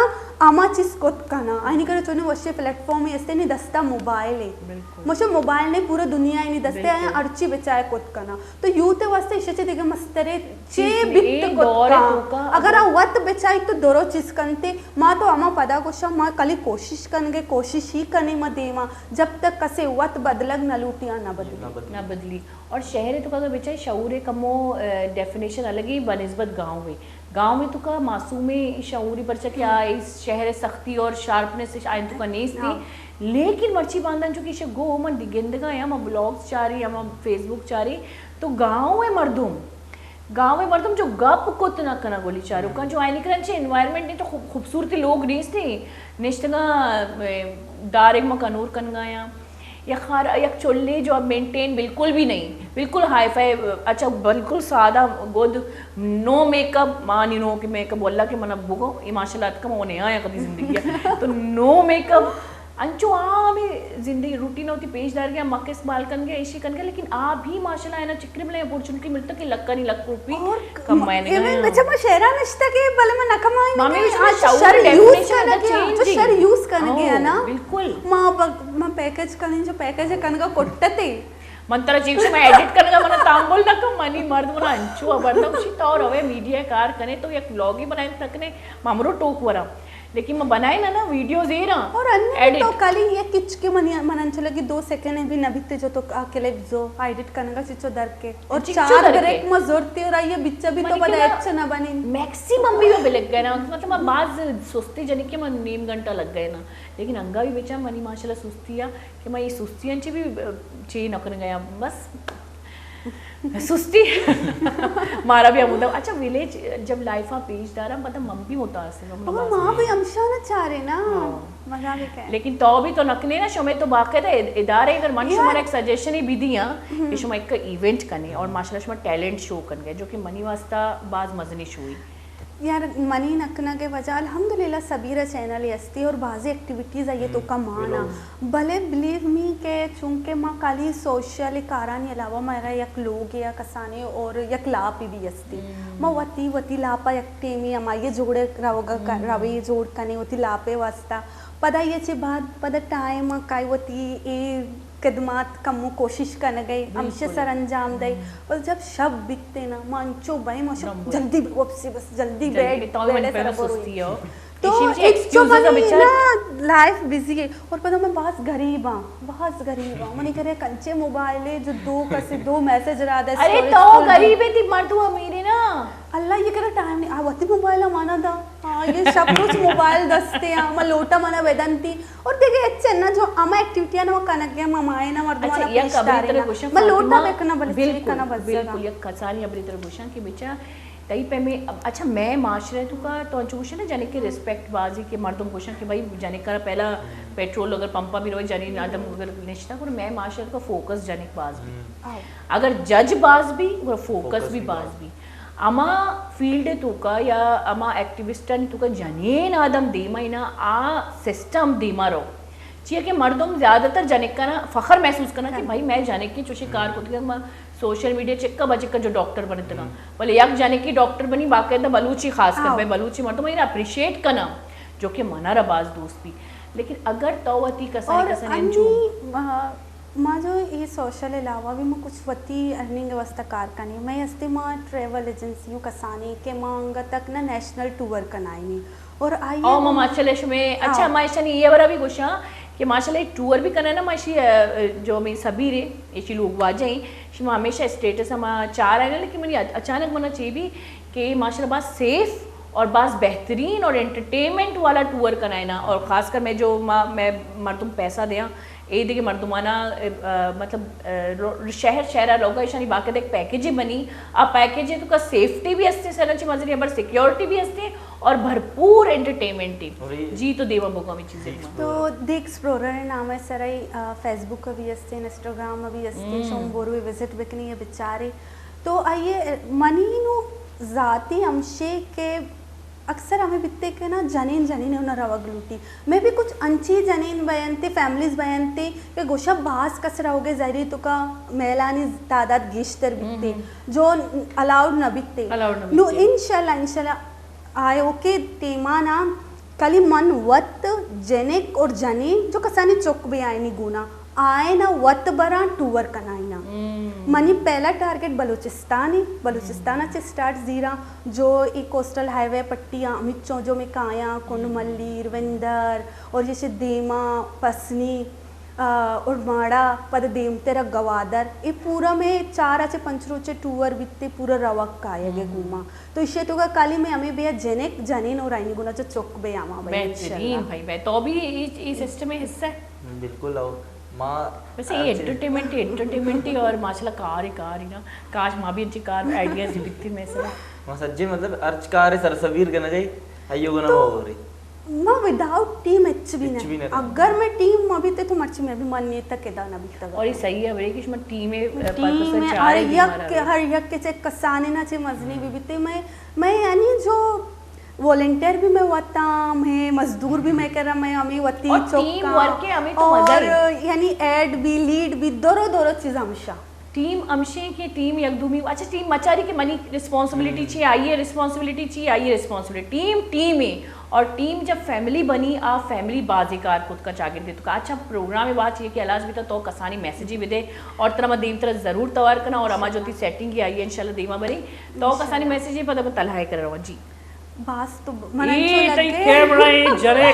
اما چیز کت کنا۔ آئینی کرا چونے وشی پلیٹ فارم ہستے نی دستا موبائل ہے۔ مشو موبائل نے پورا دنیا نی دستے آیا ہرچی بچائے کت کنا۔ تو یوتھ ء واسطہ ایشی چہ دگہ مسترے چے بیت کت کن۔ اگر آ وت بچائیت تو درو چیز کنتے۔ ما تو ہما پدا گوشاں، ما کلی کوشش کنگے، کوشش ہی کنے ما دیما، جب تک کسے وت بدلگ نہ لوٹی آ نہ بدلی۔ نہ بدلی۔ اور شہر تو اگر بچائے شعور کمو ڈیفینیشن الگ ہی بنسبت گاؤں ہے۔ گاؤں میں تو کا معصوم شعوری پرچہ کیا اس شہر سختی اور شارپنس آئین تو کا نیست تھی۔ لیکن مرچی باندھن چونکہ اسے گو من گندگا یا ما بلاگز چاری یا ما فیس بک چاری تو گاؤں ء مردم، گاؤں ء مردم جو گپ کت نہ کناں گلی چاروکاں، جو آئی نکرن چہ انوائرمنٹ نہیں تو خوب، خوبصورتی لوگ نیست ہیں، نشتگاں دارگ ما کنور کنگا یا یک خار یک چلے جو اب مینٹین بالکل بھی نہیں، بالکل ہائی فائی، اچھا بالکل سادہ گد، نو میک اپ، مانی نو کہ میک اپ واللہ کہ من اب بگو، یہ ماشاءاللہ اتکم وہ نہیں آیا کبھی زندگی تو نو میک اپ انچو آ ہمے زندگی روٹین ء وتی پیش دارگ ء مکس بال کنگ ء ایشی کنگ ء، لیکن آ بھی ماشاءاللہ اینا چکری بلے اپورچونٹی ملتا کہ لکھانی لکھ روپی کمائینگ ء۔ اچھا ما شہرا نشتا کہ بلے ما نہ کمائیں۔ مامی شما شعور ڈیفینیشن ء چینج، شر یوز کنگے ہے نا۔ بالکل۔ ما ما پیکج کنیں جو پیکج کنگا کٹتے۔ من ترا چیز میں ایڈٹ کنگا منا تامبول نہ کم منی مرد منا انچو خبر نہ کشی تو روے میڈیا کار کنے تو یک ولاگی بنائیں تکنے ممرو ٹوک ورا۔ لیکن من بنائے نا نا ویڈیوز ایراں۔ اور انّے تو کلی یک کچکے من من انچو لگی دو سیکنڈ بھی نہ بیتے جو تو کلپس ایڈٹ کنگا چچو در کے اور چار بریک ما زورتی اور آئیے بچا بھی تو پدا اچھا نہ بنی۔ میکسیمم بھی بلگ گئے نا، مطلب من باز سستی جنی کہ من نیم گھنٹہ لگ گئے نا، لیکن انگا بھی بچا منی ماشاءاللہ سستی آ کہ من یہ سستی انچے بھی چی نہ کر گیا بس۔ سستی مارا بھی ہمودا۔ اچھا ویلیج جب لائف آ پیش دارا پتہ من بھی متاثر ہوں۔ ماں بھی ہمشانا چارے نا۔ مزہ بھی کہ۔ لیکن تو بھی تو نکنے نا شمے تو باقاعدہ ادارے اگر من شمارا ایک سجیشن ہی بھی دیاں کہ شما ایک ایونٹ کنے اور ماشاءاللہ شما ٹیلنٹ شو کن گئے جو کہ منی واسطہ باز مزنی شوئی۔ یار منی نکنگ ء وجہ الحمدللہ سبیرہ چینل ہستی اور بازی ایکٹیویٹیز آئی تو کم آنا۔ بلے بلیو می کہ چونکہ ما کالی سوشل کارانی علاوہ مارا یک لوگ یا کسانے اور یک لاپی بھی ہستی۔ ما وتی وتی لاپا یک ٹیمی ہمائی جوڑے روگا روی جوڑ کنے وتی لاپے واسطہ۔ پدا یہ چی بعد پدا ٹائم کائی وتی اے خدمات کمو کوشش کنگ ء ہمشے سر انجام دئی۔ بس جب شب بیتے نا ما انچو بئے ما شب جلدی واپسی بس جلدی بیڈ بیڈ سر بروئی۔ تو ایک تو منی نا لائف بزی ہے اور پدا میں باز غریب ہاں، باز غریب ہاں۔ منی کرے کنچے موبائل ہے جو دو کسی دو میسج را دے۔ ارے تو غریب ہے تی مردو امیرے نا۔ اللہ یہ کرا ٹائم نہیں آ وتی موبائل مانا دا۔ ہاں، یہ شب روچ موبائل دستے ہاں، ما لوٹا منا ودنتی۔ اور دیگه اچھا نا جو اما ایکٹیویٹی نا کنگے ما مائنا مردمانا پیش دارے نا۔ ما لوٹا بکنا بلے چی کنا بس۔ بالکل، یک کسانی ابری تر گوشاں کہ بچا تئی پہ میں اچھا میں معاشرے تو کا تو انچو گوشے نا جنے کے ریسپیکٹ بازی کہ مردم گوشاں کہ بھائی جنے کرا پہلا پیٹرول اگر پمپا بھی روے جنی آدم اگر نشتا کرو میں معاشرے تو کا فوکس جنے باز بھی۔ اگر جج باز بھی، گڑا فوکس بھی باز بھی۔ ہما فیلڈ ء توکا یا ہما ایکٹیوسٹانی توکا جنین آدم دیما اینا آ سسٹم دیما رو۔ چیا کہ مردم زیادہ تر جنکانا فخر محسوس کناں کہ بھائی میں جنکیں چوشیں کار کتگاں، ما سوشل میڈیا چکا با چکا جو ڈاکٹر بنتگاں، بلے یک جنکی ڈاکٹر بنی باقاعدہ بلوچی، خاص کر میں بلوچی مردم اینا اپریشیٹ کناں، جو کہ منا را باز دوست بی۔ لیکن اگر تو وتی کسانی اور کسانی انچو انی، آ، ما جو یہ سوشل علاوہ بھی ما کچھ وتی ارننگ واسطہ کار کنی، میں استے ما ٹریول ایجنسی و کسانی کہ ما انگا تک نہ نیشنل ٹور کنائینی۔ اور آئی او ما ماشاءاللہ شمے، اچھا، ما ایشانی یہ ورا بھی گوشاں کہ ماشاءاللہ ایک ٹور بھی کنائینا، ما ایشی، آ، جو میں سبیر ہے، ایشی لوگ واجہ ہیں، شما ہمیشہ اسٹیٹس ہما چار آئینا، لیکن منی اچانک منا چی بھی کہ ماشاءاللہ باز سیف اور باز بہترین اور انٹرٹینمنٹ والا ٹور کنائینا، اور خاص کر میں جو ما، میں مردم پیسہ دیاں، اے دگہ مردمانا، آ، مطلب، آ، رو-، شہر شہرا لوگا ایشانی باقاعدہ ایک پیکیج بنی، آ پیکیج تو کا سیفٹی بھی ہستے، سر چی مزنی ابر سیکیورٹی بھی ہستے اور بھرپور انٹرٹینمنٹ بھی۔ جی، تو دیما بگو ہمیں چیزیں۔ تو دی ایکسپلورر نام ہے سرائی، آ، فیس بک بھی ہستے، انسٹاگرام بھی ہستے، شوم بورو وزٹ بکنی ہے بیچارے۔ تو آئیے منی نو ذاتی ہمشے کہ اکثر ہمیں بیتے کہ نا جنین جنین انہاں روگ لوٹی۔ میں بھی کچھ انچی جنین بینتے، فیملیز بینتے کہ گوشا باز کس روگے، ظاہری تو کا میلانی تعداد گیشتر بیتے، جو الاؤڈ نہ بیتے۔ نو انشاءاللہ، انشاءاللہ آئے اوکے ٹیمانا کلی من وت جنک اور جنین جو کسانی چک بے آئینی گونا آئینا وت براں ٹور کنائینا۔ منی پہلا ٹارگٹ بلوچستان ہے، بلوچستان چہ سٹارٹ زیراں، جو ای کوسٹل ہائی وے پٹی ہمیچوں جو میں کایاں، کنڈ ملیر، وندر اور یہ دیما پسنی، آ، اور ماڑا پد دیمتر گوادر، اے پورا میں چار چہ پنچ روچے ٹور بیتے، پورا روک کایگے گوما۔ تو ایشی تو کا کالی میں ہمیں بیا جنک جنین اور آئینی گنا چو چک بے آما بھائی، بہترین انشاءاللہ۔ بھائی، بہت تو بھی یہ، یہ سسٹم میں حصہ ہے۔ بالکل آؤ۔ ما ویسے یہ انٹرٹینمنٹ ہی، انٹرٹینمنٹ ہی اور ماشاءاللہ کار ہی کار ہی نا۔ کاش ما بھی انچی کار آئیڈیاز ہی بیتی میں سب۔ ما سجے مطلب ہرچ کار سرسبیر کرنا گئی، ایو گنا تو ہو رہی۔ ما وداؤٹ ٹیم اچ بھی نہ۔ اگر میں ٹیم ما بیتے تو مرچی میں بھی من نہیں تک ادا نہ بیتا۔ اور یہ صحیح ہے بھائی کہ شما ٹیم ہے، ٹیم پرپس ہے، چار ہر یک، ہر یک کے چے کسانے نہ چے مزنی بھی بیتے۔ میں، میں یعنی جو والنٹیئر بھی میں وتاں، میں مزدور بھی میں کرا، میں ہمیں وتی اور ٹیم چوکاں ورک ہے، ہمیں تو مزہ اور ہے۔ یعنی ایڈ بھی، لیڈ بھی، دورو دورو چیز ہمشہ۔ ٹیم ہمشیں کہ ٹیم یک دومی، اچھا ٹیم مچاری کہ منی ریسپانسبلٹی چی، آئی ہے ریسپانسبلٹی چی، آئی ہے ریسپانسبلٹی۔ ٹیم ٹیم ہے اور ٹیم جب فیملی بنی، آ فیملی بازی کار کت کا چاگردے تو کا۔ اچھا پروگرام بات یہ کہ علاج بھی تو، تو کسانی میسجی بھی دے اور ترا ما دیم ترا ضرور توار کنا اور ہما جو تی سیٹنگ ہی آئی ہے انشاءاللہ دیما بری تو کسانی میسجی پتہ تلہائے کر رہا۔ جی۔ باز تو من اے انچو تئی لگے۔ کیمرہ اے جرے۔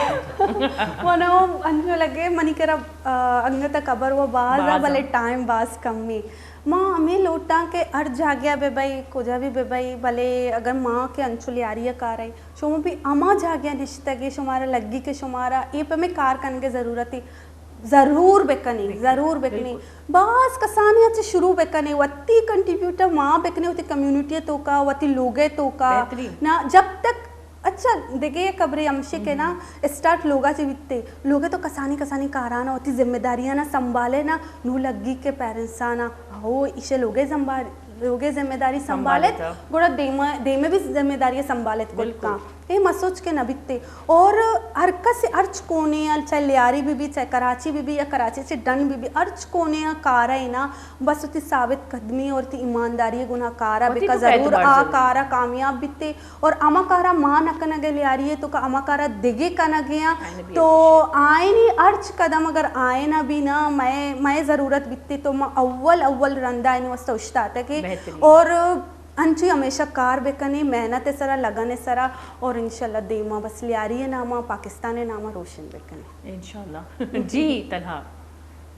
من انچو لگے، منی کرا، آ، انگت خبر و باز آ، باز آ۔ بلے ٹائم باز کم اے۔ ما ہمیں لوٹاں کہ ہر جاگہ بہ بئی، کجا بھی بہ بئی، بلے اگر ما کہ انچو لیاری کار اے، شما بھی ہما جاگہ نشتگے، شمارا لگی کہ شمارا اے پہ میں کار کنگے ضرورت اے۔ ضرور بکنی، ضرور بکنی۔ باز کسانی اچ شروع بکنی، وتی کنٹریبیوٹر ما بکنی، وتی کمیونٹی توکا، وتی لوگے توکا۔ نا، جب تک، اچھا، دگہ یک خبرے ہمشی کہ نا، اسٹارٹ لوگا چے بیتے، لوگے تو کسانی کسانی کارانا، وتی ذمہ داریانا سنبھالے نا، نو لگی کہ پیرنٹسانا، ہو، ایشے لوگے زمبار-، لوگے ذمہ داری سنبھالت، گڑا دیما، دیمے بھی ذمہ داری سنبھالت کت کن۔ اے مسوچ کہ نہ بیتے۔ اور ہر کس ہرچ کونے آ، چاہے لیاری بہ بی، چاہے کراچی بہ بی یا کراچی چہ ڈن بہ بی، ہرچ کونے آ کارا اے نا، بس وتی ثابت قدمی اور وتی ایمانداری گنا کارا بکا، ضرور آ کارا کامیاب بیتے۔ اور ہما کارا ما نہ کنگے لیاری اے تو کا ہما کارا دگے کنگے آں۔ تو آئینی ہرچ قدم اگر آئینا بھی نا، مئے، مئے ضرورت بیتے تو ما اول، اول رندا آئینی واسطہ اشتاتے کہ اور انچو ہمیشہ کار بکنیں، محنت ءِ سرا، لگن ءِ سرا، اور انشاءاللہ دیما بس لیاری ءِ ناما، پاکستان ءِ ناما روشن بکنیں۔ انشاءاللہ۔ جی، طلحہ۔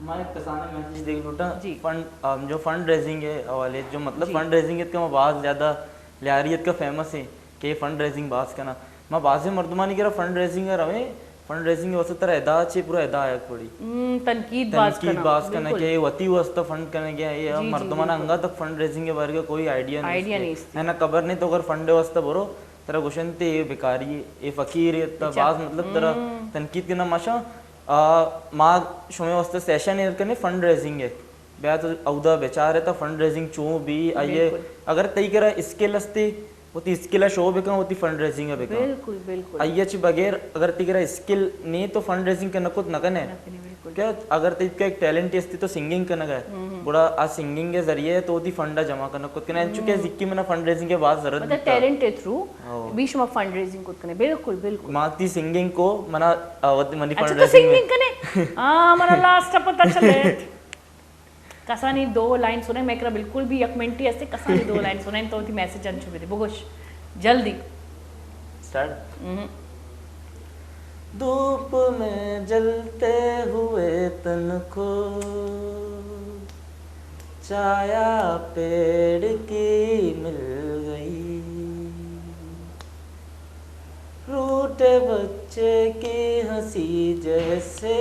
ما ایک کسانیں میسج دیگ لوٹاں۔ جی۔ فنڈ، آ، جو فنڈ ریزنگ ءِ حوالے، جو مطلب جی۔ فنڈ ریزنگ ءِ کہ ما باز زیادہ لیاری ءِ کہ فیمس ایں کہ فنڈ ریزنگ باز کناں۔ ما بازیں مردمانی کرا فنڈ ریزنگ ءَ رویں، فنڈ ریزنگ ءِ واسطہ ترا ادا چے پورا ادا آیگ پڑی۔ ہم، تنقید باز تنقید کناں، باز کناں بالکل۔ کہ اے وتی واسطہ فنڈ کنگ ءَ، اے جی، جی، مردماں بالکل۔ انگا تک فنڈ ریزنگ ءِ بارے ءَ کوئی آئیڈیا نیست۔ آئیڈیا نیست۔ ہے نا، خبر نہیں تو اگر فنڈ ءِ واسطہ برو، ترا گوشنت اے بیکاری، اے فقیر، اے تا اچھا۔ باز مطلب ترا ہم۔ تنقید کناں ماشاء۔ آ، ما شمے واسطہ سیشن ایر کنیں فنڈ ریزنگ ءِ۔ بیا تو اودا بچارے تا فنڈ ریزنگ چوں بی، آئیے بالکل۔ اگر تئی کرا اسکل استے، وتی اسکل ءَ شو بکن، وتی فنڈ ریزنگ ءَ بکن۔ بالکل، بالکل۔ آئی ءَ چہ بغیر اگر تئی کرا اسکل نیں تو فنڈ ریزنگ کہ نہ کت نہ کنے۔ نہ کنے، بالکل۔ کہ اگر تئی کہ ایک ٹیلنٹ استی تو سنگنگ کنگ ءَ، گڑا آ سنگنگ ءِ ذریعے تو وتی فنڈ ءَ جمع کنگ کت کنے، انچو کہ زکی منا فنڈ ریزنگ ءِ باز ضرورت مطلب بیتا۔ ٹیلنٹ ءِ تھرو ہاں۔ بھی شما فنڈ ریزنگ کت کنے، بالکل، بالکل۔ ما تی سنگنگ کو منا، آ، وت منی اچھا، فنڈ تو ریزنگ میں سنگنگ کنے؟ ہاں، منا لاسٹ ءَ پتہ چلے۔ کسانی دو لائن سنیں، میں کرا بالکل بھی یک منٹی ہستے، کسانی دو لائن سنیں تو وتی میسج انچو بدے، بگوش، جلدی۔ سٹارٹ۔ ہم۔ دھوپ میں جلتے ہوئے تن کو چھایا پیڑ کی مل گئی، روٹے بچے کی ہنسی جیسے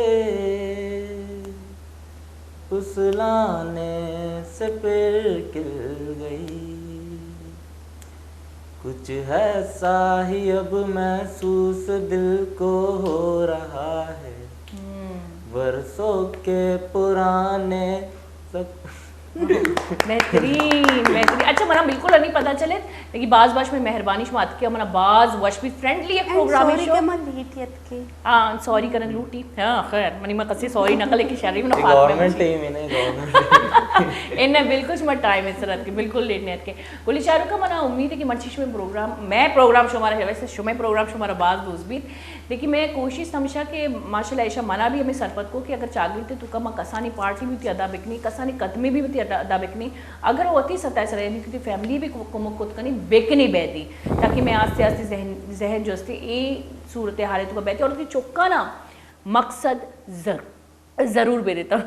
پھسلانے سے پھر کھل گئی۔ کچھ ایسا ہی اب محسوس دل کو ہو رہا ہے، ہم۔ برسوں کے پرانے سب۔ بہترین، بہترین۔ اچھا، منا بالکل نہیں پتہ چلے، لیکن باز باز شمئے مہربانی، شما اتکے، منا باز وش بی، فرینڈلی ایک پروگرام ہے سوری شو۔ کہ من لیٹ اتکے۔ ہاں، سوری کنگ لوٹی۔ ہاں، خیر، منی ما کسی سوری نہ کلے کہ شری منا یہ فاطمہ گورنمنٹ مشی۔ ٹیم ہے نا، گورنمنٹ۔ انہیں بالکل شما ٹائم ءِ سر اتکے، بالکل لیٹ نہیں اتکے۔ گلی چاروکا، منا امید ہے کہ مرچی شمئے پروگرام، مئے پروگرام شمارا، ویسے شمئے پروگرام شمارا باز دوست بیت۔ لیکن مئے کوشش ہمیشہ کہ ماشاءاللہ ایشا منا بھی ہمیں سرپد کو کہ اگر چاگرد ءِ توکا ما کسانی پارٹی بھی وتی ادا بکنی، کسانی قدمی بھی وتی ادا، ادا بکنی، اگر وتی سطح سر یعنی کہ وتی فیملی بھی کو-، کمک کت کنی، بکنی بیتی، تاکہ مئے آستے آستے ذہن، ذہن جو استے اے صورتحال ءِ توکا بیتی اور وتی چکانا مقصد ضرور ضرور بدیتاں۔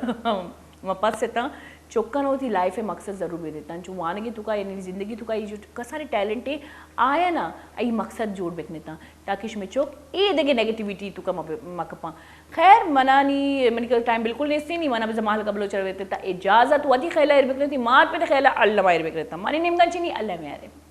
ما پس اتاں، چکاں وتی لائف ءِ مقصد ضرور بدیتاں۔ چو وانگی توکا یعنی زندگی توکا اے جو کسانی ٹیلنٹ ہے، آیا نا اے مقصد جوڑ بکنتاں، تاکہ شمئے چک اے دگہ نیگیٹیویٹی توکا مہ ب-، مہ کپاں۔ خیر، منانی، منی کل ٹائم بالکل نیستی، نی منا بزاں ماہ قبل چرویتے تا اجازت، وتی خیال ایر بکنتی، مات پہ خیال اللہ ما ایر بکنتا۔ منی نیمگا چینی اللہ میارے۔